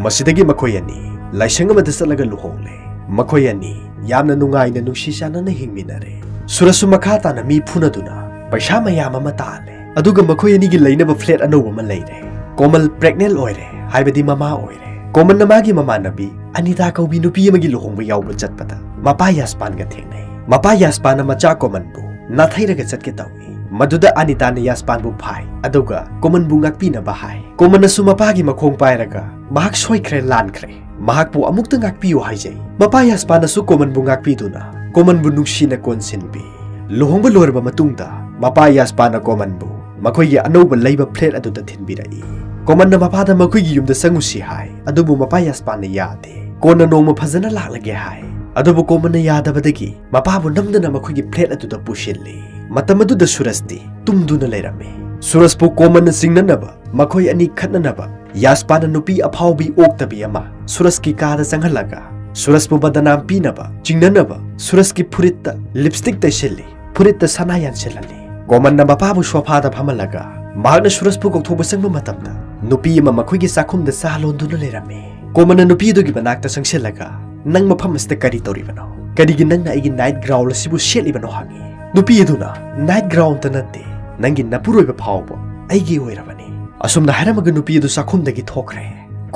ꯃꯁꯤꯗꯒꯤ ꯃꯈꯣꯏ ꯑꯅꯤ ꯂꯥꯏꯁꯪ ꯑꯃꯗ ꯆꯠꯂꯒ ꯂꯨꯍꯣꯡꯂꯦ꯫ ꯃꯈꯣꯏ ꯑꯅꯤ ꯌꯥꯝꯅ ꯅꯨꯡꯉꯥꯏꯅ ꯅꯨꯡꯁꯤ ꯆꯥꯟꯅꯅ ꯍꯤꯡꯃꯤꯟꯅꯔꯦ꯫ ꯁꯨꯔꯖꯁꯨ ꯃꯈꯥ ꯇꯥꯅ ꯃꯤ ꯐꯨꯅꯗꯨꯅ ꯄꯩꯁꯥ ꯃꯌꯥꯝ ꯑꯃ ꯇꯥꯜꯂꯦ꯫ ꯑꯗꯨꯒ ꯃꯈꯣꯏ ꯑꯅꯤꯒꯤ ꯂꯩꯅꯕ ꯐ꯭ꯂꯦꯠ ꯑꯅꯧꯕ ꯑꯃ ꯂꯩꯔꯦ꯫ ꯀꯣꯃꯜ ꯄ꯭ꯔꯦꯒꯅꯦꯟ ꯑꯣꯏꯔꯦ, ꯍꯥꯏꯕꯗꯤ ꯃꯃꯥ ꯑꯣꯏꯔꯦ꯫ ꯀꯣꯃꯜꯅ ꯃꯥꯒꯤ ꯃꯃꯥꯟꯅꯕꯤ ꯑꯅꯤꯇꯥ ꯀꯧꯕꯤ ꯅꯨꯄꯤ ꯑꯃꯒꯤ ꯂꯨꯍꯣꯡꯕ ꯌꯥꯎꯕ ꯆꯠꯄꯗ ꯃꯄꯥ ꯌꯥꯁꯄꯥꯟꯒ ꯊꯦꯡꯅꯩ꯫ ꯃꯄꯥ ꯌꯥꯁꯄꯥꯟꯅ ꯃꯆꯥ ꯀꯣꯃꯜꯕꯨ ꯅꯥꯊꯩꯔꯒ ꯆꯠꯀꯦ ꯇꯧꯏ꯫ ꯃꯗꯨꯗ ꯑꯅꯤꯇꯥꯅ ꯌꯥꯁꯄꯥꯟꯕꯨ ꯐꯥꯏ, ꯑꯗꯨꯒ ꯀꯣꯃꯜꯕꯨ ꯉꯥꯛꯄꯤꯅꯕ ꯍꯥꯏ꯫ ꯀꯣꯃꯜꯅꯁꯨ ꯃꯄꯥꯒꯤ ꯃꯈꯣꯡ ꯄꯥꯏꯔꯒ "ꯃꯍꯥꯛ ꯁꯣꯏꯈ꯭ꯔꯦ, ꯂꯥꯟꯈ꯭ꯔꯦ, ꯃꯍꯥꯛꯄꯨ ꯑꯃꯨꯛꯇ ꯉꯥꯛꯄꯤꯌꯨ" ꯍꯥꯏꯖꯩ꯫ ꯃꯄꯥ ꯌꯥꯁꯄꯥꯟꯅꯁꯨ ꯀꯣꯃꯜꯕꯨ ꯉꯥꯛꯄꯤꯗꯨꯅ ꯀꯣꯃꯜꯕꯨ ꯅꯨꯡꯁꯤꯅ ꯀꯣꯟꯁꯤꯟꯕꯤ꯫ ꯂꯨꯍꯣꯡꯕ ꯂꯣꯏꯔꯕ ꯃꯇꯨꯡꯗ ꯃꯄꯥ ꯌꯥꯁꯄꯥꯟꯅ ꯀꯣꯃꯜꯕꯨ ꯃꯈꯣꯏꯒꯤ ꯑꯅꯧꯕ ꯂꯩꯕ ꯐ꯭ꯂꯦꯠ ꯑꯗꯨꯗ ꯊꯤꯟꯕꯤꯔꯛꯏ꯫ ꯀꯣꯃꯜꯅ ꯃꯄꯥꯗ ꯃꯈꯣꯏꯒꯤ ꯌꯨꯝꯗ ꯆꯪꯉꯨꯁꯤ ꯍꯥꯏ, ꯑꯗꯨꯕꯨ ꯃꯄꯥ ꯌꯥꯁꯄꯥꯟꯅ ꯌꯥꯗꯦ꯫ "ꯀꯣꯟꯅ ꯅꯣꯡꯃ ꯐꯖꯅ ꯂꯥꯛꯂꯒꯦ" ꯍꯥꯏ꯫ ꯑꯗꯨꯕꯨ ꯀꯣꯃꯟꯅ ꯌꯥꯗꯕꯗꯒꯤ ꯃꯄꯥꯕꯨ ꯅꯝꯗꯅ ꯃꯈꯣꯏꯒꯤ ꯐ꯭ꯂꯦꯠ ꯑꯗꯨꯗ ꯄꯨꯁꯤꯜꯂꯤ꯫ ꯃꯇꯝ ꯑꯗꯨꯗ ꯁꯨꯔꯖꯇꯤ ꯇꯨꯝꯗꯨꯅ ꯂꯩꯔꯝꯃꯤ꯫ ꯁꯨꯔꯖꯄꯨ ꯀꯣꯃꯟꯅ ꯆꯤꯡꯅꯅꯕ, ꯃꯈꯣꯏ ꯑꯅꯤ ꯈꯠꯅꯅꯕ ꯌꯥꯁꯄꯥꯟꯅ ꯅꯨꯄꯤ ꯑꯐꯥꯎꯕꯤ ꯑꯣꯛꯇꯕꯤ ꯑꯃ ꯁꯨꯔꯖꯀꯤ ꯀꯥꯗ ꯆꯪꯍꯜꯂꯒ ꯁꯨꯔꯖꯄꯨ ꯕꯗꯅꯥꯝ ꯄꯤꯅꯕ, ꯆꯤꯡꯅꯅꯕ ꯁꯨꯔꯖꯀꯤ ꯐꯨꯔꯤꯠꯇ ꯂꯤꯞꯁꯇꯤꯛ ꯇꯩꯁꯤꯜꯂꯤ, ꯐꯨꯔꯤꯠꯇ ꯁꯅꯥ ꯌꯥꯟꯁꯤꯜꯍꯜꯂꯤ꯫ ꯀꯣꯃꯟꯅ ꯃꯄꯥꯕꯨ ꯁꯣꯐꯥꯗ ꯐꯝꯍꯜꯂꯒ ꯃꯍꯥꯛꯅ ꯁꯨꯔꯖꯄꯨ ꯀꯧꯊꯣꯛꯄ ꯆꯪꯕ ꯃꯇꯝꯗ ꯅꯨꯄꯤ ꯑꯃ ꯃꯈꯣꯏꯒꯤ ꯆꯥꯛꯈꯨꯝꯗ ꯆꯥ ꯂꯣꯟꯗꯨꯅ ꯂꯩꯔꯝꯃꯤ꯫ ꯀꯣꯃꯟꯅ ꯅꯨꯄꯤ ꯑꯗꯨꯒꯤ ꯃꯅꯥꯛꯇ ꯆꯪꯁꯤꯜꯂꯒ, "ꯅꯪ ꯃꯐꯝ ꯑꯁꯤꯗ ꯀꯔꯤ ꯇꯧꯔꯤꯕꯅꯣ? ꯀꯔꯤꯒꯤ ꯅꯪꯅ ꯑꯩꯒꯤ ꯅꯥꯏꯠ ꯒ꯭ꯔꯥꯎꯟ ꯑꯁꯤꯕꯨ ꯁꯦꯠꯂꯤꯕꯅꯣ?" ꯍꯪꯉꯤ꯫ ꯅꯨꯄꯤ ꯑꯗꯨꯅ, "ꯅꯥꯏꯠ ꯒ꯭ꯔꯥꯎꯟꯗ ꯅꯠꯇꯦ, ꯅꯪꯒꯤ ꯅꯄꯨꯔꯣꯏꯕ ꯐꯥꯎꯕ ꯑꯩꯒꯤ ꯑꯣꯏꯔꯕꯅꯤ꯫" ꯑꯁꯨꯝꯅ ꯍꯥꯏꯔꯝꯃꯒ ꯅꯨꯄꯤ ꯑꯗꯨ ꯆꯥꯛꯈꯨꯝꯗꯒꯤ ꯊꯣꯛꯈ꯭ꯔꯦ꯫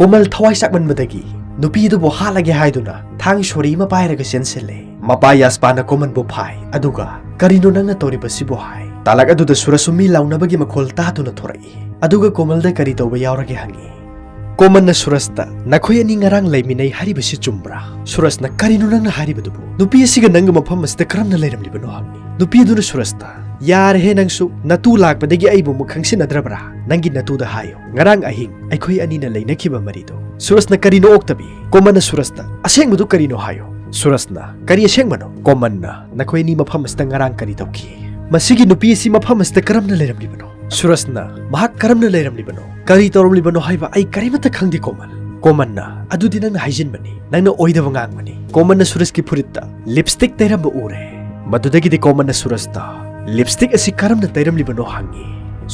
ꯀꯣꯃꯜ ꯊꯋꯥꯏ ꯆꯥꯛꯃꯟꯕꯗꯒꯤ ꯅꯨꯄꯤ ꯑꯗꯨꯕꯨ ꯍꯥꯠꯂꯒꯦ ꯍꯥꯏꯗꯨꯅ ꯊꯥꯡ ꯁꯣꯔꯤ ꯑꯃ ꯄꯥꯏꯔꯒ ꯆꯦꯟꯁꯤꯜꯂꯦ꯫ ꯃꯄꯥ ꯌꯥꯁꯄꯥꯟꯅ ꯀꯣꯃꯟꯕꯨ ꯐꯥꯏ, ꯑꯗꯨꯒ "ꯀꯔꯤꯅꯣ ꯅꯪꯅ ꯇꯧꯔꯤꯕꯁꯤꯕꯨ?" ꯍꯥꯏ꯫ ꯇꯥꯂꯛ ꯑꯗꯨꯗ ꯁꯨꯔꯖꯁꯨ ꯃꯤ ꯂꯥꯎꯅꯕꯒꯤ ꯃꯈꯣꯜ ꯇꯥꯗꯨꯅ ꯊꯣꯔꯛꯏ, ꯑꯗꯨꯒ ꯀꯣꯃꯜꯗ ꯀꯔꯤ ꯇꯧꯕ ꯌꯥꯎꯔꯒꯦ ꯍꯪꯉꯤ꯫ ꯀꯣꯃꯟꯅ ꯁꯨꯔꯖꯇ, "ꯅꯈꯣꯏ ꯑꯅꯤ ꯉꯔꯥꯡ ꯂꯩꯃꯤꯟꯅꯩ ꯍꯥꯏꯔꯤꯕꯁꯤ ꯆꯨꯝꯕ꯭ꯔꯥ?" ꯁꯨꯔꯖꯅ, "ꯀꯔꯤꯅꯣ ꯅꯪꯅ ꯍꯥꯏꯔꯤꯕꯗꯨꯕꯨ? ꯅꯨꯄꯤ ꯑꯁꯤꯒ ꯅꯪꯒ ꯃꯐꯝ ꯑꯁꯤꯗ ꯀꯔꯝꯅ ꯂꯩꯔꯝꯂꯤꯕꯅꯣ?" ꯍꯪꯉꯤ꯫ ꯅꯨꯄꯤ ꯑꯗꯨꯅ ꯁꯨꯔꯖꯇ, "ꯌꯥꯔꯦꯍꯦ, ꯅꯪꯁꯨ ꯅꯇꯨ ꯂꯥꯛꯄꯗꯒꯤ ꯑꯩꯕꯨ ꯑꯃꯨꯛ ꯈꯪꯁꯤꯟꯅꯗ꯭ꯔꯕ꯭ꯔꯥ? ꯅꯪꯒꯤ ꯅꯇꯨꯗ ꯍꯥꯏꯌꯨ, ꯉꯔꯥꯡ ꯑꯍꯤꯡ ꯑꯩꯈꯣꯏ ꯑꯅꯤꯅ ꯂꯩꯅꯈꯤꯕ ꯃꯔꯤꯗꯣ꯫" ꯁꯨꯔꯖꯅ, "ꯀꯔꯤꯅꯣ ꯑꯣꯛꯇꯕꯤ? ꯀꯣꯃꯟꯅ ꯁꯨꯔꯖꯇ, ꯑꯁꯦꯡꯕꯗꯨ ꯀꯔꯤꯅꯣ ꯍꯥꯏꯌꯨ꯫" ꯁꯨꯔꯖꯅ, "ꯀꯔꯤ ꯑꯁꯦꯡꯕꯅꯣ?" ꯀꯣꯃꯟꯅ, "ꯅꯈꯣꯏ ꯑꯅꯤ ꯃꯐꯝ ꯑꯁꯤꯗ ꯉꯔꯥꯡ ꯀꯔꯤ ꯇꯧꯈꯤ? ꯃꯁꯤꯒꯤ ꯅꯨꯄꯤ ꯑꯁꯤ ꯃꯐꯝ ꯑꯁꯤꯗ ꯀꯔꯝꯅ ꯂꯩꯔꯝꯂꯤꯕꯅꯣ?" ꯁꯨꯔꯖꯅ, "ꯃꯍꯥꯛ ꯀꯔꯝꯅ ꯂꯩꯔꯝꯂꯤꯕꯅꯣ? ꯀꯔꯤ ꯇꯧꯔꯝꯂꯤꯕꯅꯣ ꯍꯥꯏꯕ ꯑꯩ ꯀꯔꯤꯃꯠꯇ ꯈꯪꯗꯦ, ꯀꯣꯃꯟ꯫" ꯀꯣꯃꯟꯅ, "ꯑꯗꯨꯗꯤ ꯅꯪꯅ ꯍꯥꯏꯖꯤꯟꯕꯅꯤ, ꯅꯪꯅ ꯑꯣꯏꯗꯕ ꯉꯥꯡꯕꯅꯤ꯫" ꯀꯣꯃꯟꯅ ꯁꯨꯔꯖꯀꯤ ꯐꯨꯔꯤꯠꯇ ꯂꯤꯞꯁꯇꯤꯛ ꯇꯩꯔꯝꯕ ꯎꯔꯦ꯫ ꯃꯗꯨꯗꯒꯤꯗꯤ ꯀꯣꯃꯟꯅ ꯁꯨꯔꯖꯇ, "ꯂꯤꯞꯁꯇꯤꯛ ꯑꯁꯤ ꯀꯔꯝꯅ ꯇꯩꯔꯝꯂꯤꯕꯅꯣ?" ꯍꯪꯉꯤ꯫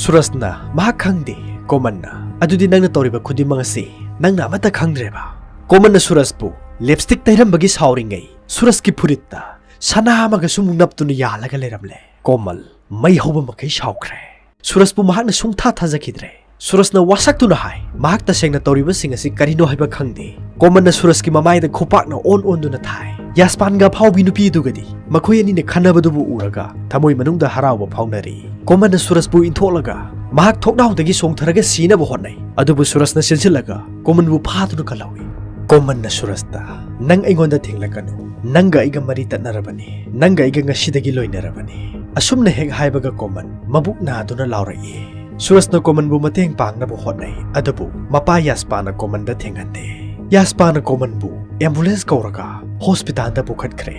ꯁꯨꯔꯖꯅ, "ꯃꯍꯥꯛ ꯈꯪꯗꯦ꯫" ꯀꯣꯃꯟꯅ, "ꯑꯗꯨꯗꯤ ꯅꯪꯅ ꯇꯧꯔꯤꯕ ꯈꯨꯗꯤꯡꯃꯛ ꯑꯁꯤ ꯅꯪꯅ ꯑꯃꯠꯇ ꯈꯪꯗ꯭ꯔꯦꯕ?" ꯀꯣꯃꯟꯅ ꯁꯨꯔꯖꯄꯨ ꯂꯤꯞꯁꯇꯤꯛ ꯇꯩꯔꯝꯕꯒꯤ ꯁꯥꯎꯔꯤꯉꯩ ꯁꯨꯔꯖꯀꯤ ꯐꯨꯔꯤꯠꯇ ꯁꯅꯥ ꯑꯃꯒꯁꯨ ꯑꯃꯨꯛ ꯅꯞꯇꯨꯅ ꯌꯥꯜꯂꯒ ꯂꯩꯔꯝꯂꯦ꯫ ꯀꯣꯃꯜ ꯃꯩ ꯍꯧꯕ ꯃꯈꯩ ꯁꯥꯎꯈ꯭ꯔꯦ꯫ ꯁꯨꯔꯖꯄꯨ ꯃꯍꯥꯛꯅ ꯁꯨꯡꯊꯥ ꯊꯥꯖꯈꯤꯗ꯭ꯔꯦ꯫ ꯁꯨꯔꯖꯅ ꯋꯥꯁꯛꯇꯨꯅ ꯍꯥꯏ, ꯃꯍꯥꯛ ꯇꯁꯦꯡꯅ ꯇꯧꯔꯤꯕꯁꯤꯡ ꯑꯁꯤ ꯀꯔꯤꯅꯣ ꯍꯥꯏꯕ ꯈꯪꯗꯦ꯫ ꯀꯣꯃꯟꯅ ꯁꯨꯔꯖꯀꯤ ꯃꯃꯥꯏꯗ ꯈꯨꯄꯥꯛꯅ ꯑꯣꯟ ꯑꯣꯟꯗꯨꯅ ꯊꯥꯏ꯫ ꯌꯥꯁꯄꯥꯟꯒ ꯑꯐꯥꯎꯕꯤ ꯅꯨꯄꯤꯗꯨꯒꯗꯤ ꯃꯈꯣꯏ ꯑꯅꯤꯅ ꯈꯟꯅꯕꯗꯨꯕꯨ ꯎꯔꯒ ꯊꯃꯣꯏ ꯃꯅꯨꯡꯗ ꯍꯔꯥꯎꯕ ꯐꯥꯎꯅꯔꯤ꯫ ꯀꯣꯃꯟꯅ ꯁꯨꯔꯖꯄꯨ ꯏꯟꯊꯣꯛꯂꯒ ꯃꯍꯥꯛ ꯊꯣꯡꯅꯥꯎꯗꯒꯤ ꯆꯣꯡꯊꯔꯒ ꯁꯤꯅꯕ ꯍꯣꯠꯅꯩ꯫ ꯑꯗꯨꯕꯨ ꯁꯨꯔꯖꯅ ꯆꯦꯟꯁꯤꯜꯂꯒ ꯀꯣꯃꯟꯕꯨ ꯐꯥꯗꯨꯅ ꯀꯜꯍꯧꯏ꯫ ꯀꯣꯃꯟꯅ ꯁꯨꯔꯖꯇ, "ꯅꯪ ꯑꯩꯉꯣꯟꯗ ꯊꯦꯡꯂꯛꯀꯅꯨ꯫ ꯅꯪꯒ ꯑꯩꯒ ꯃꯔꯤ ꯇꯠꯅꯔꯕꯅꯤ꯫ ꯅꯪꯒ ꯑꯩꯒ ꯉꯁꯤꯗꯒꯤ ꯂꯣꯏꯅꯔꯕꯅꯤ꯫" ꯑꯁꯨꯝꯅ ꯍꯦꯛ ꯍꯥꯏꯕꯒ ꯀꯣꯃꯟ ꯃꯕꯨꯛ ꯅꯥꯗꯨꯅ ꯂꯥꯎꯔꯛꯏ꯫ ꯁꯨꯔꯖꯅ ꯀꯣꯃꯟꯕꯨ ꯃꯇꯦꯡ ꯄꯥꯡꯅꯕ ꯍꯣꯠꯅꯩ, ꯑꯗꯨꯕꯨ ꯃꯄꯥ ꯌꯥꯁꯄꯥꯟꯅ ꯀꯣꯃꯟꯗ ꯊꯦꯡꯍꯟꯗꯦ꯫ ꯌꯥꯁꯄꯥꯟꯅ ꯀꯣꯃꯟꯕꯨ ꯑꯦꯝꯕꯨꯂꯦꯟꯁ ꯀꯧꯔꯒ ꯍꯣꯁꯄꯤꯇꯥꯜꯗ ꯄꯨꯈꯠꯈ꯭ꯔꯦ꯫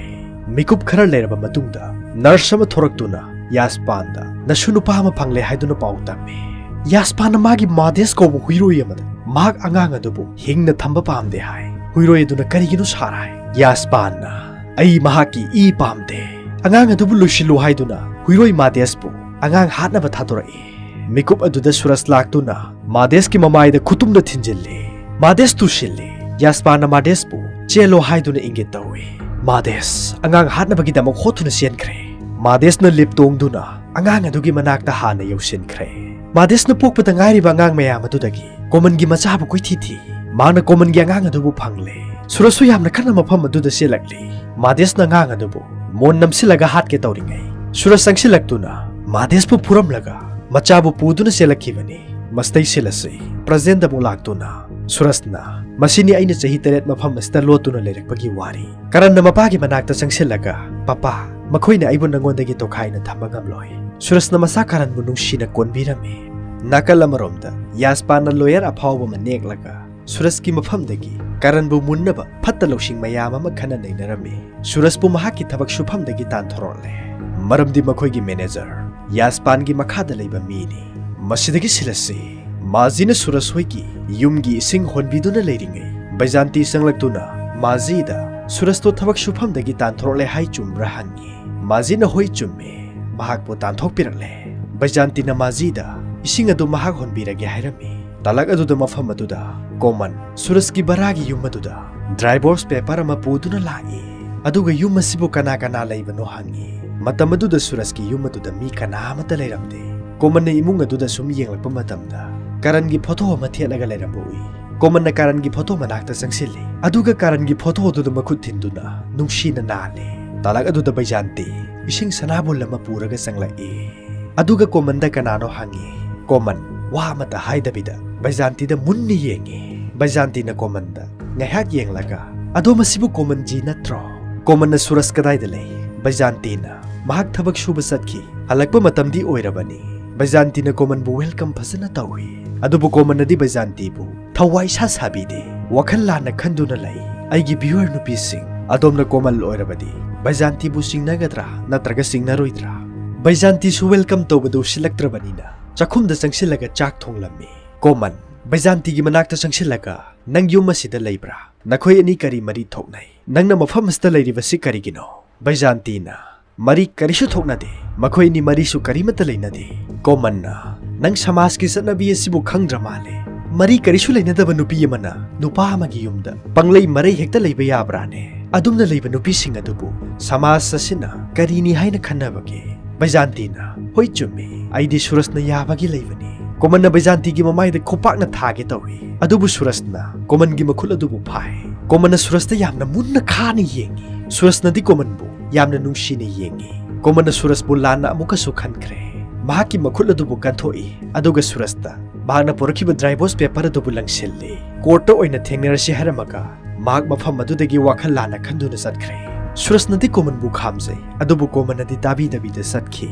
ꯃꯤꯀꯨꯞ ꯈꯔ ꯂꯩꯔꯕ ꯃꯇꯨꯡꯗ ꯅꯔꯁ ꯑꯃ ꯊꯣꯔꯛꯇꯨꯅ ꯌꯥꯁꯄꯥꯟꯗ ꯅꯁꯨ ꯅꯨꯄꯥ ꯑꯃ ꯐꯪꯂꯦ ꯍꯥꯏꯗꯨꯅ ꯄꯥꯎ ꯇꯝꯃꯤ꯫ ꯌꯥꯁꯄꯥꯟꯅ ꯃꯥꯒꯤ ꯃꯥꯗꯦꯁ ꯀꯧꯕ ꯍꯨꯏꯔꯣꯏ ꯑꯃꯗ ꯃꯍꯥꯛ ꯑꯉꯥꯡ ꯑꯗꯨꯕꯨ ꯍꯤꯡꯅ ꯊꯝꯕ ꯄꯥꯝꯗꯦ ꯍꯥꯏ꯫ ꯍꯨꯏꯔꯣꯏ ꯑꯗꯨꯅ ꯀꯔꯤꯒꯤꯅꯣ ꯁꯥꯔ ꯍꯥꯏ꯫ ꯌꯥꯁꯄꯥꯟꯅ "ꯑꯩ ꯃꯍꯥꯛꯀꯤ ꯏ ꯄꯥꯝꯗꯦ, ꯑꯉꯥꯡ ꯑꯗꯨꯕꯨ ꯂꯣꯏꯁꯤꯜꯂꯨ" ꯍꯥꯏꯗꯨꯅ ꯍꯨꯏꯔꯣꯏ ꯃꯥꯗꯦꯁꯄꯨ ꯑꯉꯥꯡ ꯍꯥꯠꯅꯕ ꯊꯥꯗꯣꯔꯛꯏ꯫ ꯃꯤꯀꯨꯞ ꯑꯗꯨꯗ ꯁꯨꯔꯖ ꯂꯥꯛꯇꯨꯅ ꯃꯥꯗꯦꯁꯀꯤ ꯃꯃꯥꯏꯗ ꯈꯨꯇꯨꯝꯗ ꯊꯤꯟꯖꯤꯜꯂꯤ꯫ ꯃꯥꯗꯦꯁ ꯇꯨꯁꯤꯜꯂꯤ꯫ ꯌꯥꯁꯄꯥꯟꯅ ꯃꯥꯗꯦꯁꯄꯨ "ꯆꯦꯜꯂꯣ" ꯍꯥꯏꯗꯨꯅ ꯏꯪꯒꯤꯠ ꯇꯧꯏ꯫ ꯃꯥꯗꯦꯁ ꯑꯉꯥꯡ ꯍꯥꯠꯅꯕꯒꯤꯗꯃꯛ ꯍꯣꯠꯇꯨꯅ ꯆꯦꯟꯈ꯭ꯔꯦ꯫ ꯃꯥꯗꯦꯁꯅ ꯂꯤꯞ ꯇꯣꯡꯗꯨꯅ ꯑꯉꯥꯡ ꯑꯗꯨꯒꯤ ꯃꯅꯥꯛꯇ ꯍꯥꯟꯅ ꯌꯧꯁꯤꯟꯈ꯭ꯔꯦ꯫ ꯃꯥꯗꯦꯁꯅ ꯄꯣꯛꯄꯗ ꯉꯥꯏꯔꯤꯕ ꯑꯉꯥꯡ ꯃꯌꯥꯝ ꯑꯗꯨꯗꯒꯤ ꯀꯣꯃꯟꯒꯤ ꯃꯆꯥꯕꯨ ꯀꯣꯏꯊꯤ ꯊꯤ꯫ ꯃꯥꯅ ꯀꯣꯃꯟꯒꯤ ꯑꯉꯥꯡ ꯑꯗꯨꯕꯨ ꯐꯪꯂꯦ꯫ ꯁꯨꯔꯖꯁꯨ ꯌꯥꯝꯅ ꯀꯟꯅ ꯃꯐꯝ ꯑꯗꯨꯗ ꯆꯦꯜꯂꯛꯂꯤ꯫ ꯃꯥꯗꯦꯁꯅ ꯑꯉꯥꯡ ꯑꯗꯨꯕꯨ ꯃꯣꯟ ꯅꯝꯁꯤꯜꯂꯒ ꯍꯥꯠꯀꯦ ꯇꯧꯔꯤꯉꯩ ꯁꯨꯔꯖ ꯆꯪꯁꯤꯜꯂꯛꯇꯨꯅ ꯃꯥꯗꯦꯁꯄꯨ ꯐꯨꯔꯝꯂꯒ ꯃꯆꯥꯕꯨ ꯄꯨꯗꯨꯅ ꯆꯦꯜꯂꯛꯈꯤꯕꯅꯤ꯫ ꯃꯁꯤꯗꯩ ꯁꯤꯜ ꯑꯁꯤ ꯄ꯭ꯔꯖꯦꯟꯗ ꯑꯃꯨꯛ ꯂꯥꯛꯇꯨꯅ ꯁꯨꯔꯖꯅ "ꯃꯁꯤꯅꯤ ꯑꯩꯅ ꯆꯍꯤ ꯇꯔꯦꯠ ꯃꯐꯝ ꯑꯁꯤꯗ ꯂꯣꯠꯇꯨꯅ ꯂꯩꯔꯛꯄꯒꯤ ꯋꯥꯔꯤ"꯫ ꯀꯔꯟꯅ ꯃꯄꯥꯒꯤ ꯃꯅꯥꯛꯇ ꯆꯪꯁꯤꯜꯂꯒ, "ꯄꯄꯥ, ꯃꯈꯣꯏꯅ ꯑꯩꯕꯨ ꯅꯉꯣꯟꯗꯒꯤ ꯇꯣꯈꯥꯏꯅ ꯊꯝꯕ ꯉꯝꯂꯣꯏ"꯫ ꯁꯨꯔꯖꯅ ꯃꯆꯥ ꯀꯔꯟꯕꯨ ꯅꯨꯡꯁꯤꯅ ꯀꯣꯟꯕꯤꯔꯝꯃꯤ꯫ ꯅꯥꯀꯜ ꯑꯃꯔꯣꯝꯗ ꯌꯥꯁꯄꯥꯟꯅ ꯂꯣꯌꯔ ꯑꯐꯥꯎꯕ ꯑꯃ ꯅꯦꯛꯂꯒ ꯁꯨꯔꯖꯀꯤ ꯃꯐꯝꯗꯒꯤ ꯀꯔꯟꯕꯨ ꯃꯨꯟꯅꯕ ꯐꯠꯇ ꯂꯧꯁꯤꯡ ꯃꯌꯥꯝ ꯑꯃ ꯈꯟꯅ ꯅꯩꯅꯔꯝꯃꯤ꯫ ꯁꯨꯔꯖꯄꯨ ꯃꯍꯥꯛꯀꯤ ꯊꯕꯛ ꯁꯨꯐꯝꯗꯒꯤ ꯇꯥꯟꯊꯣꯔꯛꯂꯦ, ꯃꯔꯝꯗꯤ ꯃꯈꯣꯏꯒꯤ ꯃꯦꯅꯦꯖꯔ ꯌꯥꯁꯄꯥꯟꯒꯤ ꯃꯈꯥꯗ ꯂꯩꯕ ꯃꯤꯅꯤ꯫ ꯃꯁꯤꯗꯒꯤ ꯁꯤꯜ ꯑꯁꯤ ꯃꯥꯖꯤꯅ ꯁꯨꯔꯖ ꯍꯣꯏꯒꯤ ꯌꯨꯝꯒꯤ ꯏꯁꯤꯡ ꯍꯣꯟꯕꯤꯗꯨꯅ ꯂꯩꯔꯤꯉꯩ ꯕꯩꯖꯥꯟꯇꯤ ꯆꯪꯂꯛꯇꯨꯅ ꯃꯥꯖꯤꯗ ꯁꯨꯔꯖꯇꯣ ꯊꯕꯛ ꯁꯨꯐꯝꯗꯒꯤ ꯇꯥꯟꯊꯣꯔꯛꯂꯦ ꯍꯥꯏ ꯆꯨꯝꯕ꯭ꯔꯥ ꯍꯪꯉꯤ꯫ ꯃꯥꯖꯤꯅ "ꯍꯣꯏ, ꯆꯨꯝꯃꯦ, ꯃꯍꯥꯛꯄꯨ ꯇꯥꯟꯊꯣꯛꯄꯤꯔꯛꯂꯦ"꯫ ꯕꯩꯖꯥꯟꯇꯤꯅ ꯃꯥꯖꯤꯗ "ꯏꯁꯤꯡ ꯑꯗꯨ ꯃꯍꯥꯛ ꯍꯣꯟꯕꯤꯔꯒꯦ" ꯍꯥꯏꯔꯝꯃꯤ꯫ ꯇꯥꯂꯛ ꯑꯗꯨꯗ ꯃꯐꯝ ꯑꯗꯨꯗ ꯀꯣꯃꯟ ꯁꯨꯔꯖꯀꯤ ꯕꯔꯥꯒꯤ ꯌꯨꯝ ꯑꯗꯨꯗ ꯗ꯭ꯔꯥꯏꯚꯣꯔꯁ ꯄꯦꯄꯔ ꯑꯃ ꯄꯨꯗꯨꯅ ꯂꯥꯛꯏ, ꯑꯗꯨꯒ "ꯌꯨꯝ ꯑꯁꯤꯕꯨ ꯀꯅꯥ ꯀꯅꯥ ꯂꯩꯕꯅꯣ?" ꯍꯪꯉꯤ꯫ ꯃꯇꯝ ꯑꯗꯨꯗ ꯁꯨꯔꯖꯀꯤ ꯌꯨꯝ ꯑꯗꯨꯗ ꯃꯤ ꯀꯅꯥ ꯑꯃꯠꯇ ꯂꯩꯔꯝꯗꯦ꯫ ꯀꯣꯃꯟꯅ ꯏꯃꯨꯡ ꯑꯗꯨꯗ ꯁꯨꯝ ꯌꯦꯡꯂꯛꯄ ꯃꯇꯝꯗ ꯀꯔꯟꯒꯤ ꯐꯣꯇꯣ ꯑꯃ ꯊꯦꯠꯂꯒ ꯂꯩꯔꯝꯕ ꯎꯏ꯫ ꯀꯣꯃꯟꯅ ꯀꯔꯟꯒꯤ ꯐꯣꯇꯣ ꯃꯅꯥꯛꯇ ꯆꯪꯁꯤꯜꯂꯤ, ꯑꯗꯨꯒ ꯀꯔꯟꯒꯤ ꯐꯣꯇꯣ ꯑꯗꯨꯗ ꯃꯈꯨꯠ ꯊꯤꯟꯗꯨꯅ ꯅꯨꯡꯁꯤꯅ ꯅꯥꯜꯂꯤ꯫ ꯇꯥꯂꯛ ꯑꯗꯨꯗ ꯕꯩꯖꯥꯟꯇꯤ ꯏꯁꯤꯡ ꯁꯅꯥꯕꯨꯜ ꯑꯃ ꯄꯨꯔꯒ ꯆꯪꯂꯛꯏ, ꯑꯗꯨꯒ ꯀꯣꯃꯟꯗ ꯀꯅꯥꯅꯣ ꯍꯪꯉꯤ꯫ ꯀꯣꯃꯟ ꯋꯥ ꯑꯃꯠꯇ ꯍꯥꯏꯗꯕꯤꯗ ꯕꯩꯖꯥꯟꯇꯤꯗ ꯃꯨꯟꯅ ꯌꯦꯡꯉꯤ꯫ ꯕꯩꯖꯥꯟꯇꯤꯅ ꯀꯣꯃꯟꯗ ꯉꯥꯏꯍꯥꯛ ꯌꯦꯡꯂꯒ, "ꯑꯗꯣ ꯃꯁꯤꯕꯨ ꯀꯣꯃꯟ ꯖꯤ ꯅꯠꯇ꯭ꯔꯣ?" ꯀꯣꯃꯟꯅ "ꯁꯨꯔꯖ ꯀꯗꯥꯏꯗ ꯂꯩ?" ꯕꯩꯖꯥꯟꯇꯤꯅ, "ꯃꯍꯥꯛ ꯊꯕꯛ ꯁꯨꯕ ꯆꯠꯈꯤ, ꯍꯜꯂꯛꯄ ꯃꯇꯝꯗꯤ ꯑꯣꯏꯔꯕꯅꯤ"꯫ ꯕꯩꯖꯥꯟꯇꯤꯅ ꯀꯣꯃꯟꯕꯨ ꯋꯦꯜꯀꯝ ꯐꯖꯅ ꯇꯧꯏ, ꯑꯗꯨꯕꯨ ꯀꯣꯃꯟꯅꯗꯤ ꯕꯩꯖꯥꯟꯇꯤꯕꯨ ꯊꯋꯥꯏ ꯏꯁꯥ ꯁꯥꯕꯤꯗꯦ꯫ "ꯋꯥꯈꯜ ꯂꯥꯟꯅ ꯈꯟꯗꯨꯅ ꯂꯩ꯫ ꯑꯩꯒꯤ ꯚꯤꯌꯨꯋꯔ ꯅꯨꯄꯤꯁꯤꯡ, ꯑꯗꯣꯝꯅ ꯀꯣꯃꯜ ꯑꯣꯏꯔꯕꯗꯤ ꯕꯩꯖꯥꯟꯇꯤꯕꯨ ꯆꯤꯡꯅꯒꯗ꯭ꯔꯥ ꯅꯠꯇ꯭ꯔꯒ ꯆꯤꯡꯅꯔꯣꯏꯗ꯭ꯔꯥ? ꯕꯩꯖꯥꯟꯇꯤꯁꯨ ꯋꯦꯜꯀꯝ ꯇꯧꯕꯗ ꯎꯁꯤꯜꯂꯛꯇ꯭ꯔꯕꯅꯤꯅ ꯆꯥꯛꯈꯨꯝꯗ ꯆꯪꯁꯤꯜꯂꯒ ꯆꯥꯛ ꯊꯣꯡꯂꯝꯃꯤ꯫ ꯀꯣꯃꯜ, ꯕꯩꯖꯥꯟꯇꯤꯒꯤ ꯃꯅꯥꯛꯇ ꯆꯪꯁꯤꯜꯂꯒ, "ꯅꯪ ꯌꯨꯝ ꯑꯁꯤꯗ ꯂꯩꯕ꯭ꯔꯥ? ꯅꯈꯣꯏ ꯑꯅꯤ ꯀꯔꯤ ꯃꯔꯤ ꯊꯣꯛꯅꯩ? ꯅꯪꯅ ꯃꯐꯝ ꯑꯁꯤꯗ ꯂꯩꯔꯤꯕꯁꯤ ꯀꯔꯤꯒꯤꯅꯣ?" ꯕꯩꯖꯥꯟꯇꯤꯅ, "ꯃꯔꯤ ꯀꯔꯤꯁꯨ ꯊꯣꯛꯅꯗꯦ꯫ ꯃꯈꯣꯏ ꯑꯅꯤ ꯃꯔꯤꯁꯨ ꯀꯔꯤꯃꯠꯇ ꯂꯩꯅꯗꯦ꯫" ꯀꯣꯃꯟꯅ, "ꯅꯪ ꯁꯃꯥꯖꯀꯤ ꯆꯠꯅꯕꯤ ꯑꯁꯤꯕꯨ ꯈꯪꯗ꯭ꯔ ꯃꯥꯜꯂꯦ꯫ ꯃꯔꯤ ꯀꯔꯤꯁꯨ ꯂꯩꯅꯗꯕ ꯅꯨꯄꯤ ꯑꯃꯅ ꯅꯨꯄꯥ ꯑꯃꯒꯤ ꯌꯨꯝꯗ ꯄꯪꯂꯩ ꯃꯔꯩ ꯍꯦꯛꯇ ꯂꯩꯕ ꯌꯥꯕ꯭ꯔꯥꯅꯦ? ꯑꯗꯨꯝꯅ ꯂꯩꯕ ꯅꯨꯄꯤꯁꯤꯡ ꯑꯗꯨꯕꯨ ꯁꯃꯥꯖ ꯑꯁꯤꯅ ꯀꯔꯤꯅꯤ ꯍꯥꯏꯅ ꯈꯟꯅꯕꯒꯦ?" ꯕꯩꯖꯥꯟꯇꯤꯅ, "ꯍꯣꯏ, ꯆꯨꯝꯃꯤ, ꯑꯩꯗꯤ ꯁꯨꯔꯖꯅ ꯌꯥꯕꯒꯤ ꯂꯩꯕꯅꯤ꯫" ꯀꯣꯃꯟꯅ ꯕꯩꯖꯥꯟꯇꯤꯒꯤ ꯃꯃꯥꯏꯗ ꯈꯨꯄꯥꯛꯅ ꯊꯥꯒꯦ ꯇꯧꯏ, ꯑꯗꯨꯕꯨ ꯁꯨꯔꯖꯅ ꯀꯣꯃꯟꯒꯤ ꯃꯈꯨꯠ ꯑꯗꯨꯕꯨ ꯐꯥꯏ꯫ ꯀꯣꯃꯟꯅ ꯁꯨꯔꯖꯇ ꯌꯥꯝꯅ ꯃꯨꯟꯅ ꯈꯥꯅ ꯌꯦꯡꯏ꯫ ꯁꯨꯔꯖꯅꯗꯤ ꯀꯣꯃꯟꯕꯨ ꯌꯥꯝꯅ ꯅꯨꯡꯁꯤꯅ ꯌꯦꯡꯏ꯫ ꯀꯣꯃꯟꯅ ꯁꯨꯔꯖꯕꯨ ꯂꯥꯟꯅ ꯑꯃꯨꯛꯀꯁꯨ ꯈꯟꯈ꯭ꯔꯦ꯫ ꯃꯍꯥꯛꯀꯤ ꯃꯈꯨꯠ ꯑꯗꯨꯕꯨ ꯀꯟꯊꯣꯛꯏ, ꯑꯗꯨꯒ ꯁꯨꯔꯖꯇ ꯃꯍꯥꯛꯅ ꯄꯨꯔꯛꯈꯤꯕ ꯗ꯭ꯔꯥꯏꯚꯣꯔꯁ ꯄꯦꯄꯔ ꯑꯗꯨꯕꯨ ꯂꯪꯁꯤꯜꯂꯤ꯫ ꯀꯣꯔꯠꯇ ꯑꯣꯏꯅ ꯊꯦꯡꯅꯔꯁꯤ ꯍꯥꯏꯔꯝꯃꯒ ꯃꯍꯥꯛ ꯃꯐꯝ ꯑꯗꯨꯗꯒꯤ ꯋꯥꯈꯜ ꯂꯥꯟꯅ ꯈꯟꯗꯨꯅ ꯆꯠꯈ꯭ꯔꯦ꯫ ꯁꯨꯔꯖꯅꯗꯤ ꯀꯣꯃꯟꯕꯨ ꯈꯥꯝꯖꯩ, ꯑꯗꯨꯕꯨ ꯀꯣꯃꯟꯅꯗꯤ ꯇꯥꯕꯤꯗꯕꯤꯗ ꯆꯠꯈꯤ꯫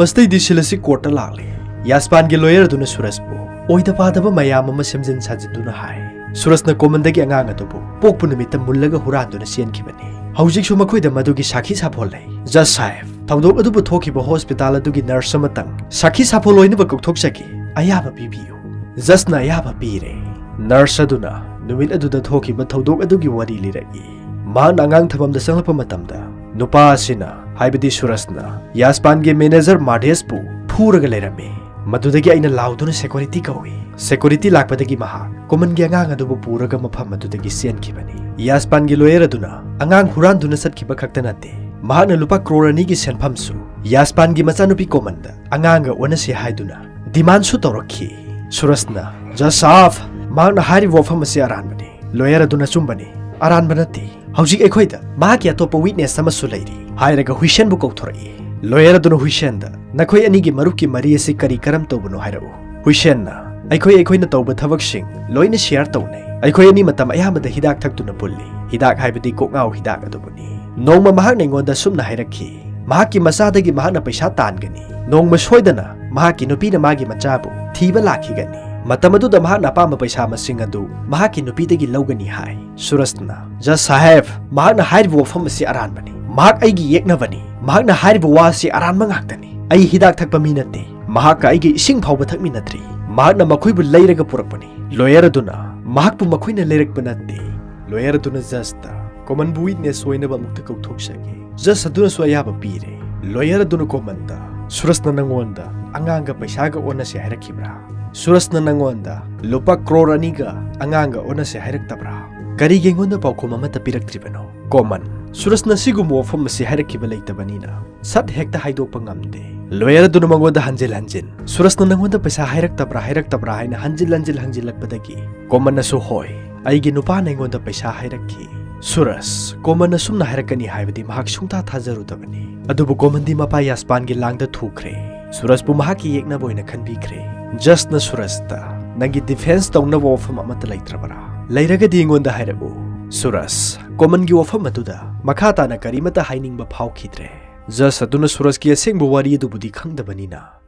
ꯃꯁꯤꯗꯩꯗꯤ ꯁꯤꯜ ꯑꯁꯤ ꯀꯣꯔꯠꯇ ꯂꯥꯛꯂꯤ꯫ ꯌꯥꯁꯄꯥꯟꯒꯤ ꯂꯣꯌꯔ ꯑꯗꯨꯅ ꯁꯨꯔꯖꯕꯨ ꯑꯣꯏꯗ ꯄꯥꯗꯕ ꯃꯌꯥꯝ ꯑꯃ ꯁꯦꯝꯖꯤꯟ ꯁꯥꯖꯤꯟꯗꯨꯅ ꯍꯥꯏ꯫ ꯁꯨꯔꯖꯅ ꯀꯣꯃꯟꯗꯒꯤ ꯑꯉꯥꯡ ꯑꯗꯨꯕꯨ ꯄꯣꯛꯄ ꯅꯨꯃꯤꯠꯇ ꯃꯨꯜꯂꯒ ꯍꯨꯔꯥꯟꯗꯨꯅ ꯆꯦꯟꯈꯤꯕꯅꯤ꯫ ꯍꯧꯖꯤꯛꯁꯨ ꯃꯈꯣꯏꯗ ꯃꯗꯨꯒꯤ ꯁꯥꯈꯤ ꯁꯥꯐꯣꯜ ꯂꯩ꯫ ꯖꯖ ꯁꯥꯍꯦꯕ, ꯊꯧꯗꯣꯛ ꯑꯗꯨꯕꯨ ꯊꯣꯛꯈꯤꯕ ꯍꯣꯁꯄꯤꯇꯥꯜ ꯑꯗꯨꯒꯤ ꯅꯔꯁ ꯑꯃꯇꯪ ꯁꯥꯈꯤ ꯁꯥꯐꯣꯜ ꯑꯣꯏꯅꯕ ꯀꯧꯊꯣꯛꯆꯒꯦ꯫ ꯑꯌꯥꯕ ꯄꯤꯕꯤꯌꯨ꯫ ꯖꯖꯅ ꯑꯌꯥꯕ ꯄꯤꯔꯦ꯫ ꯅꯔꯁ ꯑꯗꯨꯅ ꯅꯨꯃꯤꯠ ꯑꯗꯨꯗ ꯊꯣꯛꯈꯤꯕ ꯊꯧꯗꯣꯛ ꯑꯗꯨꯒꯤ ꯋꯥꯔꯤ ꯂꯤꯔꯛꯏ꯫ ꯃꯍꯥꯛꯅ ꯑꯉꯥꯡ ꯊꯝꯐꯝꯗ ꯆꯪꯂꯛꯄ ꯃꯇꯝꯗ, ꯅꯨꯄꯥ ꯑꯁꯤꯅ, ꯍꯥꯏꯕꯗꯤ ꯁꯨꯔꯖꯅ, ꯌꯥꯁꯄꯥꯟꯒꯤ ꯃꯦꯅꯦꯖꯔ ꯃꯥꯔꯗꯦꯁꯄꯨ ꯐꯨꯔꯒ ꯂꯩꯔꯝꯃꯤ꯫ ꯃꯗꯨꯗꯒꯤ ꯑꯩꯅ ꯂꯥꯎꯗꯨꯅ ꯁꯦꯀ꯭ꯌꯨꯔꯤꯇꯤ ꯀꯧꯏ꯫ ꯁꯦꯀ꯭ꯌꯨꯔꯤꯇꯤ ꯂꯥꯛꯄꯗꯒꯤ ꯃꯍꯥꯛ ꯀꯣꯃꯟꯒꯤ ꯑꯉꯥꯡ ꯑꯗꯨꯕꯨ ꯄꯨꯔꯒ ꯃꯐꯝ ꯑꯗꯨꯗꯒꯤ ꯆꯦꯟꯈꯤꯕꯅꯤ꯫ ꯌꯥꯁꯄꯥꯟꯒꯤ ꯂꯣꯌꯔ ꯑꯗꯨꯅ ꯑꯉꯥꯡ ꯍꯨꯔꯥꯟꯗꯨꯅ ꯆꯠꯈꯤꯕ ꯈꯛꯇ ꯅꯠꯇꯦ, ꯃꯍꯥꯛꯅ ꯂꯨꯄꯥ ꯀ꯭ꯔꯣꯔ ꯑꯅꯤꯒꯤ ꯁꯦꯟꯐꯝꯁꯨ ꯌꯥꯁꯄꯥꯟꯒꯤ ꯃꯆꯥꯅꯨꯄꯤ ꯀꯣꯃꯟꯗ ꯑꯉꯥꯡꯒ ꯑꯣꯟꯅꯁꯤ ꯍꯥꯏꯗꯨꯅ ꯗꯤꯃꯥꯟꯁꯨ ꯇꯧꯔꯛꯈꯤ꯫ ꯁꯨꯔꯖꯅ, "ꯖꯖ ꯁꯥꯍꯦꯕ, ꯃꯍꯥꯛꯅ ꯍꯥꯏꯔꯤꯕ ꯋꯥꯐꯝ ꯑꯁꯤ ꯑꯔꯥꯟꯕꯅꯤ꯫" ꯂꯣꯌꯔ ꯑꯗꯨꯅ, "ꯑꯆꯨꯝꯕꯅꯤ, ꯑꯔꯥꯟꯕ ꯅꯠꯇꯦ꯫ ꯍꯧꯖꯤꯛ ꯑꯩꯈꯣꯏꯗ ꯃꯍꯥꯛꯀꯤ ꯑꯇꯣꯞꯄ ꯋꯤꯠꯅꯦꯁ ꯑꯃꯁꯨ ꯂꯩꯔꯤ," ꯍꯥꯏꯔꯒ ꯍꯨꯏꯁꯦꯟꯕꯨ ꯀꯧꯊꯣꯔꯛꯏ꯫ ꯂꯣꯌꯔ ꯑꯗꯨꯅ ꯍꯨꯏꯁꯦꯟꯗ, "ꯅꯈꯣꯏ ꯑꯅꯤꯒꯤ ꯃꯔꯨꯞꯀꯤ ꯃꯔꯤ ꯑꯁꯤ ꯀꯔꯤ ꯀꯔꯝ ꯇꯧꯕꯅꯣ ꯍꯥꯏꯔꯛꯎ꯫" ꯍꯨꯏꯁꯦꯟꯅ, "ꯑꯩꯈꯣꯏ ꯑꯩꯈꯣꯏꯅ ꯇꯧꯕ ꯊꯕꯛꯁꯤꯡ ꯂꯣꯏꯅ ꯁꯤꯌꯥꯔ ꯇꯧꯅꯩ꯫ ꯑꯩꯈꯣꯏ ꯑꯅꯤ ꯃꯇꯝ ꯑꯌꯥꯝꯕꯗ ꯍꯤꯗꯥꯛ ꯊꯛꯇꯨꯅ ꯄꯨꯜꯂꯤ꯫ ꯍꯤꯗꯥꯛ ꯍꯥꯏꯕꯗꯤ ꯀꯣꯛꯉꯥꯎ ꯍꯤꯗꯥꯛ ꯑꯗꯨꯕꯨꯅꯤ꯫ ꯅꯣꯡꯃ ꯃꯍꯥꯛꯅ ꯑꯩꯉꯣꯟꯗ ꯑꯁꯨꯝꯅ ꯍꯥꯏꯔꯛꯈꯤ, ꯃꯍꯥꯛꯀꯤ ꯃꯆꯥꯗꯒꯤ ꯃꯍꯥꯛꯅ ꯄꯩꯁꯥ ꯇꯥꯟꯒꯅꯤ꯫ ꯅꯣꯡꯃ ꯁꯣꯏꯗꯅ ꯃꯍꯥꯛꯀꯤ ꯅꯨꯄꯤꯅ ꯃꯥꯒꯤ ꯃꯆꯥꯕꯨ ꯊꯤꯕ ꯂꯥꯛꯈꯤꯒꯅꯤ꯫ ꯃꯇꯝ ꯑꯗꯨꯗ ꯃꯍꯥꯛꯅ ꯑꯄꯥꯝꯕ ꯄꯩꯁꯥ ꯃꯁꯤꯡ ꯑꯗꯨ ꯃꯍꯥꯛꯀꯤ ꯅꯨꯄꯤꯗꯒꯤ ꯂꯧꯒꯅꯤ ꯍꯥꯏ꯫ ꯁꯨꯔꯖꯅ, "ꯖꯖ ꯁꯥꯍꯦꯕ, ꯃꯍꯥꯛꯅ ꯍꯥꯏꯔꯤꯕ ꯋꯥꯐꯝ ꯑꯁꯤ ꯑꯔꯥꯟꯕꯅꯤ꯫ ꯃꯍꯥꯛ ꯑꯩꯒꯤ ꯌꯦꯛꯅꯕꯅꯤ꯫ ꯃꯍꯥꯛꯅ ꯍꯥꯏꯔꯤꯕ ꯋꯥ ꯑꯁꯤ ꯑꯔꯥꯟꯕ ꯉꯥꯛꯇꯅꯤ꯫ ꯑꯩ ꯍꯤꯗꯥꯛ ꯊꯛꯄ ꯃꯤ ꯅꯠꯇꯦ꯫ ꯃꯍꯥꯛꯀ ꯑꯩꯒꯤ ꯏꯁꯤꯡ ꯐꯥꯎꯕ ꯊꯛꯃꯤꯟꯅꯗ꯭ꯔꯤ꯫ ꯃꯍꯥꯛꯅ ꯃꯈꯣꯏꯕꯨ ꯂꯩꯔꯒ ꯄꯨꯔꯛꯄꯅꯤ꯫" ꯂꯣꯌꯔ ꯑꯗꯨꯅ, "ꯃꯍꯥꯛꯄꯨ ꯃꯈꯣꯏꯅ ꯂꯩꯔꯛꯄ ꯅꯠꯇꯦ꯫" ꯂꯣꯌꯔ ꯑꯗꯨꯅ ꯖꯖꯇ, "ꯀꯣꯃꯟꯕꯨ ꯋꯤꯠꯅꯦꯁ ꯑꯣꯏꯅꯕ ꯑꯃꯨꯛꯇ ꯀꯧꯊꯣꯛꯆꯒꯦ꯫" ꯖꯖ ꯑꯗꯨꯅꯁꯨ ꯑꯌꯥꯕ ꯄꯤꯔꯦ꯫ ꯂꯣꯌꯔ ꯑꯗꯨꯅ ꯀꯣꯃꯟꯗ, "ꯁꯨꯔꯖꯅ ꯅꯪꯉꯣꯟꯗ ꯑꯉꯥꯡꯒ ꯄꯩꯁꯥꯒ ꯑꯣꯟꯅꯁꯦ ꯍꯥꯏꯔꯛꯈꯤꯕ꯭ꯔꯥ? ꯁꯨꯔꯖꯅ ꯅꯪꯉꯣꯟꯗ ꯂꯨꯄꯥ ꯀ꯭ꯔꯣꯔ ꯑꯅꯤꯒ ꯑꯉꯥꯡꯒ ꯑꯣꯟꯅꯁꯦ ꯍꯥꯏꯔꯛꯇꯕ꯭ꯔꯥ? ꯀꯔꯤꯒꯤ ꯑꯩꯉꯣꯟꯗ ꯄꯥꯎꯈꯨꯝ ꯑꯃꯠꯇ ꯄꯤꯔꯛꯇ꯭ꯔꯤꯕꯅꯣ?" ꯀꯣꯃꯟ, "ꯁꯨꯔꯖꯅ ꯁꯤꯒꯨꯝꯕ ꯋꯥꯐꯝ ꯑꯁꯤ ꯍꯥꯏꯔꯛꯈꯤꯕ ꯂꯩꯇꯕꯅꯤꯅ ꯁꯠ ꯍꯦꯛꯇ ꯍꯥꯏꯗꯣꯛꯄ ꯉꯝꯗꯦ꯫" ꯂꯣꯌꯔ ꯑꯗꯨꯅ ꯃꯉꯣꯟꯗ ꯍꯟꯖꯤꯜ ꯍꯟꯖꯤꯟ, "ꯁꯨꯔꯖꯅ ꯅꯪꯉꯣꯟꯗ ꯄꯩꯁꯥ ꯍꯥꯏꯔꯛꯇꯕ꯭ꯔꯥ, ꯍꯥꯏꯔꯛꯇꯕ꯭ꯔꯥ?" ꯍꯥꯏꯅ ꯍꯟꯖꯤꯜ ꯍꯟꯖꯤꯜ ꯍꯪꯖꯤꯜꯂꯛꯄꯗꯒꯤ ꯀꯣꯃꯟꯅꯁꯨ, "ꯍꯣꯏ, ꯑꯩꯒꯤ ꯅꯨꯄꯥꯅ ꯑꯩꯉꯣꯟꯗ ꯄꯩꯁꯥ ꯍꯥꯏꯔꯛꯈꯤ꯫" ꯁꯨꯔꯖ, ꯀꯣꯃꯟꯅ ꯁꯨꯝꯅ ꯍꯥꯏꯔꯛꯀꯅꯤ ꯍꯥꯏꯕꯗꯤ ꯃꯍꯥꯛ ꯁꯨꯡꯊꯥ ꯊꯥꯖꯔꯨꯗꯕꯅꯤ꯫ ꯑꯗꯨꯕꯨ ꯀꯣꯃꯟꯗꯤ ꯃꯄꯥ ꯌꯥꯁꯄꯥꯟꯒꯤ ꯂꯥꯡꯗ ꯊꯨꯈ꯭ꯔꯦ꯫ ꯁꯨꯔꯖꯄꯨ ꯃꯍꯥꯛꯀꯤ ꯌꯦꯛꯅꯕ ꯑꯣꯏꯅ ꯈꯟꯕꯤꯈ꯭ꯔꯦ꯫ ꯖꯖꯅ ꯁꯨꯔꯖꯇ, "ꯅꯪꯒꯤ ꯗꯤꯐꯦꯟꯁ ꯇꯧꯅꯕ ꯋꯥꯐꯝ ꯑꯃꯠꯇ ꯂꯩꯇ꯭ꯔꯕꯔꯥ? ꯂꯩꯔꯒꯗꯤ ꯑꯩꯉꯣꯟꯗ ꯍꯥꯏꯔꯛꯎ꯫" ꯁꯨꯔꯖ, ꯀꯣꯃꯟꯒꯤ ꯋꯥꯐꯝ ꯑꯗꯨꯗ ꯃꯈꯥ ꯇꯥꯅ ꯀꯔꯤꯃꯠꯇ ꯍꯥꯏꯅꯤꯡꯕ ꯐꯥꯎꯈꯤꯗ꯭ꯔꯦ꯫ ꯖꯖ ꯑꯗꯨꯅ ꯁꯨꯔꯖꯀꯤ ꯑꯁꯦꯡꯕ ꯋꯥꯔꯤ ꯑꯗꯨꯕꯨꯗꯤ ꯈꯪꯗꯕꯅꯤꯅ,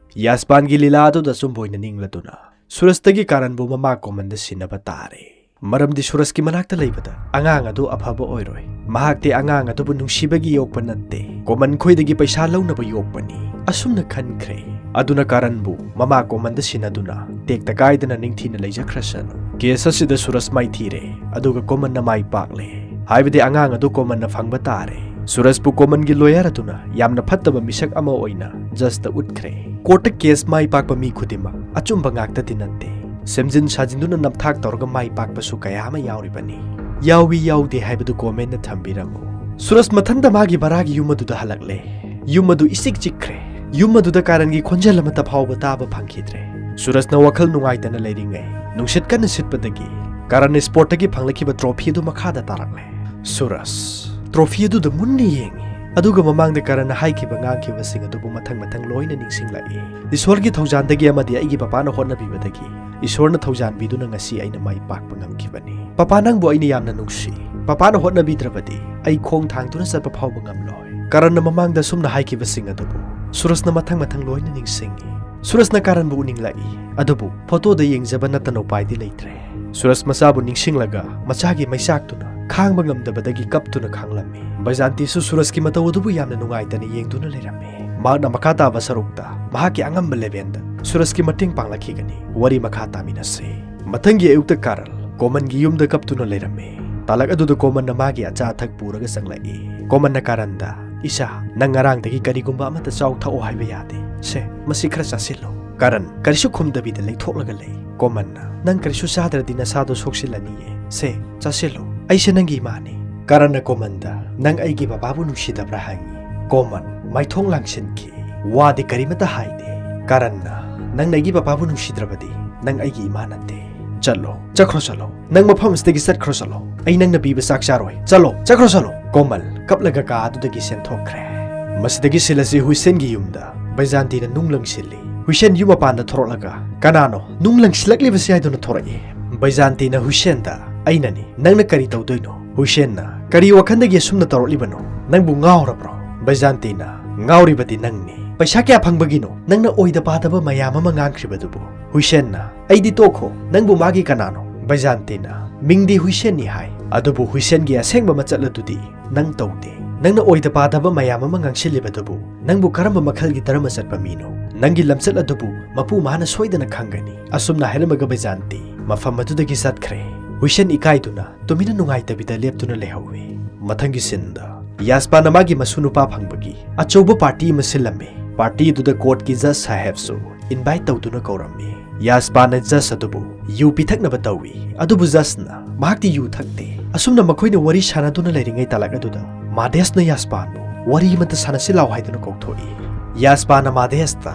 ꯌꯥꯁꯄꯥꯟꯒꯤ ꯂꯤꯂꯥ ꯑꯗꯨꯗ ꯑꯆꯨꯝꯕ ꯑꯣꯏꯅ ꯅꯤꯡꯂꯗꯨꯅ, ꯁꯨꯔꯖꯇꯒꯤ ꯀꯥꯔꯟꯕꯨ ꯃꯃꯥ ꯀꯣꯃꯟꯗ ꯁꯤꯟꯅꯕ ꯇꯥꯔꯦ꯫ ꯃꯔꯝꯗꯤ ꯁꯨꯔꯖꯀꯤ ꯃꯅꯥꯛꯇ ꯂꯩꯕꯗ ꯑꯉꯥꯡ ꯑꯗꯨ ꯑꯐꯕ ꯑꯣꯏꯔꯣꯏ꯫ ꯃꯍꯥꯛꯇꯤ ꯑꯉꯥꯡ ꯑꯗꯨꯕꯨ ꯅꯨꯡꯁꯤꯕꯒꯤ ꯌꯣꯛꯄ ꯅꯠꯇꯦ, ꯀꯣꯃꯟ ꯈꯣꯏꯗꯒꯤ ꯄꯩꯁꯥ ꯂꯧꯅꯕ ꯌꯣꯛꯄꯅꯤ꯫ ꯑꯁꯨꯝꯅ ꯈꯟꯈ꯭ꯔꯦ꯫ ꯑꯗꯨꯅ ꯀꯥꯔꯟꯕꯨ ꯃꯃꯥ ꯀꯣꯃꯟꯗ ꯁꯤꯟꯅꯗꯨꯅ ꯇꯦꯛꯇ ꯀꯥꯏꯗꯅ ꯅꯤꯡꯊꯤꯅ ꯂꯩꯖꯈ꯭ꯔꯁꯅꯨ꯫ ꯀꯦꯁ ꯑꯁꯤꯗ ꯁꯨꯔꯖ ꯃꯥꯏꯊꯤꯔꯦ, ꯑꯗꯨꯒ ꯀꯣꯃꯟꯅ ꯃꯥꯏ ꯄꯥꯛꯂꯦ꯫ ꯍꯥꯏꯕꯗꯤ ꯑꯉꯥꯡ ꯑꯗꯨ ꯀꯣꯃꯟꯅ ꯐꯪꯕ ꯇꯥꯔꯦ꯫ ꯁꯨꯔꯖꯄꯨ ꯀꯣꯃꯟꯒꯤ ꯂꯣꯌꯔ ꯑꯗꯨꯅ ꯌꯥꯝꯅ ꯐꯠꯇꯕ ꯃꯤꯁꯛ ꯑꯃ ꯑꯣꯏꯅ ꯖꯖꯇ ꯎꯠꯈ꯭ꯔꯦ꯫ ꯀꯣꯔꯠꯇ ꯀꯦꯁ ꯃꯥꯏ ꯄꯥꯛꯄ ꯃꯤ ꯈꯨꯗꯤꯡꯃꯛ ꯑꯆꯨꯝꯕ ꯉꯥꯛꯇꯗꯤ ꯅꯠꯇꯦ꯫ ꯁꯦꯝꯖꯤꯟ ꯁꯥꯖꯤꯟꯗꯨꯅ ꯅꯝꯊꯥꯛ ꯇꯧꯔꯒ ꯃꯥꯏ ꯄꯥꯛꯄꯁꯨ ꯀꯌꯥ ꯑꯃ ꯌꯥꯎꯔꯤꯕꯅꯤ꯫ ꯌꯥꯎꯏ ꯌꯥꯎꯗꯦ ꯍꯥꯏꯕꯗꯨ ꯀꯣꯃꯦꯟꯅ ꯊꯝꯕꯤꯔꯝꯃꯨ꯫ ꯁꯨꯔꯖ ꯃꯊꯟꯇ ꯃꯥꯒꯤ ꯚꯔꯥꯒꯤ ꯌꯨꯝ ꯑꯗꯨꯗ ꯍꯜꯂꯛꯂꯦ꯫ ꯌꯨꯝ ꯑꯗꯨ ꯏꯆꯤꯛ ꯆꯤꯛꯈ꯭ꯔꯦ꯫ ꯌꯨꯝ ꯑꯗꯨꯗ ꯀꯥꯔꯟꯒꯤ ꯈꯣꯟꯖꯦꯜ ꯑꯃꯠꯇ ꯐꯥꯎꯕ ꯇꯥꯕ ꯐꯪꯈꯤꯗ꯭ꯔꯦ꯫ ꯁꯨꯔꯖꯅ ꯋꯥꯈꯜ ꯅꯨꯡꯉꯥꯏꯇꯅ ꯂꯩꯔꯤꯉꯩ, ꯅꯨꯡꯁꯤꯠ ꯀꯟꯅ ꯁꯤꯠꯄꯗꯒꯤ ꯀꯥꯔꯟ ꯁ꯭ꯄꯣꯔꯠꯇꯒꯤ ꯐꯪꯂꯛꯈꯤꯕ ꯇ꯭ꯔꯣꯐꯤ ꯑꯗꯨ ꯃꯈꯥꯗ ꯇꯥꯔꯛꯂꯦ꯫ ꯁꯨꯔꯖ ꯇ꯭ꯔꯣꯐꯤ ꯑꯗꯨꯗ ꯃꯨꯟꯅ ꯌꯦꯡꯉꯤ, ꯑꯗꯨꯒ ꯃꯃꯥꯡꯗ ꯀꯥꯔꯟꯅ ꯍꯥꯏꯈꯤꯕ ꯉꯥꯡꯈꯤꯕꯁꯤꯡ ꯑꯗꯨꯕꯨ ꯃꯊꯪ ꯃꯊꯪ ꯂꯣꯏꯅ ꯅꯤꯡꯁꯤꯡꯂꯛꯏ꯫ "ꯏꯁꯣꯔꯒꯤ ꯊꯧꯖꯥꯟꯗꯒꯤ ꯑꯃꯗꯤ ꯑꯩꯒꯤ ꯄꯄꯥꯅ ꯍꯣꯠꯅꯕꯤꯕꯗꯒꯤ ꯏꯁꯣꯔꯅ ꯊꯧꯖꯥꯟꯕꯤꯗꯨꯅ ꯉꯁꯤ ꯑꯩꯅ ꯃꯥꯏ ꯄꯥꯛꯄ ꯉꯝꯈꯤꯕꯅꯤ꯫ ꯄꯄꯥ, ꯅꯪꯕꯨ ꯑꯩꯅ ꯌꯥꯝꯅ ꯅꯨꯡꯁꯤ꯫ ꯄꯄꯥꯅ ꯍꯣꯠꯅꯕꯤꯗ꯭ꯔꯕꯗꯤ ꯑꯩ ꯈꯣꯡ ꯊꯥꯡꯗꯨꯅ ꯆꯠꯄ ꯐꯥꯎꯕ ꯉꯝꯂꯣꯏ꯫" ꯀꯥꯔꯟꯅ ꯃꯃꯥꯡꯗ ꯑꯁꯨꯝꯅ ꯍꯥꯏꯈꯤꯕꯁꯤꯡ ꯑꯗꯨꯕꯨ ꯁꯨꯔꯖꯅ ꯃꯊꯪ ꯃꯊꯪ ꯂꯣꯏꯅ ꯅꯤꯡꯁꯤꯡꯉꯤ꯫ ꯁꯨꯔꯖꯅ ꯀꯥꯔꯟꯕꯨ ꯎꯅꯤꯡꯂꯛꯏ, ꯑꯗꯨꯕꯨ ꯐꯣꯇꯣꯗ ꯌꯦꯡꯖꯕ ꯅꯠꯇꯅ ꯎꯄꯥꯏꯗꯤ ꯂꯩꯇ꯭ꯔꯦ꯫ ꯁꯨꯔꯖ ꯃꯆꯥꯕꯨ ꯅꯤꯡꯁꯤꯡꯂꯒ ꯃꯆꯥꯒꯤ ꯃꯩꯆꯥꯛꯇꯨꯅ ꯈꯥꯡꯕ ꯉꯝꯗꯕꯗꯒꯤ ꯀꯞꯇꯨꯅ ꯈꯥꯡꯂꯝꯃꯤ꯫ ꯕꯩꯖꯥꯟꯇꯤꯁꯨ ꯁꯨꯔꯖꯀꯤ ꯃꯇꯧ ꯑꯗꯨꯕꯨ ꯌꯥꯝꯅ ꯅꯨꯡꯉꯥꯏꯇꯅ ꯌꯦꯡꯗꯨꯅ ꯂꯩꯔꯝꯃꯤ꯫ ꯃꯍꯥꯛꯅ ꯃꯈꯥ ꯇꯥꯕ ꯁꯔꯨꯛꯇ ꯃꯍꯥꯛꯀꯤ ꯑꯉꯝꯕ ꯂꯦꯚꯦꯟꯗ ꯁꯨꯔꯖꯀꯤ ꯃꯇꯦꯡ ꯄꯥꯡꯂꯛꯈꯤꯒꯅꯤ꯫ ꯋꯥꯔꯤ ꯃꯈꯥ ꯇꯥꯃꯤꯟꯅꯁꯤ꯫ ꯃꯊꯪꯒꯤ ꯑꯌꯨꯛꯇ ꯀꯥꯔꯜ ꯀꯣꯃꯟꯒꯤ ꯌꯨꯝꯗ ꯀꯞꯇꯨꯅ ꯂꯩꯔꯝꯃꯤ꯫ ꯇꯥꯂꯛ ꯑꯗꯨꯗ ꯀꯣꯃꯟꯅ ꯃꯥꯒꯤ ꯑꯆꯥ ꯑꯊꯛ ꯄꯨꯔꯒ ꯆꯪꯂꯛꯏ꯫ ꯀꯣꯃꯟꯅ ꯀꯥꯔꯟꯗ, "ꯏꯆꯥ, ꯅꯪ ꯉꯔꯥꯡꯗꯒꯤ ꯀꯔꯤꯒꯨꯝꯕ ꯑꯃꯠꯇ ꯆꯥꯎ ꯊꯛꯑꯣ ꯍꯥꯏꯕ ꯌꯥꯗꯦ꯫ ꯁꯦ, ꯃꯁꯤ ꯈꯔ ꯆꯥꯁꯤꯜꯂꯨ꯫" ꯀꯥꯔꯟ ꯀꯔꯤꯁꯨ ꯈꯨꯝꯗꯕꯤꯗ ꯂꯩꯊꯣꯛꯂꯒ ꯂꯩ꯫ ꯀꯣꯃꯟꯅ, "ꯅꯪ ꯀꯔꯤꯁꯨ ꯆꯥꯗ꯭ꯔꯗꯤ ꯅꯁꯥꯗꯣ ꯁꯣꯛꯆꯤꯜꯂꯅꯤꯌꯦ꯫ ꯁꯦ, ꯆꯥꯁꯤꯜꯂꯨ꯫ ꯑꯩꯁꯦ ꯅꯪꯒꯤ ꯏꯃꯥꯅꯤ꯫" ꯀꯥꯔꯟꯅ ꯀꯣꯃꯟꯗ, "ꯅꯪ ꯑꯩꯒꯤ ꯕꯕꯥꯕꯨ ꯅꯨꯡꯁꯤꯗꯕ꯭ꯔꯥ?" ꯍꯪꯉꯤ꯫ ꯀꯣꯃꯟ ꯃꯥꯏꯊꯣꯡ ꯂꯥꯡꯁꯤꯟꯈꯤ꯫ ꯋꯥꯗꯤ ꯀꯔꯤꯃꯠꯇ ꯍꯥꯏꯗꯦ꯫ ꯀꯥꯔꯟꯅ, "ꯅꯪꯅ ꯑꯩꯒꯤ ꯕꯕꯥꯕꯨ ꯅꯨꯡꯁꯤꯗ꯭ꯔꯕꯗꯤ ꯅꯪ ꯑꯩꯒꯤ ꯏꯃꯥ ꯅꯠꯇꯦ꯫ ꯆꯠꯂꯣ, ꯆꯠꯈ꯭ꯔꯣ ꯆꯠꯂꯣ꯫ ꯅꯪ ꯃꯐꯝ ꯑꯁꯤꯗꯒꯤ ꯆꯠꯈ꯭ꯔꯣ ꯆꯠꯂꯣ꯫ ꯑꯩ ꯅꯪꯅ ꯄꯤꯕ ꯆꯥꯛ ꯆꯥꯔꯣꯏ꯫ ꯆꯠꯂꯣ, ꯆꯠꯈ꯭ꯔꯣ ꯆꯠꯂꯣ꯫" ꯀꯣꯃꯜ ꯀꯞꯂꯒ ꯀꯥ ꯑꯗꯨꯗꯒꯤ ꯆꯦꯟꯊꯣꯛꯈ꯭ꯔꯦ꯫ ꯃꯁꯤꯗꯒꯤ ꯁꯤꯜ ꯑꯁꯤ ꯍꯨꯏꯁꯦꯟꯒꯤ ꯌꯨꯝꯗ ꯕꯩꯖꯥꯟꯇꯤꯅ ꯅꯨꯡ ꯂꯪꯁꯤꯜꯂꯤ꯫ ꯍꯨꯏꯁꯦꯟ ꯌꯨꯝ ꯃꯄꯥꯟꯗ ꯊꯣꯔꯛꯂꯒ, "ꯀꯅꯥꯅꯣ ꯅꯨꯡ ꯂꯪꯁꯤꯜꯂꯛꯂꯤꯕꯁꯤ?" ꯍꯥꯏꯗꯨꯅ ꯊꯣꯔꯛꯏ꯫ ꯕꯩꯖꯥꯟꯇꯤꯅ ꯍꯨꯏꯁꯦꯟꯗ, "ꯑꯩꯅꯅꯤ, ꯅꯪꯅ ꯀꯔꯤ ꯇꯧꯗꯣꯏꯅꯣ?" ꯍꯨꯏꯁꯦꯟꯅ, "ꯀꯔꯤ ꯋꯥꯈꯜꯗꯒꯤ ꯑꯁꯨꯝꯅ ꯇꯧꯔꯛꯂꯤꯕꯅꯣ? ꯅꯪꯕꯨ ꯉꯥꯎꯔꯕ꯭ꯔꯣ?" ꯕꯩꯖꯥꯟꯇꯤꯅ, "ꯉꯥꯎꯔꯤꯕꯗꯤ ꯅꯪꯅꯤ꯫ ꯄꯩꯁꯥ ꯀꯌꯥ ꯐꯪꯕꯒꯤꯅꯣ ꯅꯪꯅ ꯑꯣꯏꯗ ꯄꯥꯗꯕ ꯃꯌꯥꯝ ꯑꯃ ꯉꯥꯡꯈ꯭ꯔꯤꯕꯗꯨꯕꯨ?" ꯍꯨꯏꯁꯦꯟꯅ, "ꯑꯩꯗꯤ ꯇꯣꯛꯈꯣ, ꯅꯪꯕꯨ ꯃꯥꯒꯤ ꯀꯅꯥꯅꯣ?" ꯕꯩꯖꯥꯟꯇꯤꯅ, "ꯃꯤꯡꯗꯤ ꯍꯨꯏꯁꯦꯟꯅꯤ ꯍꯥꯏ, ꯑꯗꯨꯕꯨ ꯍꯨꯏꯁꯦꯟꯒꯤ ꯑꯁꯦꯡꯕ ꯃꯆꯠ ꯑꯗꯨꯗꯤ ꯅꯪ ꯇꯧꯗꯦ꯫ ꯅꯪꯅ ꯑꯣꯏꯗ ꯄꯥꯗꯕ ꯃꯌꯥꯝ ꯑꯃ ꯉꯥꯡꯁꯤꯜꯂꯤꯕꯗꯨꯕꯨ ꯅꯪꯕꯨ ꯀꯔꯝꯕ ꯃꯈꯜꯒꯤ ꯙꯔꯃ ꯆꯠꯄ ꯃꯤꯅꯣ? ꯅꯪꯒꯤ ꯂꯝꯆꯠ ꯑꯗꯨꯕꯨ ꯃꯄꯨ ꯃꯥꯅ ꯁꯣꯏꯗꯅ ꯈꯪꯒꯅꯤ꯫" ꯑꯁꯨꯝꯅ ꯍꯥꯏꯔꯝꯃꯒ ꯕꯩꯖꯥꯟꯇꯤ ꯃꯐꯝ ꯑꯗꯨꯗꯒꯤ ꯆꯠꯈ꯭ꯔꯦ꯫ ꯍꯨꯏꯁꯦꯟ ꯏꯀꯥꯏꯗꯨꯅ ꯇꯨꯃꯤꯟꯅ ꯅꯨꯡꯉꯥꯏꯇꯕꯤꯗ ꯂꯦꯞꯇꯨꯅ ꯂꯩꯍꯧꯏ꯫ ꯃꯊꯪꯒꯤ ꯁꯤꯟꯗ ꯌꯥꯁꯄꯥꯟꯅ ꯃꯥꯒꯤ ꯃꯁꯨ ꯅꯨꯄꯥ ꯐꯪꯕꯒꯤ ꯑꯆꯧꯕ ꯄꯥꯔꯇꯤ ꯑꯃ ꯁꯤꯜꯂꯝꯃꯤ꯫ ꯄꯥꯔꯇꯤ ꯑꯗꯨꯗ ꯀꯣꯔꯠꯀꯤ ꯖꯖ ꯁꯥꯍꯦꯕꯁꯨ ꯏꯟꯚꯥꯏꯠ ꯇꯧꯗꯨꯅ ꯀꯧꯔꯝꯃꯤ꯫ ꯌꯥꯁꯄꯥꯟꯅ ꯖꯖ ꯑꯗꯨꯕꯨ ꯌꯨ ꯄꯤꯊꯛꯅꯕ ꯇꯧꯏ, ꯑꯗꯨꯕꯨ ꯖꯖꯅ ꯃꯍꯥꯛꯇꯤ ꯌꯨ ꯊꯛꯇꯦ꯫ ꯑꯁꯨꯝꯅ ꯃꯈꯣꯏꯅ ꯋꯥꯔꯤ ꯁꯥꯟꯅꯗꯨꯅ ꯂꯩꯔꯤꯉꯩ ꯇꯥꯂꯛ ꯑꯗꯨꯗ ꯃꯥꯗꯦꯁꯅ ꯌꯥꯁꯄꯥꯟꯕꯨ ꯋꯥꯔꯤ ꯑꯃꯠꯇ ꯁꯥꯟꯅꯁꯤ ꯂꯥꯎ ꯍꯥꯏꯗꯨꯅ ꯀꯧꯊꯣꯛꯏ꯫ ꯌꯥꯁꯄꯥꯟꯅ ꯃꯥꯗꯦꯁꯇ,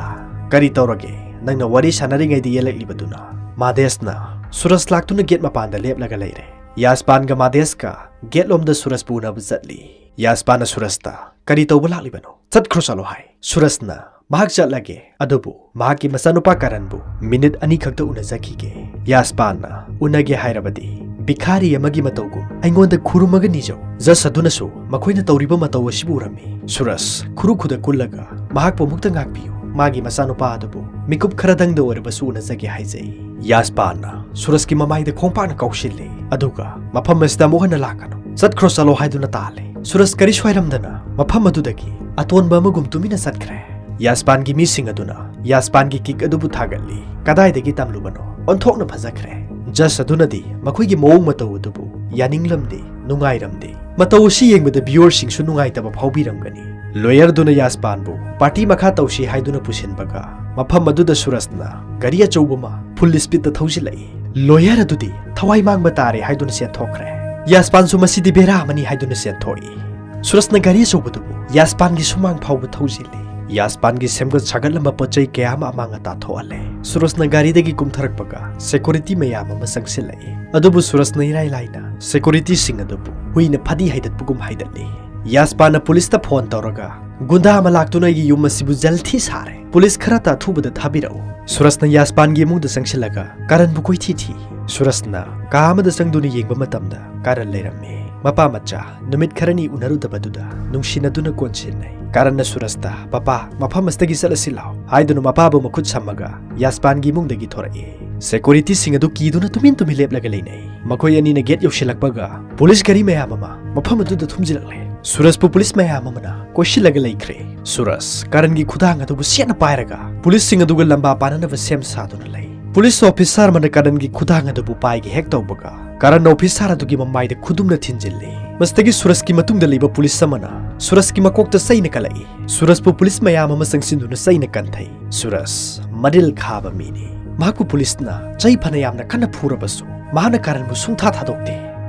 "ꯀꯔꯤ ꯇꯧꯔꯒꯦ? ꯅꯪꯅ ꯋꯥꯔꯤ ꯁꯥꯟꯅꯔꯤꯉꯩꯗ ꯌꯦꯜꯂꯛꯂꯤꯕꯗꯨꯅ?" ꯃꯥꯗꯦꯁꯅ, "ꯁꯨꯔꯖ ꯂꯥꯛꯇꯨꯅ ꯒꯦꯠ ꯃꯄꯥꯟꯗ ꯂꯦꯞꯂꯒ ꯂꯩꯔꯦ꯫" ꯌꯥꯁꯄꯥꯟꯒ ꯃꯥꯗꯦꯁꯀ ꯒꯦꯠ ꯂꯣꯝꯗ ꯁꯨꯔꯖꯄꯨ ꯎꯅꯕ ꯆꯠꯂꯤ꯫ ꯌꯥꯁꯄꯥꯟꯅ ꯁꯨꯔꯖꯇ, "ꯀꯔꯤ ꯇꯧꯕ ꯂꯥꯛꯂꯤꯕꯅꯣ? ꯆꯠꯈ꯭ꯔꯣ ꯆꯠꯂꯣ" ꯍꯥꯏ꯫ ꯁꯨꯔꯖꯅ, "ꯃꯍꯥꯛ ꯆꯠꯂꯒꯦ, ꯑꯗꯨꯕꯨ ꯃꯍꯥꯛꯀꯤ ꯃꯆꯥꯅꯨꯄꯥ ꯀꯔꯟꯕꯨ ꯃꯤꯅꯤꯠ ꯑꯅꯤꯈꯛꯇ ꯎꯅꯖꯈꯤꯒꯦ꯫" ꯌꯥꯁꯄꯥꯟꯅ, "ꯎꯅꯒꯦ ꯍꯥꯏꯔꯕꯗꯤ ꯚꯤꯈꯥꯔꯤ ꯑꯃꯒꯤ ꯃꯇꯧꯒꯨꯝ ꯑꯩꯉꯣꯟꯗ ꯈꯨꯔꯨꯝꯃꯒ ꯅꯤꯖꯧ꯫" ꯖꯖ ꯑꯗꯨꯅꯁꯨ ꯃꯈꯣꯏꯅ ꯇꯧꯔꯤꯕ ꯃꯇꯧ ꯑꯁꯤꯕꯨ ꯎꯔꯝꯃꯤ꯫ ꯁꯨꯔꯖ ꯈꯨꯔꯨ ꯈꯨꯗ ꯀꯨꯜꯂꯒ, "ꯃꯍꯥꯛꯄꯨ ꯑꯃꯨꯛꯇ ꯉꯥꯛꯄꯤꯌꯨ, ꯃꯥꯒꯤ ꯃꯆꯥꯅꯨꯄꯥ ꯑꯗꯨꯕꯨ ꯃꯤꯀꯨꯞ ꯈꯔꯗꯪꯗ ꯑꯣꯏꯔꯕꯁꯨ ꯎꯅꯖꯒꯦ ꯍꯥꯏꯖꯩ꯫ ꯌꯥꯁꯄꯥꯟꯅ ꯁꯨꯔꯖꯀꯤ ꯃꯃꯥꯏꯗ ꯈꯣꯡꯄꯥꯛꯅ ꯀꯥꯎꯁꯤꯜꯂꯤ, ꯑꯗꯨꯒ "ꯃꯐꯝ ꯑꯁꯤꯗ ꯑꯃꯨꯛ ꯍꯟꯅ ꯂꯥꯛꯀꯅꯨ, ꯆꯠꯈ꯭ꯔꯣ ꯆꯠꯂꯣ" ꯍꯥꯏꯗꯨꯅ ꯇꯥꯜꯂꯤ꯫ ꯁꯨꯔꯖ ꯀꯔꯤꯁꯨ ꯍꯥꯏꯔꯝꯗꯅ ꯃꯐꯝ ꯑꯗꯨꯗꯒꯤ ꯑꯇꯣꯟꯕ ꯑꯃꯒꯨꯝ ꯇꯨꯃꯤꯟꯅ ꯆꯠꯈ꯭ꯔꯦ꯫ ꯌꯥꯁꯄꯥꯟꯒꯤ ꯃꯤꯁꯤꯡ ꯑꯗꯨꯅ ꯌꯥꯁꯄꯥꯟꯒꯤ ꯀꯤꯛ ꯑꯗꯨꯕꯨ ꯊꯥꯒꯠꯂꯤ꯫ "ꯀꯗꯥꯏꯗꯒꯤ ꯇꯝꯂꯨꯕꯅꯣ? ꯑꯣꯟꯊꯣꯛꯅ ꯐꯖꯈ꯭ꯔꯦ!" ꯖꯖ ꯑꯗꯨꯅꯗꯤ ꯃꯈꯣꯏꯒꯤ ꯃꯑꯣꯡ ꯃꯇꯧ ꯑꯗꯨꯕꯨ ꯌꯥꯅꯤꯡꯂꯝꯗꯦ, ꯅꯨꯡꯉꯥꯏꯔꯝꯗꯦ꯫ ꯃꯇꯧ ꯑꯁꯤ ꯌꯦꯡꯕꯗ ꯚꯤꯌꯨꯋꯔꯁꯤꯡꯁꯨ ꯅꯨꯡꯉꯥꯏꯇꯕ ꯐꯥꯎꯕꯤꯔꯝꯒꯅꯤ꯫ ꯂꯣꯌꯔꯗꯨꯅ ꯌꯥꯁꯄꯥꯟꯕꯨ ꯄꯥꯔꯇꯤ ꯃꯈꯥ ꯇꯧꯁꯤ ꯍꯥꯏꯗꯨꯅ ꯄꯨꯁꯤꯟꯕꯒ, ꯃꯐꯝ ꯑꯗꯨꯗ ꯁꯨꯔꯖꯅ ꯒꯥꯔꯤ ꯑꯆꯧꯕ ꯑꯃ ꯐꯨꯜ ꯁ꯭ꯄꯤꯗꯇ ꯊꯧꯖꯤꯜꯂꯛꯏ꯫ ꯂꯣꯌꯔ ꯑꯗꯨꯗꯤ ꯊꯋꯥꯏ ꯃꯥꯡꯕ ꯇꯥꯔꯦ ꯍꯥꯏꯗꯨꯅ ꯆꯦꯟꯊꯣꯛꯈ꯭ꯔꯦ꯫ ꯌꯥꯁꯄꯥꯟꯁꯨ "ꯃꯁꯤꯗꯤ ꯕꯦꯔꯥ ꯑꯃꯅꯤ" ꯍꯥꯏꯗꯨꯅ ꯆꯦꯟꯊꯣꯛꯏ꯫ ꯁꯨꯔꯖꯅ ꯒꯥꯔꯤ ꯑꯆꯧꯕꯗꯨꯕꯨ ꯌꯥꯁꯄꯥꯟꯒꯤ ꯁꯨꯃꯥꯡ ꯐꯥꯎꯕ ꯊꯧꯖꯤꯜꯂꯤ꯫ ꯌꯥꯁꯄꯥꯟꯒꯤ ꯁꯦꯝꯒꯠ ꯁꯥꯒꯠꯂꯝꯕ ꯄꯣꯠ ꯆꯩ ꯀꯌꯥ ꯑꯃ ꯑꯃꯥꯡ ꯑꯇꯥ ꯊꯣꯛꯍꯜꯂꯦ꯫ ꯁꯨꯔꯖꯅ ꯒꯥꯔꯤꯗꯒꯤ ꯀꯨꯝꯊꯔꯛꯄꯒ ꯁꯦꯀꯨꯔꯤꯇꯤ ꯃꯌꯥꯝ ꯑꯃ ꯆꯪꯁꯤꯜꯂꯛꯏ꯫ ꯑꯗꯨꯕꯨ ꯁꯨꯔꯖꯅ ꯏꯔꯥꯏ ꯂꯥꯏꯅ ꯁꯦꯀꯨꯔꯤꯇꯤꯁꯤꯡ ꯑꯗꯨꯕꯨ ꯍꯨꯏꯅ ꯐꯥꯗꯤ ꯍꯥꯏꯗꯠꯄꯒꯨꯝ ꯍꯥꯏꯗꯠꯂꯤ꯫ ꯌꯥꯁꯄꯥꯟꯅ ꯄꯨꯂꯤꯁꯇ ꯐꯣꯟ ꯇꯧꯔꯒ, "ꯒꯨꯟꯗꯥ ꯑꯃ ꯂꯥꯛꯇꯨꯅ ꯑꯩꯒꯤ ꯌꯨꯝ ꯑꯁꯤꯕꯨ ꯖꯜꯊꯤ ꯁꯥꯔꯦ꯫ ꯄꯨꯂꯤꯁ ꯈꯔꯇ ꯑꯊꯨꯕꯗ ꯊꯥꯕꯤꯔꯛꯎ"꯫ ꯁꯨꯔꯖꯅ ꯌꯥꯁꯄꯥꯟꯒꯤ ꯏꯃꯨꯡꯗ ꯆꯪꯁꯤꯜꯂꯒ ꯀꯔꯟꯕꯨ ꯀꯣꯏꯊꯤ ꯊꯤ꯫ ꯁꯨꯔꯖꯅ ꯀꯥ ꯑꯃꯗ ꯆꯪꯗꯨꯅ ꯌꯦꯡꯕ ꯃꯇꯝꯗ ꯀꯔꯟ ꯂꯩꯔꯝꯃꯤ꯫ ꯃꯄꯥ ꯃꯆꯥ ꯅꯨꯃꯤꯠ ꯈꯔꯅꯤ ꯎꯅꯔꯨꯗꯕꯗꯨꯗ ꯅꯨꯡꯁꯤꯅꯗꯨꯅ ꯀꯣꯟꯁꯤꯟꯅꯩ꯫ ꯀꯔꯟꯅ ꯁꯨꯔꯖꯇ, "ꯄꯄꯥ, ꯃꯐꯝ ꯑꯁꯤꯗꯒꯤ ꯆꯠꯂꯁꯤ ꯂꯥꯎ" ꯍꯥꯏꯗꯨꯅ ꯃꯄꯥꯕꯨ ꯃꯈꯨꯠ ꯁꯝꯃꯒ ꯌꯥꯁꯄꯥꯟꯒꯤ ꯏꯃꯨꯡꯗꯒꯤ ꯊꯣꯔꯛꯏ꯫ ꯁꯦꯀꯨꯔꯤꯇꯤꯁꯤꯡ ꯑꯗꯨ ꯀꯤꯗꯨꯅ ꯇꯨꯃꯤꯟ ꯇꯨꯃꯤꯟ ꯂꯦꯞꯂꯒ ꯂꯩꯅꯩ꯫ ꯃꯈꯣꯏ ꯑꯅꯤꯅ ꯒꯦꯠ ꯌꯧꯁꯤꯜꯂꯛꯄꯒ ꯄꯨꯂꯤꯁ ꯒꯥꯔꯤ ꯃꯌꯥꯝ ꯑꯃ ꯃꯐꯝ ꯑꯗꯨꯗ ꯊꯨꯝꯖꯤꯜꯂꯛꯂꯦ꯫ ꯁꯨꯔꯖꯄꯨ ꯄꯨꯂꯤꯁ ꯃꯌꯥꯝ ꯑꯃꯅ ꯀꯣꯏꯁꯤꯜꯂꯒ ꯂꯩꯈ꯭ꯔꯦ꯫ ꯁꯨꯔꯖ ꯀꯔꯟꯒꯤ ꯈꯨꯗꯥꯡ ꯑꯗꯨꯕꯨ ꯁꯦꯠꯅ ꯄꯥꯏꯔꯒ ꯄꯨꯂꯤꯁꯁꯤꯡ ꯑꯗꯨꯒ ꯂꯝꯕꯥ ꯄꯥꯅꯅꯕ ꯁꯦꯝ ꯁꯥꯗꯨꯅ ꯂꯩ꯫ ꯄꯨꯂꯤꯁ ꯑꯣꯐꯤꯁꯥꯔ ꯑꯃꯅ ꯀꯔꯟꯒꯤ ꯈꯨꯗꯥꯡ ꯑꯗꯨꯕꯨ ꯄꯥꯏꯒꯦ ꯍꯦꯛ ꯇꯧꯕꯒ, ꯀꯔꯟꯅ ꯑꯣꯐꯤꯁꯥꯔ ꯑꯗꯨꯒꯤ ꯃꯃꯥꯏꯗ ꯈꯨꯗꯨꯝꯅ ꯊꯤꯟꯖꯤꯜꯂꯤ꯫ ꯃꯁꯤꯗꯒꯤ ꯁꯨꯔꯖꯀꯤ ꯃꯇꯨꯡꯗ ꯂꯩꯕ ꯄꯨꯂꯤꯁ ꯑꯃꯅ ꯁꯨꯔꯖꯀꯤ ꯃꯀꯣꯛꯇ ꯆꯩꯅ ꯀꯜꯂꯛꯏ꯫ ꯁꯨꯔꯖꯄꯨ ꯄꯨꯂꯤꯁ ꯃꯌꯥꯝ ꯑꯃ ꯆꯪꯁꯤꯟꯗꯨꯅ ꯆꯩꯅ ꯀꯟꯊꯩ꯫ ꯁꯨꯔꯖ ꯃꯔꯤꯜ ꯈꯥꯕ ꯃꯤꯅꯤ꯫ ꯃꯍꯥꯛꯄꯨ ꯄꯨꯂꯤꯁꯅ ꯆꯩ ꯐꯅ ꯌꯥꯝꯅ ꯀꯟꯅ ꯐꯨꯔꯕꯁꯨ, ꯃꯍꯥꯛꯅ ꯀꯔꯟꯕꯨ ꯁꯨꯡꯊꯥ ꯊꯥꯗꯣꯛꯇꯦ꯫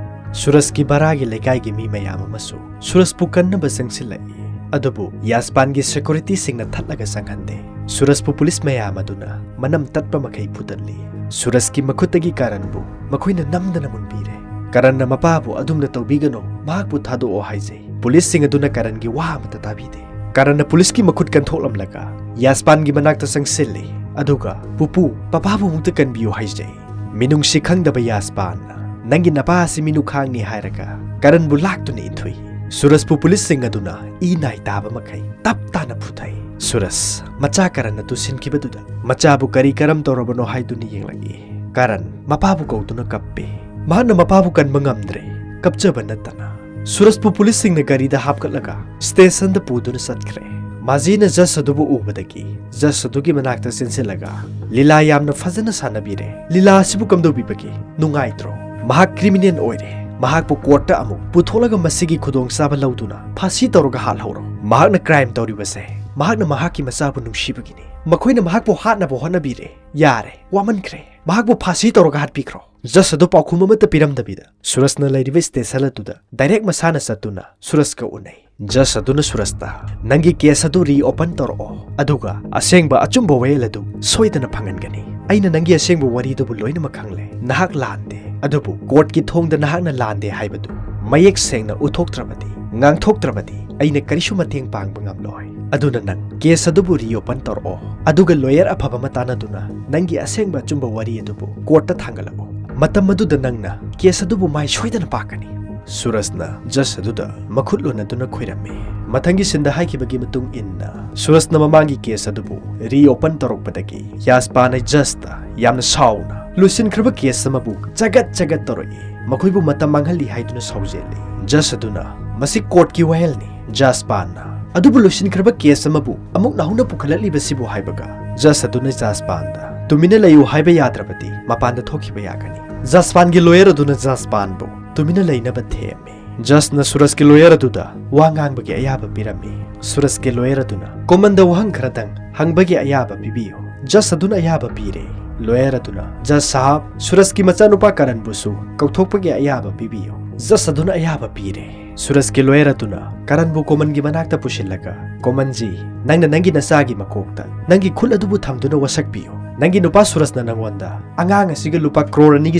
ꯁꯨꯔꯖꯀꯤ ꯚꯔꯥꯒꯤ ꯂꯩꯀꯥꯏꯒꯤ ꯃꯤ ꯃꯌꯥꯝ ꯑꯃꯁꯨ ꯁꯨꯔꯖꯄꯨ ꯀꯟꯅꯕ ꯆꯪꯁꯤꯜꯂꯛꯏ꯫ ꯑꯗꯨꯕꯨ ꯌꯥꯁꯄꯥꯟꯒꯤ ꯁꯦꯀꯨꯔꯤꯇꯤꯁꯤꯡꯅ ꯊꯠꯂꯒ ꯆꯪꯍꯟꯗꯦ꯫ ꯁꯨꯔꯖꯄꯨ ꯄꯨꯂꯤꯁ ꯃꯌꯥꯝ ꯑꯗꯨꯅ ꯃꯅꯝ ꯇꯠꯄ ꯃꯈꯩ ꯐꯨꯗꯠꯂꯤ꯫ ꯁꯨꯔꯖꯀꯤ ꯃꯈꯨꯠꯇꯒꯤ ꯀꯔꯟꯕꯨ ꯃꯈꯣꯏꯅ ꯅꯝꯗꯅ ꯃꯨꯟꯕꯤꯔꯦ꯫ ꯀꯔꯟꯅ ꯃꯄꯥꯕꯨ ꯑꯗꯨꯝꯅ ꯇꯧꯕꯤꯒꯅꯨ, ꯃꯍꯥꯛꯄꯨ ꯊꯥꯗꯣꯛꯑꯣ ꯍꯥꯏꯖꯩ꯫ ꯄꯨꯂꯤꯁꯁꯤꯡ ꯑꯗꯨꯅ ꯀꯔꯟꯒꯤ ꯋꯥ ꯑꯃꯠꯇ ꯇꯥꯕꯤꯗꯦ꯫ ꯀꯔꯟꯅ ꯄꯨꯂꯤꯁꯀꯤ ꯃꯈꯨꯠ ꯀꯟꯊꯣꯛꯂꯝꯂꯒ ꯌꯥꯁꯄꯥꯟꯒꯤ ꯃꯅꯥꯛꯇ ꯆꯪꯁꯤꯜꯂꯤ, ꯑꯗꯨꯒ, "ꯄꯨꯄꯨ, ꯄꯄꯥꯕꯨ ꯑꯃꯨꯛꯇ ꯀꯟꯕꯤꯌꯨ" ꯍꯥꯏꯖꯩ꯫ ꯃꯤꯅꯨꯡꯁꯤ ꯈꯪꯗꯕ ꯌꯥꯁꯄꯥꯟꯅ, "ꯅꯪꯒꯤ ꯅꯄꯥ ꯑꯁꯤ ꯃꯤꯅꯨꯈꯥꯡꯅꯤ" ꯍꯥꯏꯔꯒ ꯀꯔꯟꯕꯨ ꯂꯥꯛꯇꯨꯅ ꯏꯟꯊꯨꯏ꯫ ꯁꯨꯔꯖꯄꯨ ꯄꯨꯂꯤꯁꯁꯤꯡ ꯑꯗꯨꯅ ꯏ ꯅꯥꯏ ꯇꯥꯕ ꯃꯈꯩ ꯇꯞ ꯇꯥꯅ ꯐꯨꯊꯩ꯫ ꯁꯨꯔꯖ ꯃꯆꯥ ꯀꯔꯟ ꯑꯗꯨ ꯁꯤꯟꯈꯤꯕꯗꯨꯗ ꯃꯆꯥꯕꯨ ꯀꯔꯤ ꯀꯔꯝ ꯇꯧꯔꯕꯅꯣ ꯍꯥꯏꯗꯨꯅ ꯌꯦꯡꯂꯛꯏ꯫ ꯀꯔꯟ ꯃꯄꯥꯕꯨ ꯀꯧꯗꯨꯅ ꯀꯞꯄꯤ꯫ ꯃꯍꯥꯛꯅ ꯃꯄꯥꯕꯨ ꯀꯟꯕ ꯉꯝꯗ꯭ꯔꯦ, ꯀꯞꯆꯕ ꯅꯠꯇꯅ꯫ ꯁꯨꯔꯖꯄꯨ ꯄꯨꯂꯤꯁꯁꯤꯡꯅ ꯒꯥꯔꯤꯗ ꯍꯥꯞꯀꯠꯂꯒ ꯁ꯭ꯇꯦꯁꯟꯗ ꯄꯨꯗꯨꯅ ꯆꯠꯈ꯭ꯔꯦ꯫ ꯃꯥꯖꯤꯅ ꯖꯖ ꯑꯗꯨꯕꯨ ꯎꯕꯗꯒꯤ ꯖꯖ ꯑꯗꯨꯒꯤ ꯃꯅꯥꯛꯇ ꯆꯦꯟꯁꯤꯜꯂꯒ ꯂꯤꯂꯥ ꯌꯥꯝꯅ ꯐꯖꯅ ꯁꯥꯟꯅꯕꯤꯔꯦ꯫ ꯂꯤꯂꯥ ꯑꯁꯤꯕꯨ ꯀꯝꯗꯧꯕꯤꯕꯒꯦ? ꯅꯨꯡꯉꯥꯏꯇ꯭ꯔꯣ? ꯃꯍꯥꯛ ꯀ꯭ꯔꯤꯃꯤꯅꯦꯜ ꯑꯣꯏꯔꯦ꯫ ꯃꯍꯥꯛꯄꯨ ꯀꯣꯔꯠꯇ ꯑꯃꯨꯛ ꯄꯨꯊꯣꯛꯂꯒ ꯃꯁꯤꯒꯤ ꯈꯨꯗꯣꯡꯆꯥꯕ ꯂꯧꯗꯨꯅ ꯐꯥꯁꯤ ꯇꯧꯔꯒ ꯍꯥꯠꯍꯧꯔꯣ꯫ ꯃꯍꯥꯛꯅ ꯀ꯭ꯔꯥꯏꯝ ꯇꯧꯔꯤꯕꯁꯦ ꯃꯍꯥꯛꯅ ꯃꯍꯥꯛꯀꯤ ꯃꯆꯥꯕꯨ ꯅꯨꯡꯁꯤꯕꯒꯤꯅꯤ꯫ ꯃꯈꯣꯏꯅ ꯃꯍꯥꯛꯄꯨ ꯍꯥꯠꯅꯕ ꯍꯣꯠꯅꯕꯤꯔꯦ꯫ ꯌꯥꯔꯦ, ꯋꯥꯃꯟꯈ꯭ꯔꯦ꯫ ꯃꯍꯥꯛꯄꯨ ꯐꯥꯁꯤ ꯇꯧꯔꯒ ꯍꯥꯠꯄꯤꯈ꯭ꯔꯣ꯫ ꯖꯖ ꯑꯗꯨ ꯄꯥꯎꯈꯨꯝ ꯑꯃꯠꯇ ꯄꯤꯔꯝꯗꯕꯤꯗ ꯁꯨꯔꯖꯅ ꯂꯩꯔꯤꯕ ꯁ꯭ꯇꯦꯁꯟ ꯑꯗꯨꯗ ꯗꯥꯏꯔꯦꯛ ꯃꯁꯥꯅ ꯆꯠꯇꯨꯅ ꯁꯨꯔꯖꯀ ꯎꯅꯩ꯫ ꯖꯖ ꯑꯗꯨꯅ ꯁꯨꯔꯖꯇ, "ꯅꯪꯒꯤ ꯀꯦꯁ ꯑꯗꯨ ꯔꯤꯑꯣꯄꯟ ꯇꯧꯔꯛꯑꯣ, ꯑꯗꯨꯒ ꯑꯁꯦꯡꯕ ꯑꯆꯨꯝꯕ ꯋꯥꯌꯦꯜ ꯑꯗꯨ ꯁꯣꯏꯗꯅ ꯐꯪꯍꯟꯒꯅꯤ꯫ ꯑꯩꯅ ꯅꯪꯒꯤ ꯑꯁꯦꯡꯕ ꯋꯥꯔꯤꯗꯨꯕꯨ ꯂꯣꯏꯅꯃꯛ ꯈꯪꯂꯦ꯫ ꯅꯍꯥꯛ ꯂꯥꯟꯗꯦ, ꯑꯗꯨꯕꯨ ꯀꯣꯔꯠꯀꯤ ꯊꯣꯡꯗ ꯅꯍꯥꯛꯅ ꯂꯥꯟꯗꯦ ꯍꯥꯏꯕꯗꯨ ꯃꯌꯦꯛ ꯁꯦꯡꯅ ꯎꯠꯊꯣꯛꯇ꯭ꯔꯕꯗꯤ, ꯉꯥꯡꯊꯣꯛꯇ꯭ꯔꯕꯗꯤ ꯑꯩꯅ ꯀꯔꯤꯁꯨ ꯃꯇꯦꯡ ꯄꯥꯡꯕ ꯉꯝꯂꯣꯏ꯫ ꯑꯗꯨꯅ ꯅꯪ ꯀꯦꯁ ꯑꯗꯨꯕꯨ ꯔꯤꯑꯣꯄꯟ ꯇꯧꯔꯛꯑꯣ, ꯑꯗꯨꯒ ꯂꯣꯌꯔ ꯑꯐꯕ ꯑꯃ ꯇꯥꯟꯅꯗꯨꯅ ꯅꯪꯒꯤ ꯑꯁꯦꯡꯕ ꯑꯆꯨꯝꯕ ꯋꯥꯔꯤ ꯑꯗꯨꯕꯨ ꯀꯣꯔꯠꯇ ꯊꯥꯡꯒꯠꯂꯛꯎ꯫ ꯃꯇꯝ ꯑꯗꯨꯗ ꯅꯪꯅ ꯀꯦꯁ ꯑꯗꯨꯕꯨ ꯃꯥꯏ ꯁꯣꯏꯗꯅ ꯄꯥꯛꯀꯅꯤ"꯫ ꯁꯨꯔꯖꯅ ꯖꯖ ꯑꯗꯨꯗ ꯃꯈꯨꯠ ꯂꯣꯟꯅꯗꯨꯅ ꯈꯣꯏꯔꯝꯃꯤ꯫ ꯃꯊꯪꯒꯤ ꯁꯤꯟꯗ ꯍꯥꯏꯈꯤꯕꯒꯤ ꯃꯇꯨꯡ ꯏꯟꯅ ꯁꯨꯔꯖꯅ ꯃꯃꯥꯡꯒꯤ ꯀꯦꯁ ꯑꯗꯨꯕꯨ ꯔꯤꯑꯣꯄꯟ ꯇꯧꯔꯛꯄꯗꯒꯤ ꯌꯥꯁꯄꯥꯟꯅ ꯖꯖꯇ ꯌꯥꯝꯅ ꯁꯥꯎꯅ ꯂꯣꯏꯁꯤꯟꯈ꯭ꯔꯕ ꯀꯦꯁ ꯑꯃꯕꯨ ꯆꯒꯠ ꯆꯒꯠ ꯇꯧꯔꯛꯏ꯫ ꯃꯈꯣꯏꯕꯨ ꯃꯇꯝ ꯃꯥꯡꯍꯜꯂꯤ ꯍꯥꯏꯗꯨꯅ ꯁꯥꯎꯖꯦꯜꯂꯤ꯫ ꯖꯖ ꯑꯗꯨꯅ, "ꯃꯁꯤ ꯀꯣꯔꯠꯀꯤ ꯋꯥꯌꯦꯜꯅꯤ"꯫ ꯖꯥꯁꯄꯥꯟꯅ, "ꯑꯗꯨꯕꯨ ꯂꯣꯏꯁꯤꯟꯈ꯭ꯔꯕ ꯀꯦꯁ ꯑꯃꯕꯨ ꯑꯃꯨꯛ ꯅꯧꯍꯧꯅ ꯄꯨꯈꯠꯂꯛꯂꯤꯕꯁꯤꯕꯨ" ꯍꯥꯏꯕꯒ ꯖꯖ ꯑꯗꯨꯅ ꯖꯥꯁꯄꯥꯟꯗ, "ꯇꯨꯃꯤꯟꯅ ꯂꯩꯌꯨ ꯍꯥꯏꯕ ꯌꯥꯗ꯭ꯔꯕꯗꯤ ꯃꯄꯥꯟꯗ ꯊꯣꯛꯈꯤꯕ ꯌꯥꯒꯅꯤ"꯫ ꯖꯥꯁꯄꯥꯟꯒꯤ ꯂꯣꯌꯔ ꯑꯗꯨꯅ ꯖꯥꯁꯄꯥꯟꯕꯨ ꯇꯨꯃꯤꯟꯅ ꯂꯩꯅꯕ ꯊꯦꯝꯃꯤ꯫ ꯖꯖꯅ ꯁꯨꯔꯖꯀꯤ ꯂꯣꯌꯔ ꯑꯗꯨꯗ ꯋꯥ ꯉꯥꯡꯕꯒꯤ ꯑꯌꯥꯕ ꯄꯤꯔꯝꯃꯤ꯫ ꯁꯨꯔꯖꯀꯤ ꯂꯣꯌꯔ ꯑꯗꯨꯅ, "ꯀꯣꯃꯟꯗ ꯋꯥꯍꯪ ꯈꯔꯗꯪ ꯍꯪꯕꯒꯤ ꯑꯌꯥꯕ ꯄꯤꯕꯤꯌꯨ"꯫ ꯖꯖ ꯑꯗꯨꯅ ꯑꯌꯥꯕ ꯄꯤꯔꯦ꯫ ꯂꯣꯌꯔ ꯑꯗꯨꯅ, "ꯖꯖ ꯁꯥꯍꯕ, ꯁꯨꯔꯖꯀꯤ ꯃꯆꯥꯅꯨꯄꯥ ꯀꯔꯟꯕꯨꯁꯨ ꯀꯧꯊꯣꯛꯄꯒꯤ ꯑꯌꯥꯕ ꯄꯤꯕꯤꯌꯨ"꯫ ꯖꯖ ꯑꯗꯨꯅ ꯑꯌꯥꯕ ꯄꯤꯔꯦ꯫ ꯁꯨꯔꯖꯀꯤ ꯂꯣꯌꯔ ꯑꯗꯨꯅ ꯀꯔꯟꯕꯨ ꯀꯣꯃꯟꯒꯤ ꯃꯅꯥꯛꯇ ꯄꯨꯁꯤꯜꯂꯒ, "ꯀꯣꯃꯟꯖꯤ, ꯅꯪꯅ ꯅꯪꯒꯤ ꯅꯆꯥꯒꯤ ꯃꯀꯣꯛꯇ ꯅꯪꯒꯤ ꯈꯨꯠ ꯑꯗꯨꯕꯨ ꯊꯝꯗꯨꯅ ꯋꯥꯁꯛꯄꯤꯌꯨ꯫ ꯅꯪꯒꯤ ꯅꯨꯄꯥ ꯁꯨꯔꯖꯅ ꯅꯪꯉꯣꯟꯗ ꯑꯉꯥꯡ ꯑꯁꯤꯒ ꯂꯨꯄꯥ ꯀ꯭ꯔꯣꯔ ꯑꯅꯤꯒꯤ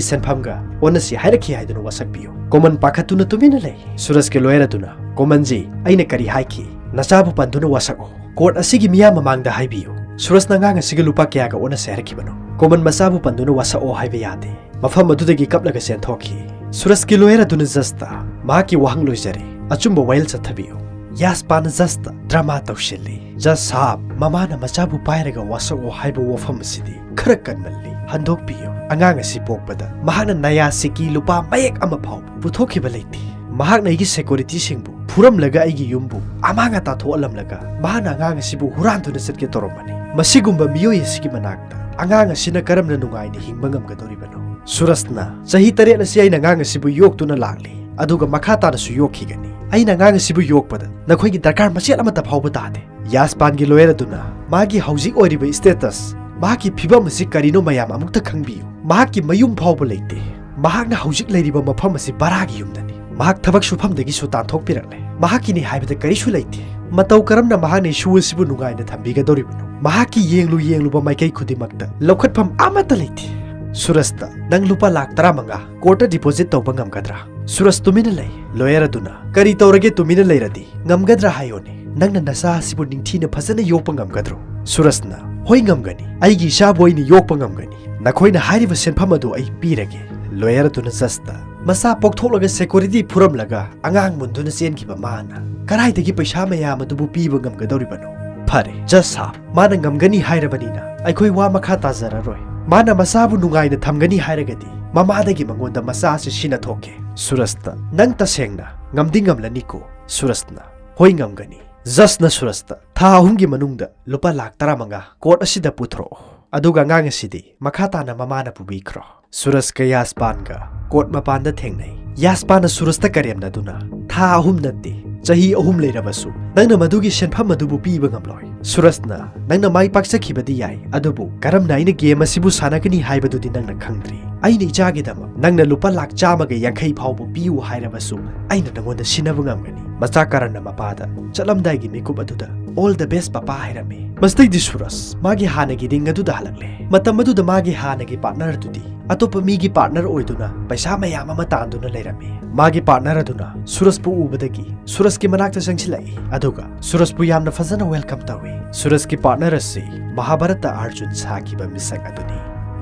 ꯁꯦꯟꯐꯝꯒ ꯑꯣꯟꯅꯁꯤ ꯍꯥꯏꯔꯛꯈꯤ ꯍꯥꯏꯗꯨꯅ ꯋꯥꯁꯛꯄꯤꯌꯨ"꯫ ꯀꯣꯃꯟ ꯄꯥꯈꯠꯇꯨꯅ ꯇꯨꯃꯤꯟꯅ ꯂꯩ꯫ ꯁꯨꯔꯖꯀꯤ ꯂꯣꯌꯔ ꯑꯗꯨꯅ, "ꯀꯣꯃꯟꯖꯤ, ꯑꯩꯅ ꯀꯔꯤ ꯍꯥꯏꯈꯤ? ꯅꯆꯥꯕꯨ ꯄꯟꯗꯨꯅ ꯋꯥꯁꯛꯑꯣ꯫ ꯀꯣꯔꯠ ꯑꯁꯤꯒꯤ ꯃꯤꯌꯥꯝ ꯃꯃꯥꯡꯗ ꯍꯥꯏꯕꯤꯌꯨ, ꯁꯨꯔꯖꯅ ꯑꯉꯥꯡ ꯑꯁꯤꯒ ꯂꯨꯄꯥ ꯀꯌꯥꯒ ꯑꯣꯟꯅꯁꯦ ꯍꯥꯏꯔꯛꯈꯤꯕꯅꯣ?" ꯀꯣꯃꯟ ꯃꯆꯥꯕꯨ ꯄꯟꯗꯨꯅ ꯋꯥꯁꯛꯑꯣ ꯍꯥꯏꯕ ꯌꯥꯗꯦ꯫ ꯃꯐꯝ ꯑꯗꯨꯗꯒꯤ ꯀꯞꯂꯒ ꯆꯦꯟꯊꯣꯛꯈꯤ꯫ ꯁꯨꯔꯖꯀꯤ ꯂꯣꯌꯔ ꯑꯗꯨꯅ ꯖꯖꯇ ꯃꯍꯥꯛꯀꯤ ꯋꯥꯍꯪ ꯂꯣꯏꯖꯔꯦ꯫ ꯑꯆꯨꯝꯕ ꯋꯥꯌꯦꯜ ꯆꯠꯊꯕꯤꯌꯨ꯫ ꯌꯥꯁꯄꯥꯟꯅ ꯖꯖꯇ ꯗ꯭ꯔꯃꯥ ꯇꯧꯁꯤꯜꯂꯤ꯫ "ꯖꯁ ꯁꯥꯍꯕ, ꯃꯃꯥꯅ ꯃꯆꯥꯕꯨ ꯄꯥꯏꯔꯒ ꯋꯥꯁꯛꯑꯣ ꯍꯥꯏꯕ ꯋꯥꯐꯝ ꯑꯁꯤꯗꯤ ꯈꯔ ꯀꯟꯃꯜꯂꯤ꯫ ꯍꯟꯗꯣꯛꯄꯤꯌꯨ꯫ ꯑꯉꯥꯡ ꯑꯁꯤ ꯄꯣꯛꯄꯗ ꯃꯍꯥꯛꯅ ꯅꯌꯥ ꯁꯤꯀꯤ ꯂꯨꯄꯥ ꯃꯌꯦꯛ ꯑꯃ ꯐꯥꯎꯕ ꯄꯨꯊꯣꯛꯈꯤꯕ ꯂꯩꯇꯦ꯫ ꯃꯍꯥꯛꯅ ꯑꯩꯒꯤ ꯁꯦꯀ꯭ꯌꯨꯔꯤꯇꯤꯁꯤꯡꯕꯨ ꯐꯨꯔꯝꯂꯒ ꯑꯩꯒꯤ ꯌꯨꯝꯕꯨ ꯑꯃꯥꯡ ꯑꯇꯥ ꯊꯣꯛꯍꯜꯂꯝꯂꯒ ꯃꯍꯥꯛꯅ ꯑꯉꯥꯡ ꯑꯁꯤꯕꯨ ꯍꯨꯔꯥꯟꯗꯨꯅ ꯆꯠꯀꯦ ꯇꯧꯔꯝꯕꯅꯤ꯫ ꯃꯁꯤꯒꯨꯝꯕ ꯃꯤꯑꯣꯏ ꯑꯁꯤꯒꯤ ꯃꯅꯥꯛꯇ ꯑꯉꯥꯡ ꯑꯁꯤꯅ ꯀꯔꯝꯅ ꯅꯨꯡꯉꯥꯏꯅ ꯍꯤꯡꯕ ꯉꯝꯒꯗꯧꯔꯤꯕꯅꯣ?" ꯁꯨꯔꯖꯅ, "ꯆꯍꯤ ꯇꯔꯦꯠ ꯑꯁꯤ ꯑꯩꯅ ꯑꯉꯥꯡ ꯑꯁꯤꯕꯨ ꯌꯣꯛꯇꯨꯅ ꯂꯥꯛꯂꯤ, ꯑꯗꯨꯒ ꯃꯈꯥ ꯇꯥꯅꯁꯨ ꯌꯣꯛꯈꯤꯒꯅꯤ꯫ ꯑꯩꯅ ꯑꯉꯥꯡ ꯑꯁꯤꯕꯨ ꯌꯣꯛꯄꯗ ꯅꯈꯣꯏꯒꯤ ꯗꯔꯀꯥꯔ ꯃꯆꯦꯠ ꯑꯃꯠꯇ ꯐꯥꯎꯕ ꯇꯥꯗꯦ꯫" ꯌꯥꯁꯄꯥꯟꯒꯤ ꯂꯣꯌꯔ ꯑꯗꯨꯅ, "ꯃꯥꯒꯤ ꯍꯧꯖꯤꯛ ꯑꯣꯏꯔꯤꯕ ꯁ꯭ꯇꯦꯇꯁ, ꯃꯍꯥꯛꯀꯤ ꯐꯤꯕꯝ ꯑꯁꯤ ꯀꯔꯤꯅꯣ ꯃꯌꯥꯝ ꯑꯃꯨꯛꯇ ꯈꯪꯕꯤꯌꯨ꯫ ꯃꯍꯥꯛꯀꯤ ꯃꯌꯨꯝ ꯐꯥꯎꯕ ꯂꯩꯇꯦ꯫ ꯃꯍꯥꯛꯅ ꯍꯧꯖꯤꯛ ꯂꯩꯔꯤꯕ ꯃꯐꯝ ꯑꯁꯤ ꯚꯔꯥꯒꯤ ꯌꯨꯝꯗꯅꯤ꯫ ꯃꯍꯥꯛ ꯊꯕꯛ ꯁꯨꯐꯝꯗꯒꯤꯁꯨ ꯇꯥꯟꯊꯣꯛꯄꯤꯔꯛꯂꯦ꯫ ꯃꯍꯥꯛꯀꯤꯅꯤ ꯍꯥꯏꯕꯗ ꯀꯔꯤꯁꯨ ꯂꯩꯇꯦ꯫ ꯃꯇꯧ ꯀꯔꯝꯅ ꯃꯍꯥꯛꯅ ꯏꯁꯨ ꯑꯁꯤꯕꯨ ꯅꯨꯡꯉꯥꯏꯅ ꯊꯝꯕꯤꯒꯗꯧꯔꯤꯕꯅꯣ? ꯃꯍꯥꯛꯀꯤ ꯌꯦꯡꯂꯨ ꯌꯦꯡꯂꯨꯕ ꯃꯥꯏꯀꯩ ꯈꯨꯗꯤꯡꯃꯛꯇ ꯂꯧꯈꯠꯐꯝ ꯑꯃꯠꯇ ꯂꯩꯇꯦ꯫" ꯁꯨꯔꯖꯇ, "ꯅꯪ ꯂꯨꯄꯥ ꯂꯥꯈ ꯇꯔꯥꯃꯉꯥ ꯀꯣꯔꯠꯇ ꯗꯤꯄꯣꯖꯤꯠ ꯇꯧꯕ ꯉꯝꯒꯗ꯭ꯔꯥ?" ꯁꯨꯔꯖ ꯇꯨꯃꯤꯟꯅ ꯂꯩ꯫ ꯂꯣꯌꯔ ꯑꯗꯨꯅ, "ꯀꯔꯤ ꯇꯧꯔꯒꯦ ꯇꯨꯃꯤꯟꯅ ꯂꯩꯔꯗꯤ? ꯉꯝꯒꯗ꯭ꯔꯥ ꯍꯥꯏꯌꯣꯅꯦ? ꯅꯪꯅ ꯅꯆꯥ ꯑꯁꯤꯕꯨ ꯅꯤꯡꯊꯤꯅ ꯐꯖꯅ ꯌꯣꯛꯄ ꯉꯝꯒꯗ꯭ꯔꯣ?" ꯁꯨꯔꯖꯅ, "ꯍꯣꯏ ꯉꯝꯒꯅꯤ꯫ ꯑꯩꯒꯤ ꯏꯆꯥꯕꯨ ꯑꯩꯅ ꯌꯣꯛꯄ ꯉꯝꯒꯅꯤ꯫ ꯅꯈꯣꯏꯅ ꯍꯥꯏꯔꯤꯕ ꯁꯦꯟꯐꯝ ꯑꯗꯨ ꯑꯩ ꯄꯤꯔꯒꯦ꯫" ꯂꯣꯌꯔ ꯑꯗꯨꯅ ꯖꯁꯇ, "ꯃꯆꯥ ꯄꯣꯛꯊꯣꯛꯂꯒ ꯁꯦꯀ꯭ꯌꯨꯔꯤꯇꯤ ꯐꯨꯔꯝꯂꯒ ꯑꯉꯥꯡ ꯃꯨꯟꯗꯨꯅ ꯆꯦꯟꯈꯤꯕ ꯃꯥꯅ ꯀꯔꯥꯏꯗꯒꯤ ꯄꯩꯁꯥ ꯃꯌꯥꯝ ꯑꯗꯨꯕꯨ ꯄꯤꯕ ꯉꯝꯒꯗꯧꯔꯤꯕꯅꯣ?" "ꯐꯔꯦ, ꯖꯁ ꯁꯥꯍꯕ, ꯃꯥꯅ ꯉꯝꯒꯅꯤ ꯍꯥꯏꯔꯕꯅꯤꯅ ꯑꯩꯈꯣꯏ ꯋꯥ ꯃꯈꯥ ꯇꯥꯖꯔꯔꯣꯏ꯫ ꯃꯥꯅ ꯃꯆꯥꯕꯨ ꯅꯨꯡꯉꯥꯏꯅ ꯊꯝꯒꯅꯤ ꯍꯥꯏꯔꯒꯗꯤ ꯃꯃꯥꯗꯒꯤ ꯃꯉꯣꯟꯗ ꯃꯆꯥ ꯑꯁꯤ ꯁꯤꯟꯅ ꯊꯣꯛꯀꯦ꯫" ꯁꯨꯔꯖꯇ, "ꯅꯪ ꯇꯁꯦꯡꯅ ꯉꯝꯗꯤ ꯉꯝꯂꯅꯤꯀꯣ?" ꯁꯨꯔꯖꯅ, "ꯍꯣꯏ ꯉꯝꯒꯅꯤ꯫" ꯖꯁꯅ ꯁꯨꯔꯖꯇ, "ꯊꯥ ꯑꯍꯨꯝꯒꯤ ꯃꯅꯨꯡꯗ ꯂꯨꯄꯥ ꯂꯥꯈ ꯇꯔꯥꯃꯉꯥ ꯀꯣꯔꯠ ꯑꯁꯤꯗ ꯄꯨꯊꯣꯔꯛꯑꯣ, ꯑꯗꯨꯒ ꯑꯉꯥꯡ ꯑꯁꯤꯗꯤ ꯃꯈꯥ ꯇꯥꯅ ꯃꯃꯥꯅ ꯄꯨꯕꯤꯈ꯭ꯔꯣ꯫" ꯁꯨꯔꯖꯀ ꯌꯥꯁꯄꯥꯟꯒ ꯀꯣꯔꯠ ꯃꯄꯥꯟꯗ ꯊꯦꯡꯅꯩ꯫ ꯌꯥꯁꯄꯥꯟꯅ ꯁꯨꯔꯖꯇ ꯀꯔꯦꯝꯅꯗꯨꯅ, "ꯊꯥ ꯑꯍꯨꯝ ꯅꯠꯇꯦ, ꯆꯍꯤ ꯑꯍꯨꯝ ꯂꯩꯔꯕꯁꯨ ꯅꯪꯅ ꯃꯗꯨꯒꯤ ꯁꯦꯟꯐꯝ ꯑꯗꯨꯕꯨ ꯄꯤꯕ ꯉꯝꯂꯣꯏ꯫" ꯁꯨꯔꯖꯅ, "ꯅꯪꯅ ꯃꯥꯏ ꯄꯥꯛꯆꯈꯤꯕꯗꯤ ꯌꯥꯏ, ꯑꯗꯨꯕꯨ ꯀꯔꯝꯅ ꯑꯩꯅ ꯒꯦꯝ ꯑꯁꯤꯕꯨ ꯁꯥꯟꯅꯒꯅꯤ ꯍꯥꯏꯕꯗꯨꯗꯤ ꯅꯪꯅ ꯈꯪꯗ꯭ꯔꯤ꯫ ꯑꯩꯅ ꯏꯆꯥꯒꯤꯗꯃꯛ ꯅꯪꯅ ꯂꯨꯄꯥ ꯂꯥꯈ ꯆꯥꯝꯃꯒ ꯌꯥꯡꯈꯩ ꯐꯥꯎꯕ ꯄꯤꯌꯨ ꯍꯥꯏꯔꯕꯁꯨ ꯑꯩꯅ ꯅꯪꯉꯣꯟꯗ ꯁꯤꯟꯅꯕ ꯉꯝꯒꯅꯤ꯫" ꯃꯆꯥ ꯀꯔꯟꯅ ꯃꯄꯥꯗ ꯆꯠꯂꯝꯗꯥꯏꯒꯤ ꯃꯤꯀꯨꯞ ꯑꯗꯨꯗ, "All the best, ꯄꯄꯥ" ꯍꯥꯏꯔꯝꯃꯤ꯫ ꯃꯁꯤꯗꯩꯗꯤ ꯁꯨꯔꯖ ꯃꯥꯒꯤ ꯍꯥꯟꯅꯒꯤ ꯔꯤꯡ ꯑꯗꯨꯗ ꯍꯜꯂꯛꯂꯦ꯫ ꯃꯇꯝ ꯑꯗꯨꯗ ꯃꯥꯒꯤ ꯍꯥꯟꯅꯒꯤ ꯄꯥꯔꯠꯅꯔ ꯑꯗꯨꯗꯤ ꯑꯇꯣꯞꯄ ꯃꯤꯒꯤ ꯄꯥꯔꯠꯅꯔ ꯑꯣꯏꯗꯨꯅ ꯄꯩꯁꯥ ꯃꯌꯥꯝ ꯑꯃ ꯇꯥꯟꯗꯨꯅ ꯂꯩꯔꯝꯃꯤ꯫ ꯃꯥꯒꯤ ꯄꯥꯔꯠꯅꯔ ꯑꯗꯨꯅ ꯁꯨꯔꯖꯄꯨ ꯎꯕꯗꯒꯤ ꯁꯨꯔꯖꯀꯤ ꯃꯅꯥꯛꯇ ꯆꯪꯁꯤꯜꯂꯛꯏ, ꯑꯗꯨꯒ ꯁꯨꯔꯖꯄꯨ ꯌꯥꯝꯅ ꯐꯖꯅ ꯋꯦꯜꯀꯝ ꯇꯧꯏ꯫ ꯁꯨꯔꯖꯀꯤ ꯄꯥꯔꯠꯅꯔ ꯑꯁꯤ ꯃꯍꯥꯚꯥꯔꯠꯇ ꯑꯥꯔꯖꯨꯟ ꯁꯥꯈꯤꯕ ꯃꯤꯁꯛ ꯑꯗꯨꯅꯤ꯫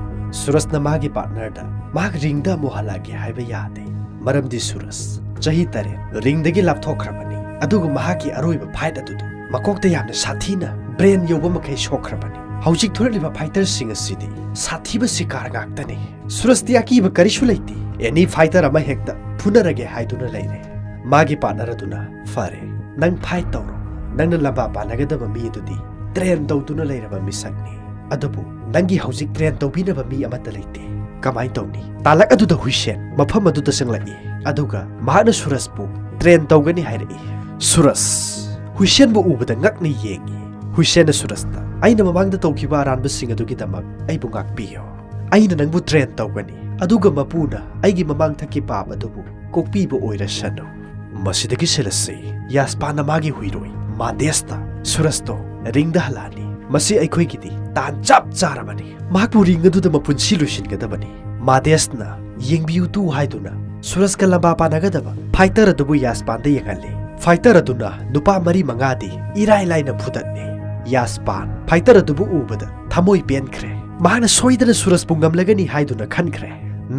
ꯁꯨꯔꯖꯅ ꯃꯥꯒꯤ ꯄꯥꯔꯠꯅꯔꯗ ꯃꯍꯥꯛ ꯔꯤꯡꯗ ꯑꯃꯨꯛ ꯍꯜꯂꯛꯀꯦ ꯍꯥꯏꯕ ꯌꯥꯗꯦ, ꯃꯔꯝꯗꯤ ꯁꯨꯔꯖ ꯆꯍꯤ ꯇꯔꯦꯠ ꯔꯤꯡꯗꯒꯤ ꯂꯥꯞꯊꯣꯛꯈ꯭ꯔꯕꯅꯤ, ꯑꯗꯨꯒ ꯃꯍꯥꯛꯀꯤ ꯑꯔꯣꯏꯕ ꯐꯥꯏꯠ ꯑꯗꯨꯗ ꯃꯀꯣꯛꯇ ꯌꯥꯝꯅ ꯁꯥꯊꯤꯅ ꯕ꯭ꯔꯦꯟ ꯌꯧꯕ ꯃꯈꯩ ꯁꯣꯛꯈ꯭ꯔꯕꯅꯤ꯫ ꯍꯧꯖꯤꯛ ꯊꯣꯔꯛꯂꯤꯕ ꯐꯥꯏꯇꯔꯁꯤꯡ ꯑꯁꯤꯗꯤ ꯁꯥꯊꯤꯕ ꯁꯤꯀꯥꯔ ꯉꯥꯛꯇꯅꯤ꯫ ꯁꯨꯔꯖꯇꯤ ꯑꯀꯤꯕ ꯀꯔꯤꯁꯨ ꯂꯩꯇꯦ꯫ ꯑꯦꯅꯤ ꯐꯥꯏꯇꯔ ꯑꯃ ꯍꯦꯛꯇ ꯐꯨꯅꯔꯒꯦ ꯍꯥꯏꯗꯨꯅ ꯂꯩꯔꯦ꯫ ꯃꯥꯒꯤ ꯄꯥꯔꯠꯅꯔ ꯑꯗꯨꯅ, "ꯐꯔꯦ, ꯅꯪ ꯐꯥꯏꯠ ꯇꯧꯔꯣ꯫ ꯅꯪꯅ ꯂꯝꯕꯥ ꯄꯥꯟꯅꯒꯗꯕ ꯃꯤ ꯑꯗꯨꯗꯤ ꯇ꯭ꯔꯦꯟ ꯇꯧꯗꯨꯅ ꯂꯩꯔꯕ ꯃꯤꯁꯛꯅꯤ꯫ ꯑꯗꯨꯕꯨ ꯅꯪꯒꯤ ꯍꯧꯖꯤꯛ ꯇ꯭ꯔꯦꯟ ꯇꯧꯕꯤꯅꯕ ꯃꯤ ꯑꯃꯠꯇ ꯂꯩꯇꯦ꯫ ꯀꯃꯥꯏꯅ ꯇꯧꯅꯤ?" ꯇꯥꯂꯛ ꯑꯗꯨꯗ ꯍꯨꯏꯁꯦꯟ ꯃꯐꯝ ꯑꯗꯨꯗ ꯆꯪꯂꯛꯏ, ꯑꯗꯨꯒ ꯃꯍꯥꯛꯅ ꯁꯨꯔꯖꯄꯨ ꯇ꯭ꯔꯦꯟ ꯇꯧꯒꯅꯤ ꯍꯥꯏꯔꯛꯏ꯫ ꯁꯨꯔꯖ ꯍꯨꯏꯁꯦꯟꯕꯨ ꯎꯕꯗ ꯉꯛꯅ ꯌꯦꯡꯏ꯫ ꯍꯨꯏꯁꯦꯟꯅ ꯁꯨꯔꯖꯇ, "ꯑꯩꯅ ꯃꯃꯥꯡꯗ ꯇꯧꯈꯤꯕ ꯑꯔꯥꯟꯕꯁꯤꯡ ꯑꯗꯨꯒꯤꯗꯃꯛ ꯑꯩꯕꯨ ꯉꯥꯛꯄꯤꯌꯨ꯫ ꯑꯩꯅ ꯅꯪꯕꯨ ꯇ꯭ꯔꯦꯟ ꯇꯧꯒꯅꯤ, ꯑꯗꯨꯒ ꯃꯄꯨꯅ ꯑꯩꯒꯤ ꯃꯃꯥꯡꯊꯛꯀꯤ ꯄꯥꯞ ꯑꯗꯨꯕꯨ ꯀꯣꯛꯄꯤꯕ ꯑꯣꯏꯔꯁꯅꯨ"꯫ ꯃꯁꯤꯗꯒꯤ ꯁꯤꯜ ꯑꯁꯤ ꯌꯥꯁꯄꯥꯟꯅ ꯃꯥꯒꯤ ꯍꯨꯏꯔꯣꯏ ꯃꯥꯗꯦꯁꯇ ꯁꯨꯔꯖꯇꯣ ꯔꯤꯡꯗ ꯍꯜꯂꯛꯍꯜꯂꯤ꯫ "ꯃꯁꯤ ꯑꯩꯈꯣꯏꯒꯤꯗꯤ ꯇꯥꯟ ꯆꯞ ꯆꯥꯔꯕꯅꯤ꯫ ꯃꯍꯥꯛꯄꯨ ꯔꯤꯡ ꯑꯗꯨꯗ ꯃꯄꯨꯟꯁꯤ ꯂꯣꯏꯁꯤꯟꯒꯗꯕꯅꯤ"꯫ ꯃꯥꯗꯦꯁꯅ "ꯌꯦꯡꯕꯤꯌꯨ ꯇꯨ" ꯍꯥꯏꯗꯨꯅ ꯁꯨꯔꯖꯀ ꯂꯝꯕꯥ ꯄꯥꯅꯒꯗꯕ ꯐꯥꯏꯇꯔ ꯑꯗꯨꯕꯨ ꯌꯥꯁꯄꯥꯟꯗ ꯌꯦꯡꯍꯜꯂꯤ꯫ ꯐꯥꯏꯇꯔ ꯑꯗꯨꯅ ꯅꯨꯄꯥ ꯃꯔꯤ ꯃꯉꯥꯗꯤ ꯏꯔꯥꯏ ꯂꯥꯏꯅ ꯐꯨꯗꯠꯂꯤ꯫ ꯌꯥꯁꯄꯥꯟ ꯐꯥꯏꯇꯔ ꯑꯗꯨꯕꯨ ꯎꯕꯗ ꯊꯃꯣꯏ ꯄꯦꯟꯈ꯭ꯔꯦ꯫ ꯃꯍꯥꯛꯅ ꯁꯣꯏꯗꯅ ꯁꯨꯔꯖꯄꯨ ꯉꯝꯂꯒꯅꯤ ꯍꯥꯏꯗꯨꯅ ꯈꯟꯈ꯭ꯔꯦ꯫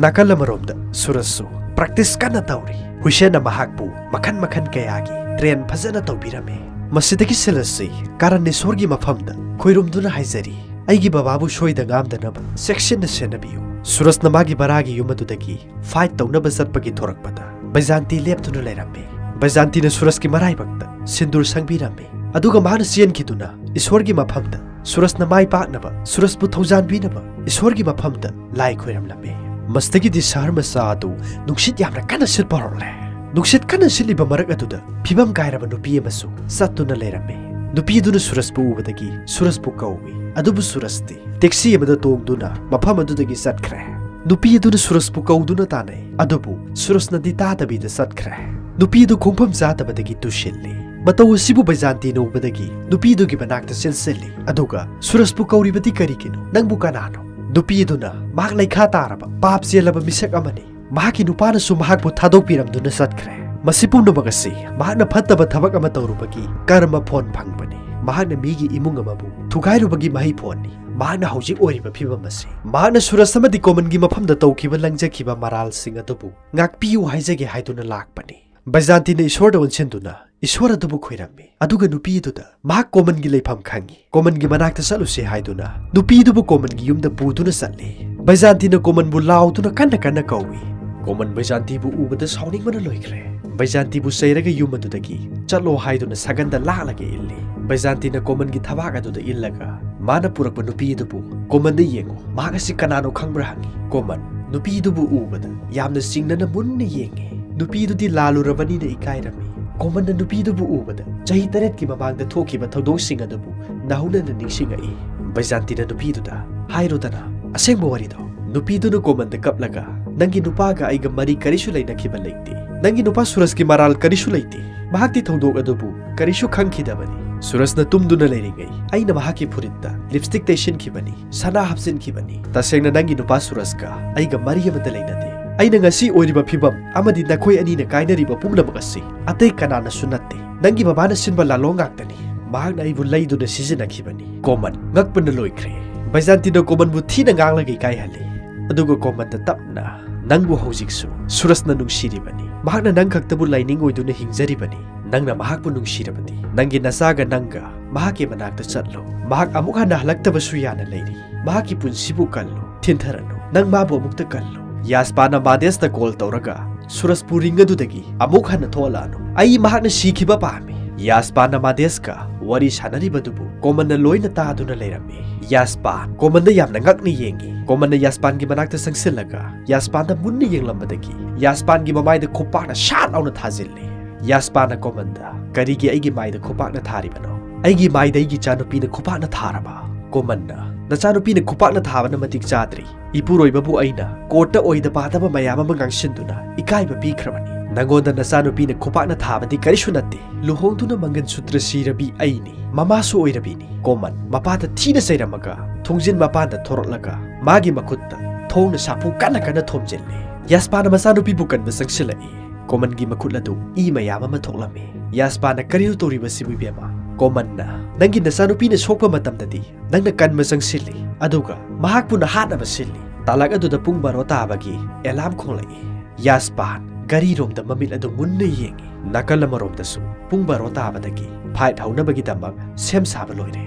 ꯅꯥꯀꯜ ꯑꯃꯔꯣꯝꯗ ꯁꯨꯔꯖꯁꯨ ꯄ꯭ꯔꯦꯛꯇꯤꯁ ꯀꯟꯅ ꯇꯧꯔꯤ꯫ ꯍꯨꯏꯁꯦꯟꯅ ꯃꯍꯥꯛꯄꯨ ꯃꯈꯟ ꯃꯈꯟ ꯀꯌꯥꯒꯤ ꯇ꯭ꯔꯦꯟ ꯐꯖꯅ ꯇꯧꯕꯤꯔꯝꯃꯤ꯫ ꯃꯁꯤꯗꯒꯤ ꯁꯤꯜ ꯑꯁꯤ ꯀꯥꯔꯟ ꯏꯁꯣꯔꯒꯤ ꯃꯐꯝꯗ ꯈꯣꯏꯔꯨꯝꯗꯨꯅ ꯍꯥꯏꯖꯔꯤ, "ꯑꯩꯒꯤ ꯕꯕꯥꯕꯨ ꯁꯣꯏꯗ ꯉꯥꯝꯗꯅꯕ ꯆꯦꯛꯁꯤꯟꯅ ꯁꯦꯟꯅꯕꯤꯌꯨ"꯫ ꯁꯨꯔꯖꯅ ꯃꯥꯒꯤ ꯕꯔꯥꯒꯤ ꯌꯨꯝ ꯑꯗꯨꯗꯒꯤ ꯐꯥꯏꯠ ꯇꯧꯅꯕ ꯆꯠꯄꯒꯤ ꯊꯣꯔꯛꯄꯗ ꯕꯩꯖꯥꯟꯇꯤ ꯂꯦꯞꯇꯨꯅ ꯂꯩꯔꯝꯃꯤ꯫ ꯕꯩꯖꯥꯟꯇꯤꯅ ꯁꯨꯔꯖꯀꯤ ꯃꯔꯥꯏꯕꯛꯇ ꯁꯤꯟꯗꯨꯔ ꯁꯪꯕꯤꯔꯝꯃꯤ, ꯑꯗꯨꯒ ꯃꯍꯥꯛꯅ ꯆꯦꯟꯈꯤꯗꯨꯅ ꯏꯁꯣꯔꯒꯤ ꯃꯐꯝꯗ ꯁꯨꯔꯖꯅ ꯃꯥꯏ ꯄꯥꯛꯅꯕ, ꯁꯨꯔꯖꯄꯨ ꯊꯧꯖꯥꯟꯕꯤꯅꯕ ꯏꯁꯣꯔꯒꯤ ꯃꯐꯝꯗ ꯂꯥꯏ ꯈꯣꯏꯔꯝꯂꯝꯃꯤ꯫ ꯃꯁꯤꯗꯒꯤꯗꯤ ꯁꯍꯔ ꯃꯆꯥ ꯑꯗꯨ ꯅꯨꯡꯁꯤꯠ ꯌꯥꯝꯅ ꯀꯟꯅ ꯁꯤꯠꯄ ꯍꯧꯔꯛꯂꯦ꯫ ꯅꯨꯡꯁꯤꯠ ꯀꯟꯅ ꯁꯤꯠꯂꯤꯕ ꯃꯔꯛ ꯑꯗꯨꯗ ꯐꯤꯕꯝ ꯀꯥꯏꯔꯕ ꯅꯨꯄꯤ ꯑꯃꯁꯨ ꯆꯠꯇꯨꯅ ꯂꯩꯔꯝꯃꯤ꯫ ꯅꯨꯄꯤ ꯑꯗꯨꯅ ꯁꯨꯔꯖꯄꯨ ꯎꯕꯗꯒꯤ ꯁꯨꯔꯖꯄꯨ ꯀꯧꯏ, ꯑꯗꯨꯕꯨ ꯁꯨꯔꯖꯇꯤ ꯇꯦꯛꯁꯤ ꯑꯃꯗ ꯇꯣꯡꯗꯨꯅ ꯃꯐꯝ ꯑꯗꯨꯗꯒꯤ ꯆꯠꯈ꯭ꯔꯦ꯫ ꯅꯨꯄꯤ ꯑꯗꯨꯅ ꯁꯨꯔꯖꯄꯨ ꯀꯧꯗꯨꯅ ꯇꯥꯟꯅꯩ, ꯑꯗꯨꯕꯨ ꯁꯨꯔꯖꯅꯗꯤ ꯇꯥꯗꯕꯤꯗ ꯆꯠꯈ꯭ꯔꯦ꯫ ꯅꯨꯄꯤ ꯑꯗꯨ ꯈꯣꯡꯐꯝ ꯆꯥꯗꯕꯗꯒꯤ ꯇꯨꯁꯤꯜꯂꯤ꯫ ꯃꯇꯧ ꯑꯁꯤꯕꯨ ꯕꯩꯖꯥꯟꯇꯤꯅ ꯎꯕꯗꯒꯤ ꯅꯨꯄꯤ ꯑꯗꯨꯒꯤ ꯃꯅꯥꯛꯇ ꯆꯦꯟꯁꯤꯜꯂꯤ, ꯑꯗꯨꯒ "ꯁꯨꯔꯖꯄꯨ ꯀꯧꯔꯤꯕꯗꯤ ꯀꯔꯤꯒꯤꯅꯣ? ꯅꯪꯕꯨ ꯀꯅꯥꯅꯣ?" ꯅꯨꯄꯤ ꯑꯗꯨꯅ ꯃꯍꯥꯛ ꯂꯩꯈꯥ ꯇꯥꯔꯕ ꯄꯥꯞ ꯆꯦꯜꯂꯕ ꯃꯤꯁꯛ ꯑꯃꯅꯤ, ꯃꯍꯥꯛꯀꯤ ꯅꯨꯄꯥꯅꯁꯨ ꯃꯍꯥꯛꯄꯨ ꯊꯥꯗꯣꯛꯄꯤꯔꯝꯗꯨꯅ ꯆꯠꯈ꯭ꯔꯦ꯫ ꯃꯁꯤ ꯄꯨꯝꯅꯃꯛ ꯑꯁꯤ ꯃꯍꯥꯛꯅ ꯐꯠꯇꯕ ꯊꯕꯛ ꯑꯃ ꯇꯧꯔꯨꯕꯒꯤ ꯀꯔꯃ ꯐꯣꯟ ꯐꯪꯕꯅꯤ꯫ ꯃꯍꯥꯛꯅ ꯃꯤꯒꯤ ꯏꯃꯨꯡ ꯑꯃꯕꯨ ꯊꯨꯒꯥꯏꯔꯨꯕꯒꯤ ꯃꯍꯩ ꯐꯣꯟꯅꯤ ꯃꯍꯥꯛꯅ ꯍꯧꯖꯤꯛ ꯑꯣꯏꯔꯤꯕ ꯐꯤꯕꯝ ꯑꯁꯤ꯫ ꯃꯍꯥꯛꯅ ꯁꯨꯔꯖ ꯑꯃꯗꯤ ꯀꯣꯃꯟꯒꯤ ꯃꯐꯝꯗ ꯇꯧꯈꯤꯕ ꯂꯪꯖꯈꯤꯕ ꯃꯔꯥꯜꯁꯤꯡ ꯑꯗꯨꯕꯨ ꯉꯥꯛꯄꯤꯌꯨ ꯍꯥꯏꯖꯒꯦ ꯍꯥꯏꯗꯨꯅ ꯂꯥꯛꯄꯅꯤ꯫ ꯕꯩꯖꯥꯟꯇꯤꯅ ꯏꯁꯣꯔꯗ ꯑꯣꯟꯁꯤꯟꯗꯨꯅ ꯏꯁꯣꯔ ꯑꯗꯨꯕꯨ ꯈꯣꯏꯔꯝꯃꯤ꯫ ꯑꯗꯨꯒ ꯅꯨꯄꯤ ꯑꯗꯨꯗ ꯃꯍꯥꯛ ꯀꯣꯃꯟꯒꯤ ꯂꯩꯐꯝ ꯈꯪꯉꯤ꯫ ꯀꯣꯃꯟꯒꯤ ꯃꯅꯥꯛꯇ ꯆꯠꯂꯨꯁꯦ ꯍꯥꯏꯗꯨꯅ ꯅꯨꯄꯤ ꯑꯗꯨꯕꯨ ꯀꯣꯃꯟꯒꯤ ꯌꯨꯝꯗ ꯄꯨꯗꯨꯅ ꯆꯠꯂꯤ꯫ ꯕꯩꯖꯥꯟꯇꯤꯅ ꯀꯣꯃꯟꯕꯨ ꯂꯥꯎꯗꯨꯅ ꯀꯟꯅ ꯀꯟꯅ ꯀꯧꯏ꯫ ꯀꯣꯃꯟ ꯕꯩꯖꯥꯟꯇꯤꯕꯨ ꯎꯕꯗ ꯁꯥꯎꯅꯤꯡꯕꯅ ꯂꯣꯏꯈ꯭ꯔꯦ꯫ ꯕꯩꯖꯥꯟꯇꯤꯕꯨ ꯆꯩꯔꯒ ꯌꯨꯝ ꯑꯗꯨꯗꯒꯤ ꯆꯠꯂꯣ ꯍꯥꯏꯗꯨꯅ ꯁꯒꯟꯗ ꯂꯥꯛꯂꯒ ꯏꯜꯂꯤ꯫ ꯕꯩꯖꯥꯟꯇꯤꯅ ꯀꯣꯃꯟꯒꯤ ꯊꯕꯥꯛ ꯑꯗꯨꯗ ꯏꯜꯂꯒ ꯃꯥꯅ ꯄꯨꯔꯛꯄ ꯅꯨꯄꯤ ꯑꯗꯨꯕꯨ ꯀꯣꯃꯟꯗ ꯌꯦꯡꯉꯨ, ꯃꯍꯥꯛ ꯑꯁꯤ ꯀꯅꯥꯅꯣ ꯈꯪꯕ꯭ꯔꯥ ꯍꯪꯉꯤ꯫ ꯀꯣꯃꯟ ꯅꯨꯄꯤ ꯑꯗꯨꯕꯨ ꯎꯕꯗ ꯌꯥꯝꯅ ꯆꯤꯡꯅꯅ ꯃꯨꯟꯅ ꯌꯦꯡꯉꯤ꯫ ꯅꯨꯄꯤ ꯑꯗꯨꯗꯤ ꯂꯥꯜꯂꯨꯔꯕꯅꯤꯅ ꯏꯀꯥꯏꯔꯝꯃꯤ꯫ ꯀꯣꯃꯟꯅ ꯅꯨꯄꯤ ꯑꯗꯨꯕꯨ ꯎꯕꯗ ꯆꯍꯤ ꯇꯔꯦꯠꯀꯤ ꯃꯃꯥꯡꯗ ꯊꯣꯛꯈꯤꯕ ꯊꯧꯗꯣꯛꯁꯤꯡ ꯑꯗꯨꯕꯨ ꯅꯧꯍꯧꯅꯅ ꯅꯤꯡꯁꯤꯡꯉꯛꯏ꯫ ꯕꯩꯖꯥꯟꯇꯤꯅ ꯅꯨꯄꯤꯗꯨꯗ ꯍꯥꯏꯔꯣꯗꯅ ꯑꯁꯦꯡꯕ ꯋꯥꯔꯤꯗꯣ꯫ ꯅꯨꯄꯤꯗꯨꯅ ꯀꯣꯃꯟꯗ ꯀꯞꯂꯒ, "ꯅꯪꯒꯤ ꯅꯨꯄꯥꯒ ꯑꯩꯒ ꯃꯔꯤ ꯀꯔꯤꯁꯨ ꯂꯩꯅꯈꯤꯕ ꯂꯩꯇꯦ꯫ ꯅꯪꯒꯤ ꯅꯨꯄꯥ ꯁꯨꯔꯖꯀꯤ ꯃꯔꯥꯜ ꯀꯔꯤꯁꯨ ꯂꯩꯇꯦ꯫ ꯃꯍꯥꯛꯇꯤ ꯊꯧꯗꯣꯛ ꯑꯗꯨꯕꯨ ꯀꯔꯤꯁꯨ ꯈꯪꯈꯤꯗꯕꯅꯤ꯫ ꯁꯨꯔꯖꯅ ꯇꯨꯝꯗꯨꯅ ꯂꯩꯔꯤꯉꯩ ꯑꯩꯅ ꯃꯍꯥꯛꯀꯤ ꯐꯨꯔꯤꯠꯇ ꯂꯤꯞꯁꯇꯤꯛ ꯇꯩꯁꯤꯟꯈꯤꯕꯅꯤ, ꯁꯅꯥ ꯍꯥꯞꯆꯤꯟꯈꯤꯕꯅꯤ꯫ ꯇꯁꯦꯡꯅ ꯅꯪꯒꯤ ꯅꯨꯄꯥ ꯁꯨꯔꯖꯀ ꯑꯩꯒ ꯃꯔꯤ ꯑꯃꯠꯇ ꯂꯩꯅꯗꯦ꯫ ꯑꯩꯅ ꯉꯁꯤ ꯑꯣꯏꯔꯤꯕ ꯐꯤꯕꯝ ꯑꯃꯗꯤ ꯅꯈꯣꯏ ꯑꯅꯤꯅ ꯀꯥꯏꯅꯔꯤꯕ ꯄꯨꯝꯅꯃꯛ ꯑꯁꯤ ꯑꯇꯩ ꯀꯅꯥꯅꯁꯨ ꯅꯠꯇꯦ꯫ ꯅꯪꯒꯤ ꯕꯕꯥꯅ ꯁꯤꯟꯕ ꯂꯥꯂꯣꯡ ꯉꯥꯛꯇꯅꯤ꯫ ꯃꯍꯥꯛꯅ ꯑꯩꯕꯨ ꯂꯩꯗꯨꯅ ꯁꯤꯖꯤꯟꯅꯈꯤꯕꯅꯤ꯫" ꯀꯣꯃꯟ ꯉꯛꯄꯅ ꯂꯣꯏꯈ꯭ꯔꯦ꯫ ꯕꯩꯖꯥꯟꯇꯤꯅ ꯀꯣꯃꯟꯕꯨ ꯊꯤꯅ ꯉꯥꯡꯂꯒ ꯏꯀꯥꯏꯍꯜꯂꯤ꯫ ꯑꯗꯨꯒ ꯀꯣꯃꯟꯗ ꯇꯞꯅ, "ꯅꯪꯕꯨ ꯍꯧꯖꯤꯛꯁꯨ ꯁꯨꯔꯖꯅ ꯅꯨꯡꯁꯤꯔꯤꯕꯅꯤ꯫ ꯃꯍꯥꯛꯅ ꯅꯪ ꯈꯛꯇꯕꯨ ꯂꯥꯏꯅꯤꯡ ꯑꯣꯏꯗꯨꯅ ꯍꯤꯡꯖꯔꯤꯕꯅꯤ꯫ ꯅꯪꯅ ꯃꯍꯥꯛꯄꯨ ꯅꯨꯡꯁꯤꯔꯕꯗꯤ ꯅꯪꯒꯤ ꯅꯆꯥꯒ ꯅꯪꯒ ꯃꯍꯥꯛꯀꯤ ꯃꯅꯥꯛꯇ ꯆꯠꯂꯨ꯫ ꯃꯍꯥꯛ ꯑꯃꯨꯛ ꯍꯟꯅ ꯍꯜꯂꯛꯇꯕꯁꯨ ꯌꯥꯅ ꯂꯩꯔꯤ꯫ ꯃꯍꯥꯛꯀꯤ ꯄꯨꯟꯁꯤꯕꯨ ꯀꯜꯂꯨ, ꯊꯤꯟꯊꯔꯅꯨ꯫ ꯅꯪ ꯃꯥꯕꯨ ꯑꯃꯨꯛꯇ ꯀꯜꯂꯨ꯫" ꯌꯥꯁꯄꯥꯟꯅ ꯃꯥꯗꯦꯁꯇ ꯀꯣꯜ ꯇꯧꯔꯒ, "ꯁꯨꯔꯖꯄꯨ ꯔꯤꯡ ꯑꯗꯨꯗꯒꯤ ꯑꯃꯨꯛ ꯍꯟꯅ ꯊꯣꯛꯍꯜꯂꯛꯑꯅꯨ꯫ ꯑꯩ ꯃꯍꯥꯛꯅ ꯁꯤꯈꯤꯕ ꯄꯥꯝꯃꯤ꯫" ꯌꯥꯁꯄꯥꯟꯅ ꯃꯥꯗꯦꯁꯀ ꯋꯥꯔꯤ ꯁꯥꯟꯅꯔꯤꯕꯗꯨꯕꯨ ꯀꯣꯃꯟꯅ ꯂꯣꯏꯅ ꯇꯥꯗꯨꯅ ꯂꯩꯔꯝꯃꯤ꯫ ꯌꯥꯁꯄꯥꯟ ꯀꯣꯃꯟꯗ ꯌꯥꯝꯅ ꯉꯛꯅ ꯌꯦꯡꯉꯤ꯫ ꯀꯣꯃꯟꯅ ꯌꯥꯁꯄꯥꯟꯒꯤ ꯃꯅꯥꯛꯇ ꯆꯪꯁꯤꯜꯂꯒ ꯌꯥꯁꯄꯥꯟꯗ ꯃꯨꯟꯅ ꯌꯦꯡꯂꯝꯕꯗꯒꯤ ꯌꯥꯁꯄꯥꯟꯒꯤ ꯃꯃꯥꯏꯗ ꯈꯨꯄꯥꯛꯅ ꯁꯥꯠ ꯂꯥꯎꯅ ꯊꯥꯖꯤꯜꯂꯤ꯫ ꯌꯥꯁꯄꯥꯟꯅ ꯀꯣꯃꯟꯗ, "ꯀꯔꯤꯒꯤ ꯑꯩꯒꯤ ꯃꯥꯏꯗ ꯈꯨꯄꯥꯛꯅ ꯊꯥꯔꯤꯕꯅꯣ? ꯑꯩꯒꯤ ꯃꯥꯏꯗ ꯑꯩꯒꯤ ꯏꯆꯥꯅꯨꯄꯤꯅ ꯈꯨꯄꯥꯛꯅ ꯊꯥꯔꯕ?" ꯀꯣꯃꯟꯅ, "ꯅꯆꯥꯅꯨꯄꯤꯅ ꯈꯨꯄꯥꯛꯅ ꯊꯥꯕꯅ ꯃꯇꯤꯛ ꯆꯥꯗ꯭ꯔꯤ꯫ ꯏꯄꯨꯔꯣꯏꯕꯕꯨ ꯑꯩꯅ ꯀꯣꯔꯠꯇ ꯑꯣꯏꯗ ꯄꯥꯗꯕ ꯃꯌꯥꯝ ꯑꯃ ꯉꯥꯡꯁꯤꯟꯗꯨꯅ ꯏꯀꯥꯏꯕ ꯄꯤꯈ꯭ꯔꯕꯅꯤ꯫ ꯅꯉꯣꯟꯗ ꯅꯆꯥꯅꯨꯄꯤꯅ ꯈꯨꯄꯥꯛꯅ ꯊꯥꯕꯗꯤ ꯀꯔꯤꯁꯨ ꯅꯠꯇꯦ꯫ ꯂꯨꯍꯣꯡꯗꯨꯅ ꯃꯪꯒꯟ ꯁꯨꯇ꯭ꯔ ꯁꯤꯔꯕꯤ ꯑꯩꯅꯤ꯫ ꯃꯃꯥꯁꯨ ꯑꯣꯏꯔꯕꯤꯅꯤ꯫" ꯀꯣꯃꯟ ꯃꯄꯥꯗ ꯊꯤꯅ ꯆꯩꯔꯝꯃꯒ ꯊꯣꯡꯖꯤꯟ ꯃꯄꯥꯟꯗ ꯊꯣꯔꯛꯂꯒ ꯃꯥꯒꯤ ꯃꯈꯨꯠꯇ ꯊꯣꯡꯅ ꯁꯥꯐꯨ ꯀꯟꯅ ꯀꯟꯅ ꯊꯣꯝꯖꯤꯜꯂꯤ꯫ ꯌꯥꯁꯄꯥꯟꯅ ꯃꯆꯥꯅꯨꯄꯤꯕꯨ ꯀꯟꯕ ꯆꯪꯁꯤꯜꯂꯛꯏ꯫ ꯀꯣꯃꯟꯒꯤ ꯃꯈꯨꯠ ꯑꯗꯨ ꯏ ꯃꯌꯥꯝ ꯑꯃ ꯊꯣꯛꯂꯝꯃꯤ꯫ ꯌꯥꯁꯄꯥꯟꯅ, "ꯀꯔꯤꯅꯣ ꯇꯧꯔꯤꯕꯁꯤꯕꯨ, ꯏꯕꯦꯝꯃ?" ꯀꯣꯃꯟꯅ, "ꯅꯪꯒꯤ ꯅꯆꯥꯅꯨꯄꯤꯅ ꯁꯣꯛꯄ ꯃꯇꯝꯗꯗꯤ ꯅꯪꯅ ꯀꯟꯕ ꯆꯪꯁꯤꯜꯂꯤ, ꯑꯗꯨꯒ ꯃꯍꯥꯛꯄꯨ ꯅꯍꯥꯠꯅꯕ ꯁꯤꯜꯂꯤ꯫" ꯇꯥꯂꯛ ꯑꯗꯨꯗ ꯄꯨꯡ ꯕꯥꯔꯣ ꯇꯥꯕꯒꯤ ꯑꯦꯂꯥꯝ ꯈꯣꯡꯂꯛꯏ꯫ ꯌꯥꯁꯄꯥꯟ, ꯘꯔꯤꯔꯣꯝꯗ ꯃꯃꯤꯠ ꯑꯗꯨ ꯃꯨꯟꯅ ꯌꯦꯡꯉꯤ꯫ ꯅꯥꯀꯜ ꯑꯃꯔꯣꯝꯗꯁꯨ ꯄꯨꯡ ꯕꯥꯔꯣ ꯇꯥꯕꯗꯒꯤ fight ꯍꯧꯅꯕꯒꯤꯗꯃꯛ ꯁꯦꯝ ꯁꯥꯕ ꯂꯣꯏꯔꯦ꯫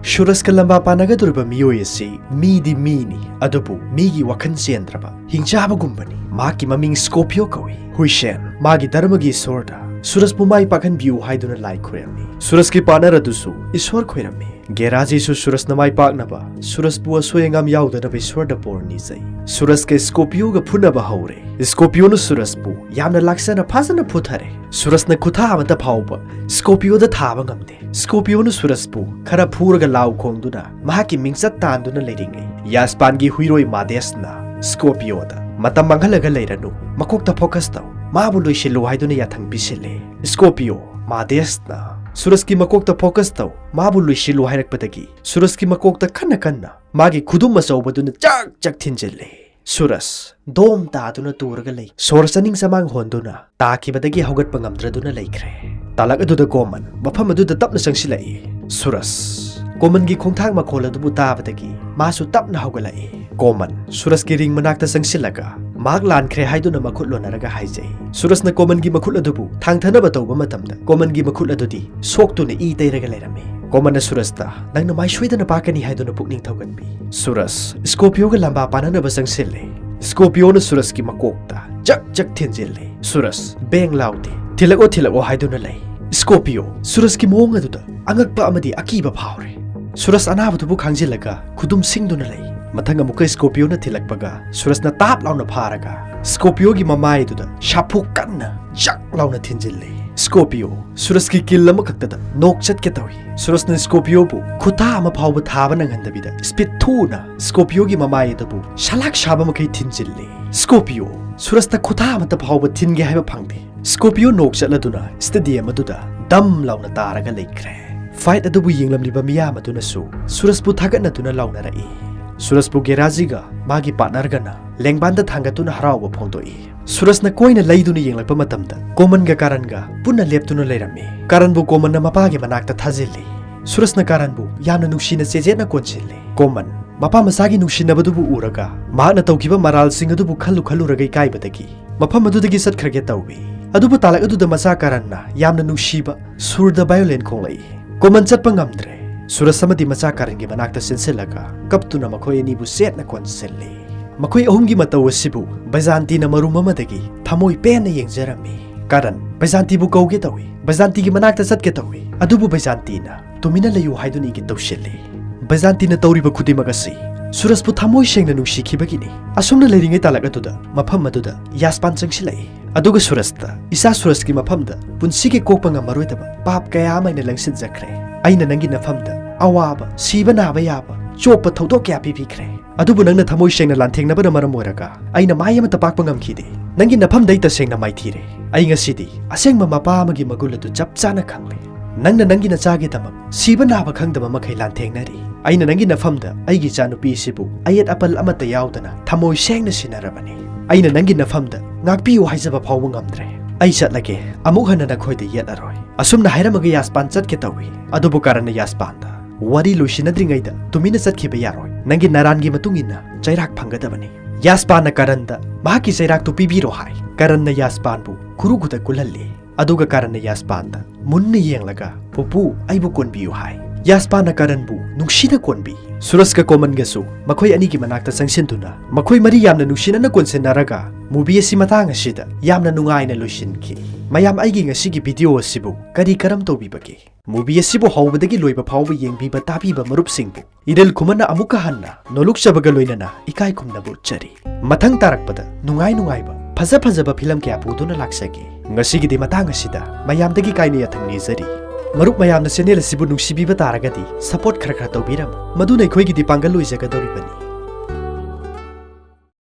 ꯁꯨꯔꯖꯀ ꯂꯝꯕꯥ ꯄꯥꯅꯒꯗꯧꯔꯤꯕ ꯃꯤꯑꯣꯏ ꯑꯁꯤ ꯃꯤꯗꯤ ꯃꯤꯅꯤ, ꯑꯗꯨꯕꯨ ꯃꯤꯒꯤ ꯋꯥꯈꯜ ꯆꯦꯟꯗ꯭ꯔꯕ ꯍꯤꯡꯆꯥꯕꯒꯨꯝꯕꯅꯤ꯫ ꯃꯍꯥꯛꯀꯤ ꯃꯃꯤꯡ ꯁ꯭ꯀꯣꯄꯤꯌꯣ ꯀꯧꯏ꯫ ꯍꯨꯏꯁꯦꯟ ꯃꯥꯒꯤ ꯙꯔꯃꯒꯤ ꯏꯁꯣꯔꯗ ꯁꯨꯔꯖꯄꯨ ꯃꯥꯏ ꯄꯥꯛꯍꯟꯕꯤꯌꯨ ꯍꯥꯏꯗꯨꯅ ꯂꯥꯏ ꯈꯣꯏꯔꯝꯃꯤ꯫ ꯁꯨꯔꯖꯀꯤ partner ꯑꯗꯨꯁꯨ ꯏꯁꯣꯔ ꯈꯣꯏꯔꯝꯃꯤ꯫ ꯒꯦꯔꯥꯖꯤꯁꯨ ꯁꯨꯔꯖꯅ ꯃꯥꯏ ꯄꯥꯛꯅꯕ, ꯁꯨꯔꯖꯄꯨ ꯑꯁꯣꯏ ꯑꯉꯥꯝ ꯌꯥꯎꯗꯅꯕ ꯏꯁꯣꯔꯗ ꯕꯣꯔ ꯅꯤꯖꯩ꯫ ꯁꯨꯔꯖꯀ ꯁ꯭ꯀꯣꯄꯤꯌꯣꯒ ꯐꯨꯅꯕ ꯍꯧꯔꯦ꯫ ꯁ꯭ꯀꯣꯄꯤꯌꯣꯅ ꯁꯨꯔꯖꯄꯨ ꯌꯥꯝꯅ ꯂꯥꯛꯆꯅ ꯐꯖꯅ ꯐꯨꯊꯔꯦ꯫ ꯁꯨꯔꯖꯅ ꯈꯨꯊꯥ ꯑꯃꯠꯇ ꯐꯥꯎꯕ ꯁ꯭ꯀꯣꯄꯤꯌꯣꯗ ꯊꯥꯕ ꯉꯝꯗꯦ꯫ ꯁ꯭ꯀꯣꯄꯤꯌꯣꯅ ꯁꯨꯔꯖꯄꯨ ꯈꯔ ꯐꯨꯔꯒ ꯂꯥꯎ ꯈꯣꯡꯗꯨꯅ ꯃꯍꯥꯛꯀꯤ ꯃꯤꯡꯆꯠ ꯇꯥꯟꯗꯨꯅ ꯂꯩꯔꯤꯉꯩ, ꯌꯥꯁꯄꯥꯟꯒꯤ ꯍꯨꯏꯔꯣꯏ ꯃꯥꯗꯦꯁꯅ ꯁ꯭ꯀꯣꯄꯤꯌꯣꯗ "ꯃꯇꯝ ꯃꯥꯡꯍꯜꯂꯒ ꯂꯩꯔꯅꯨ, ꯃꯀꯣꯛꯇ focus ꯇꯧ, ꯃꯥꯕꯨ ꯂꯣꯏꯁꯤꯜꯂꯨ" ꯍꯥꯏꯗꯨꯅ ꯌꯥꯊꯪ ꯄꯤꯁꯤꯜꯂꯦ꯫ ꯁ꯭ꯀꯣꯄꯤꯌꯣ ꯃꯥꯗꯦꯁꯅ ꯁꯨꯔꯖꯀꯤ ꯃꯀꯣꯛꯇ focus ꯇꯧ, ꯃꯥꯕꯨ ꯂꯣꯏꯁꯤꯜꯂꯨ ꯍꯥꯏꯔꯛꯄꯗꯒꯤ ꯁꯨꯔꯖꯀꯤ ꯃꯀꯣꯛꯇ ꯀꯟꯅ ꯀꯟꯅ ꯃꯥꯒꯤ ꯈꯨꯗꯨꯝ ꯑꯆꯧꯕꯗꯨꯅ ꯆꯛ ꯆꯛ ꯊꯤꯟꯖꯤꯜꯂꯦ꯫ ꯁꯨꯔꯖ ꯗꯣꯝ ꯇꯥꯗꯨꯅ ꯇꯨꯔꯒ ꯂꯩ꯫ ꯁꯣꯔ ꯆꯅꯤꯡ ꯆꯃꯥꯡ ꯍꯣꯟꯗꯨꯅ ꯇꯥꯈꯤꯕꯗꯒꯤ ꯍꯧꯒꯠꯄ ꯉꯝꯗ꯭ꯔꯗꯨꯅ ꯂꯩꯈ꯭ꯔꯦ꯫ ꯇꯥꯂꯛ ꯑꯗꯨꯗ ꯀꯣꯃꯟ ꯃꯐꯝ ꯑꯗꯨꯗ ꯇꯞꯅ ꯆꯪꯁꯤꯜꯂꯛꯏ꯫ ꯁꯨꯔꯖ ꯀꯣꯃꯟꯒꯤ ꯈꯣꯡꯊꯥꯡ ꯃꯈꯣꯜ ꯑꯗꯨꯕꯨ ꯇꯥꯕꯗꯒꯤ ꯃꯥꯁꯨ ꯇꯞꯅ ꯍꯧꯒꯠꯂꯛꯏ꯫ ꯀꯣꯃꯟ ꯁꯨꯔꯖꯀꯤ ring ꯃꯅꯥꯛꯇ ꯆꯪꯁꯤꯜꯂꯒ ꯃꯍꯥꯛ ꯂꯥꯟꯈ꯭ꯔꯦ ꯍꯥꯏꯗꯨꯅ ꯃꯈꯨꯠ ꯂꯣꯟꯅꯔꯒ ꯍꯥꯏꯖꯩ꯫ ꯁꯨꯔꯖꯅ ꯀꯣꯃꯟꯒꯤ ꯃꯈꯨꯠ ꯑꯗꯨꯕꯨ ꯊꯥꯡꯊꯅꯕ ꯇꯧꯕ ꯃꯇꯝꯗ ꯀꯣꯃꯟꯒꯤ ꯃꯈꯨꯠ ꯑꯗꯨꯗꯤ ꯁꯣꯛꯇꯨꯅ ꯏ ꯇꯩꯔꯒ ꯂꯩꯔꯝꯃꯤ꯫ ꯀꯣꯃꯟꯅ ꯁꯨꯔꯖꯇ "ꯅꯪꯅ ꯃꯥꯏ ꯁꯣꯏꯗꯅ ꯄꯥꯛꯀꯅꯤ" ꯍꯥꯏꯗꯨꯅ ꯄꯨꯛꯅꯤꯡ ꯊꯧꯒꯠꯄꯤ꯫ ꯁꯨꯔꯖ ꯁ꯭ꯀꯣꯄꯤꯌꯣꯒ ꯂꯝꯕꯥ ꯄꯥꯅꯅꯕ ꯆꯪꯁꯤꯜꯂꯦ꯫ ꯁ꯭ꯀꯣꯄꯤꯌꯣꯅ ꯁꯨꯔꯖꯀꯤ ꯃꯀꯣꯛꯇ ꯆꯛ ꯆꯛ ꯊꯤꯟꯖꯤꯜꯂꯦ꯫ ꯁꯨꯔꯖ ꯕꯦꯡ ꯂꯥꯎꯗꯦ꯫ "ꯊꯤꯜꯂꯛꯑꯣ, ꯊꯤꯜꯂꯛꯑꯣ" ꯍꯥꯏꯗꯨꯅ ꯂꯩ꯫ ꯁ꯭ꯀꯣꯄꯤꯌꯣ ꯁꯨꯔꯖꯀꯤ ꯃꯑꯣꯡ ꯑꯗꯨꯗ ꯑꯉꯛꯄ ꯑꯃꯗꯤ ꯑꯀꯤꯕ ꯐꯥꯎꯔꯦ꯫ ꯁꯨꯔꯖ ꯑꯅꯥꯕꯗꯨꯕꯨ ꯈꯥꯡꯖꯤꯜꯂꯒ ꯈꯨꯗꯨꯝ ꯁꯤꯡꯗꯨꯅ ꯂꯩ꯫ ꯃꯊꯪ ꯑꯃꯨꯛꯀ ꯁ꯭ꯀꯣꯄꯤꯌꯣꯅ ꯊꯤꯜꯂꯛꯄꯒ ꯁꯨꯔꯖꯅ ꯇꯥꯞ ꯂꯥꯎꯅ ꯐꯥꯔꯒ ꯁ꯭ꯀꯣꯄꯤꯌꯣꯒꯤ ꯃꯃꯥꯏꯗꯨꯗ ꯁꯥꯐꯨ ꯀꯟꯅ ꯖꯛ ꯂꯥꯎꯅ ꯊꯤꯟꯖꯤꯜꯂꯤ꯫ ꯁ꯭ꯀꯣꯄꯤꯌꯣ ꯁꯨꯔꯖꯀꯤ ꯀꯤꯜ ꯑꯃꯈꯛꯇꯗ ꯅꯣꯛ ꯆꯠꯀꯦ ꯇꯧꯏ꯫ ꯁꯨꯔꯖꯅ ꯁ꯭ꯀꯣꯄꯤꯌꯣꯕꯨ ꯈꯨꯊꯥ ꯑꯃ ꯐꯥꯎꯕ ꯊꯥꯕꯅ ꯉꯝꯗꯕꯤꯗ speed ꯊꯨꯅ ꯁ꯭ꯀꯣꯄꯤꯌꯣꯒꯤ ꯃꯃꯥꯏ ꯑꯗꯨꯕꯨ ꯁꯂꯥꯛ ꯁꯥꯕ ꯃꯈꯩ ꯊꯤꯟꯖꯤꯜꯂꯤ꯫ ꯁ꯭ꯀꯣꯄꯤꯌꯣ ꯁꯨꯔꯖꯇ ꯈꯨꯊꯥ ꯑꯃꯠꯇ ꯐꯥꯎꯕ ꯊꯤꯟꯒꯦ ꯍꯥꯏꯕ ꯐꯪꯗꯦ꯫ ꯁ꯭ꯀꯣꯄꯤꯌꯣ ꯅꯣꯛ ꯆꯠꯂꯗꯨꯅ stadium ꯑꯗꯨꯗ ꯗꯝ ꯂꯥꯎꯅ ꯇꯥꯔꯒ ꯂꯩꯈ꯭ꯔꯦ꯫ Fight ꯑꯗꯨꯕꯨ ꯌꯦꯡꯂꯝꯂꯤꯕ ꯃꯤꯌꯥꯝ ꯑꯗꯨꯅꯁꯨ ꯁꯨꯔꯖꯄꯨ ꯊꯥꯒꯠꯅꯗꯨꯅ ꯂꯥꯎꯅꯔꯛꯏ꯫ ꯁꯨꯔꯖꯄꯨ ꯒꯦꯔꯥꯖꯤꯒ ꯃꯥꯒꯤ partnerꯒꯅ ꯂꯦꯡꯕꯥꯟꯗ ꯊꯥꯡꯒꯠꯇꯨꯅ ꯍꯔꯥꯎꯕ ꯐꯣꯡꯗꯣꯛꯏ꯫ ꯁꯨꯔꯖꯅ ꯀꯣꯏꯅ ꯂꯩꯗꯨꯅ ꯌꯦꯡꯂꯛꯄ ꯃꯇꯝꯗ ꯀꯣꯃꯟꯒ ꯀꯥꯔꯟꯒ ꯄꯨꯟꯅ ꯂꯦꯞꯇꯨꯅ ꯂꯩꯔꯝꯃꯤ꯫ ꯀꯥꯔꯟꯕꯨ ꯀꯣꯃꯟꯅ ꯃꯄꯥꯒꯤ ꯃꯅꯥꯛꯇ ꯊꯥꯖꯤꯜꯂꯤ꯫ ꯁꯨꯔꯖꯅ ꯀꯥꯔꯟꯕꯨ ꯌꯥꯝꯅ ꯅꯨꯡꯁꯤꯅ ꯆꯦꯖꯦꯠꯅ ꯀꯣꯟꯁꯤꯜꯂꯤ꯫ ꯀꯣꯃꯟ ꯃꯄꯥ ꯃꯆꯥꯒꯤ ꯅꯨꯡꯁꯤꯅꯕꯗꯨꯕꯨ ꯎꯔꯒ ꯃꯍꯥꯛꯅ ꯇꯧꯈꯤꯕ ꯃꯔꯥꯜꯁꯤꯡ ꯑꯗꯨꯕꯨ ꯈꯜꯂꯨ ꯈꯜꯂꯨꯔꯒ ꯏꯀꯥꯏꯕꯗꯒꯤ ꯃꯐꯝ ꯑꯗꯨꯗꯒꯤ ꯆꯠꯈ꯭ꯔꯒꯦ ꯇꯧꯏ꯫ ꯑꯗꯨꯕꯨ ꯇꯥꯂꯛ ꯑꯗꯨꯗ ꯃꯆꯥ ꯀꯔꯟꯅ ꯌꯥꯝꯅ ꯅꯨꯡꯁꯤꯕ ꯁꯨꯔꯗ ꯚꯥꯏꯑꯣꯂꯤꯟ ꯈꯣꯡꯂꯛꯏ꯫ ꯀꯣꯃꯟ ꯆꯠꯄ ꯉꯝꯗ꯭ꯔꯦ꯫ ꯁꯨꯔꯖ ꯑꯃꯗꯤ ꯃꯆꯥ ꯀꯔꯟꯒꯤ ꯃꯅꯥꯛꯇ ꯆꯦꯟꯁꯤꯜꯂꯒ ꯀꯞꯇꯨꯅ ꯃꯈꯣꯏ ꯑꯅꯤꯕꯨ ꯆꯦꯠꯅ ꯀꯣꯟꯁꯤꯜꯂꯤ꯫ ꯃꯈꯣꯏ ꯑꯍꯨꯝꯒꯤ ꯃꯇꯧ ꯑꯁꯤꯕꯨ ꯕꯩꯖꯥꯟꯇꯤꯅ ꯃꯔꯨꯝ ꯑꯃꯗꯒꯤ ꯊꯃꯣꯏ ꯄꯦꯟꯅ ꯌꯦꯡꯖꯔꯝꯃꯤ꯫ ꯀꯔꯟ ꯕꯩꯖꯥꯟꯇꯤꯕꯨ ꯀꯧꯒꯦ ꯇꯧꯏ, ꯕꯩꯖꯥꯟꯇꯤꯒꯤ ꯃꯅꯥꯛꯇ ꯆꯠꯀꯦ ꯇꯧꯏ, ꯑꯗꯨꯕꯨ ꯕꯩꯖꯥꯟꯇꯤꯅ ꯇꯨꯃꯤꯟꯅ ꯂꯩꯌꯨ ꯍꯥꯏꯗꯨꯅ ꯏꯪꯒꯤꯠ ꯇꯧꯁꯤꯜꯂꯤ꯫ ꯕꯩꯖꯥꯟꯇꯤꯅ ꯇꯧꯔꯤꯕ ꯈꯨꯗꯤꯡꯃꯛ ꯑꯁꯤ ꯁꯨꯔꯖꯄꯨ ꯊꯃꯣꯏ ꯁꯦꯡꯅ ꯅꯨꯡꯁꯤꯈꯤꯕꯒꯤꯅꯤ꯫ ꯑꯁꯨꯝꯅ ꯂꯩꯔꯤꯉꯩ ꯇꯥꯂꯛ ꯑꯗꯨꯗ ꯃꯐꯝ ꯑꯗꯨꯗ ꯌꯥꯁꯄꯥꯟ ꯆꯪꯁꯤꯜꯂꯛꯏ꯫ ꯑꯗꯨꯒ ꯁꯨꯔꯖꯇ ꯏꯆꯥ ꯁꯨꯔꯖꯀꯤ ꯃꯐꯝꯗ ꯄꯨꯟꯁꯤꯒꯤ ꯀꯣꯛꯄ ꯉꯝꯃꯔꯣꯏꯗꯕ ꯄꯥꯞ ꯀꯌꯥ ꯑꯃ ꯑꯩꯅ ꯂꯪꯁꯤꯟꯖꯈ꯭ꯔꯦ꯫ ꯑꯩꯅ ꯅꯪꯒꯤ ꯅꯐꯝꯗ ꯑꯋꯥꯕ, ꯁꯤꯕ ꯅꯥꯕ ꯌꯥꯕ, ꯆꯣꯞꯄ ꯊꯧꯗꯣꯛ ꯀꯌꯥ ꯄꯤꯕꯤꯈ꯭ꯔꯦ꯫ ꯑꯗꯨꯕꯨ ꯅꯪꯅ ꯊꯃꯣꯏ ꯁꯦꯡꯅ ꯂꯥꯟꯊꯦꯡꯅꯕꯅ ꯃꯔꯝ ꯑꯣꯏꯔꯒ ꯑꯩꯅ ꯃꯥꯏ ꯑꯃꯠꯇ ꯄꯥꯛꯄ ꯉꯝꯈꯤꯗꯦ꯫ ꯅꯪꯒꯤ ꯅꯐꯝꯗ ꯑꯩ ꯇꯁꯦꯡꯅ ꯃꯥꯏꯊꯤꯔꯦ꯫ ꯑꯩ ꯉꯁꯤꯗꯤ ꯑꯁꯦꯡꯕ ꯃꯄꯥ ꯑꯃꯒꯤ ꯃꯒꯨꯟ ꯑꯗꯨ ꯆꯞ ꯆꯥꯅ ꯈꯪꯂꯦ꯫ ꯅꯪꯅ ꯅꯪꯒꯤ ꯅꯆꯥꯒꯤꯗꯃꯛ ꯁꯤꯕ ꯅꯥꯕ ꯈꯪꯗꯕ ꯃꯈꯩ ꯂꯥꯟꯊꯦꯡꯅꯔꯤ꯫ ꯑꯩꯅ ꯅꯪꯒꯤ ꯅꯐꯝꯗ ꯑꯩꯒꯤ ꯏꯆꯥꯅꯨꯄꯤ ꯑꯁꯤꯕꯨ ꯑꯌꯦꯠ ꯑꯄꯜ ꯑꯃꯠꯇ ꯌꯥꯎꯗꯅ ꯊꯃꯣꯏ ꯁꯦꯡꯅ ꯁꯤꯟꯅꯔꯕꯅꯤ꯫ ꯑꯩꯅ ꯅꯪꯒꯤ ꯅꯐꯝꯗ ꯉꯥꯛꯄꯤꯌꯨ ꯍꯥꯏꯖꯕ ꯐꯥꯎꯕ ꯉꯝꯗ꯭ꯔꯦ꯫ ꯑꯩ ꯆꯠꯂꯒꯦ, ꯑꯃꯨꯛ ꯍꯟꯅ ꯅꯈꯣꯏꯗ ꯌꯦꯠꯂꯔꯣꯏ꯫ ꯑꯁꯨꯝꯅ ꯍꯥꯏꯔꯝꯃꯒ ꯌꯥꯁꯄꯥꯟ ꯆꯠꯀꯦ ꯇꯧꯏ꯫ ꯑꯗꯨꯕꯨ ꯀꯔꯟꯅ ꯌꯥꯁꯄꯥꯟꯗ, "ꯋꯥꯔꯤ ꯂꯣꯏꯁꯤꯟꯅꯗ꯭ꯔꯤꯉꯩꯗ ꯇꯨꯃꯤꯟꯅ ꯆꯠꯈꯤꯕ ꯌꯥꯔꯣꯏ꯫ ꯅꯪꯒꯤ ꯅꯔꯥꯟꯒꯤ ꯃꯇꯨꯡ ꯏꯟꯅ ꯆꯩꯔꯥꯛ ꯐꯪꯒꯗꯕꯅꯤ꯫" ꯌꯥꯁꯄꯥꯟꯅ ꯀꯔꯟꯗ ꯃꯍꯥꯛꯀꯤ ꯆꯩꯔꯥꯛꯇꯨ ꯄꯤꯕꯤꯔꯣ ꯍꯥꯏ꯫ ꯀꯔꯟꯅ ꯌꯥꯁꯄꯥꯟꯕꯨ ꯈꯨꯔꯨ ꯈꯨꯗ ꯀꯨꯜꯍꯜꯂꯤ꯫ ꯑꯗꯨꯒ ꯀꯔꯟꯅ ꯌꯥꯁꯄꯥꯟꯗ ꯃꯨꯟꯅ ꯌꯦꯡꯂꯒ, "ꯄꯨꯄꯨ, ꯑꯩꯕꯨ ꯀꯣꯟꯕꯤꯌꯨ" ꯍꯥꯏ꯫ ꯌꯥꯁꯄꯥꯟꯅ ꯀꯔꯟꯕꯨ ꯅꯨꯡꯁꯤꯅ ꯀꯣꯟꯕꯤ꯫ ꯁꯨꯔꯖꯀ ꯀꯣꯃꯟꯒꯁꯨ ꯃꯈꯣꯏ ꯑꯅꯤꯒꯤ ꯃꯅꯥꯛꯇ ꯆꯪꯁꯤꯟꯗꯨꯅ ꯃꯈꯣꯏ ꯃꯔꯤ ꯌꯥꯝꯅ ꯅꯨꯡꯁꯤꯅꯅ ꯀꯣꯟꯁꯤꯟꯅꯔꯒ movie ꯑꯁꯤ ꯃꯇꯥꯡ ꯑꯁꯤꯗ ꯌꯥꯝꯅ ꯅꯨꯡꯉꯥꯏꯅ ꯂꯣꯏꯁꯤꯟꯈꯤ꯫ ꯃꯌꯥꯝ, ꯑꯩꯒꯤ ꯉꯁꯤꯒꯤ video ꯑꯁꯤꯕꯨ ꯀꯔꯤ ꯀꯔꯝ ꯇꯧꯕꯤꯕꯒꯦ? Movie ꯑꯁꯤꯕꯨ ꯍꯧꯕꯗꯒꯤ ꯂꯣꯏꯕ ꯐꯥꯎꯕ ꯌꯦꯡꯕꯤꯕ ꯇꯥꯕꯤꯕ ꯃꯔꯨꯞꯁꯤꯡꯕꯨ ꯏꯔꯤꯜ ꯈꯨꯃꯟꯅ ꯑꯃꯨꯛꯀ ꯍꯟꯅ ꯅꯣꯂꯨꯛꯆꯕꯒ ꯂꯣꯏꯅꯅ ꯏꯀꯥꯏ ꯈꯨꯝꯅꯕ ꯎꯠꯆꯔꯤ꯫ ꯃꯊꯪ ꯇꯥꯔꯛꯄꯗ ꯅꯨꯡꯉꯥꯏ ꯅꯨꯡꯉꯥꯏꯕ, ꯐꯖ ꯐꯖꯕ film ꯀꯌꯥ ꯄꯨꯗꯨꯅ ꯂꯥꯛꯆꯒꯦ꯫ ꯉꯁꯤꯒꯤꯗꯤ ꯃꯇꯥꯡ ꯑꯁꯤꯗ ꯃꯌꯥꯝꯗꯒꯤ ꯀꯥꯏꯅ ꯌꯥꯊꯪ ꯅꯤꯖꯔꯤ꯫ ꯃꯔꯨꯞ ꯃꯌꯥꯝꯅ channel ꯑꯁꯤꯕꯨ ꯅꯨꯡꯁꯤꯕꯤꯕ ꯇꯥꯔꯒꯗꯤ support ꯈꯔ ꯈꯔ ꯇꯧꯕꯤꯔꯝꯃꯨ꯫ ꯃꯗꯨꯅ ꯑꯩꯈꯣꯏꯒꯤꯗꯤ ꯄꯥꯡꯒꯜ ꯑꯣꯏꯖꯒꯗꯧꯔꯤꯕꯅꯤ꯫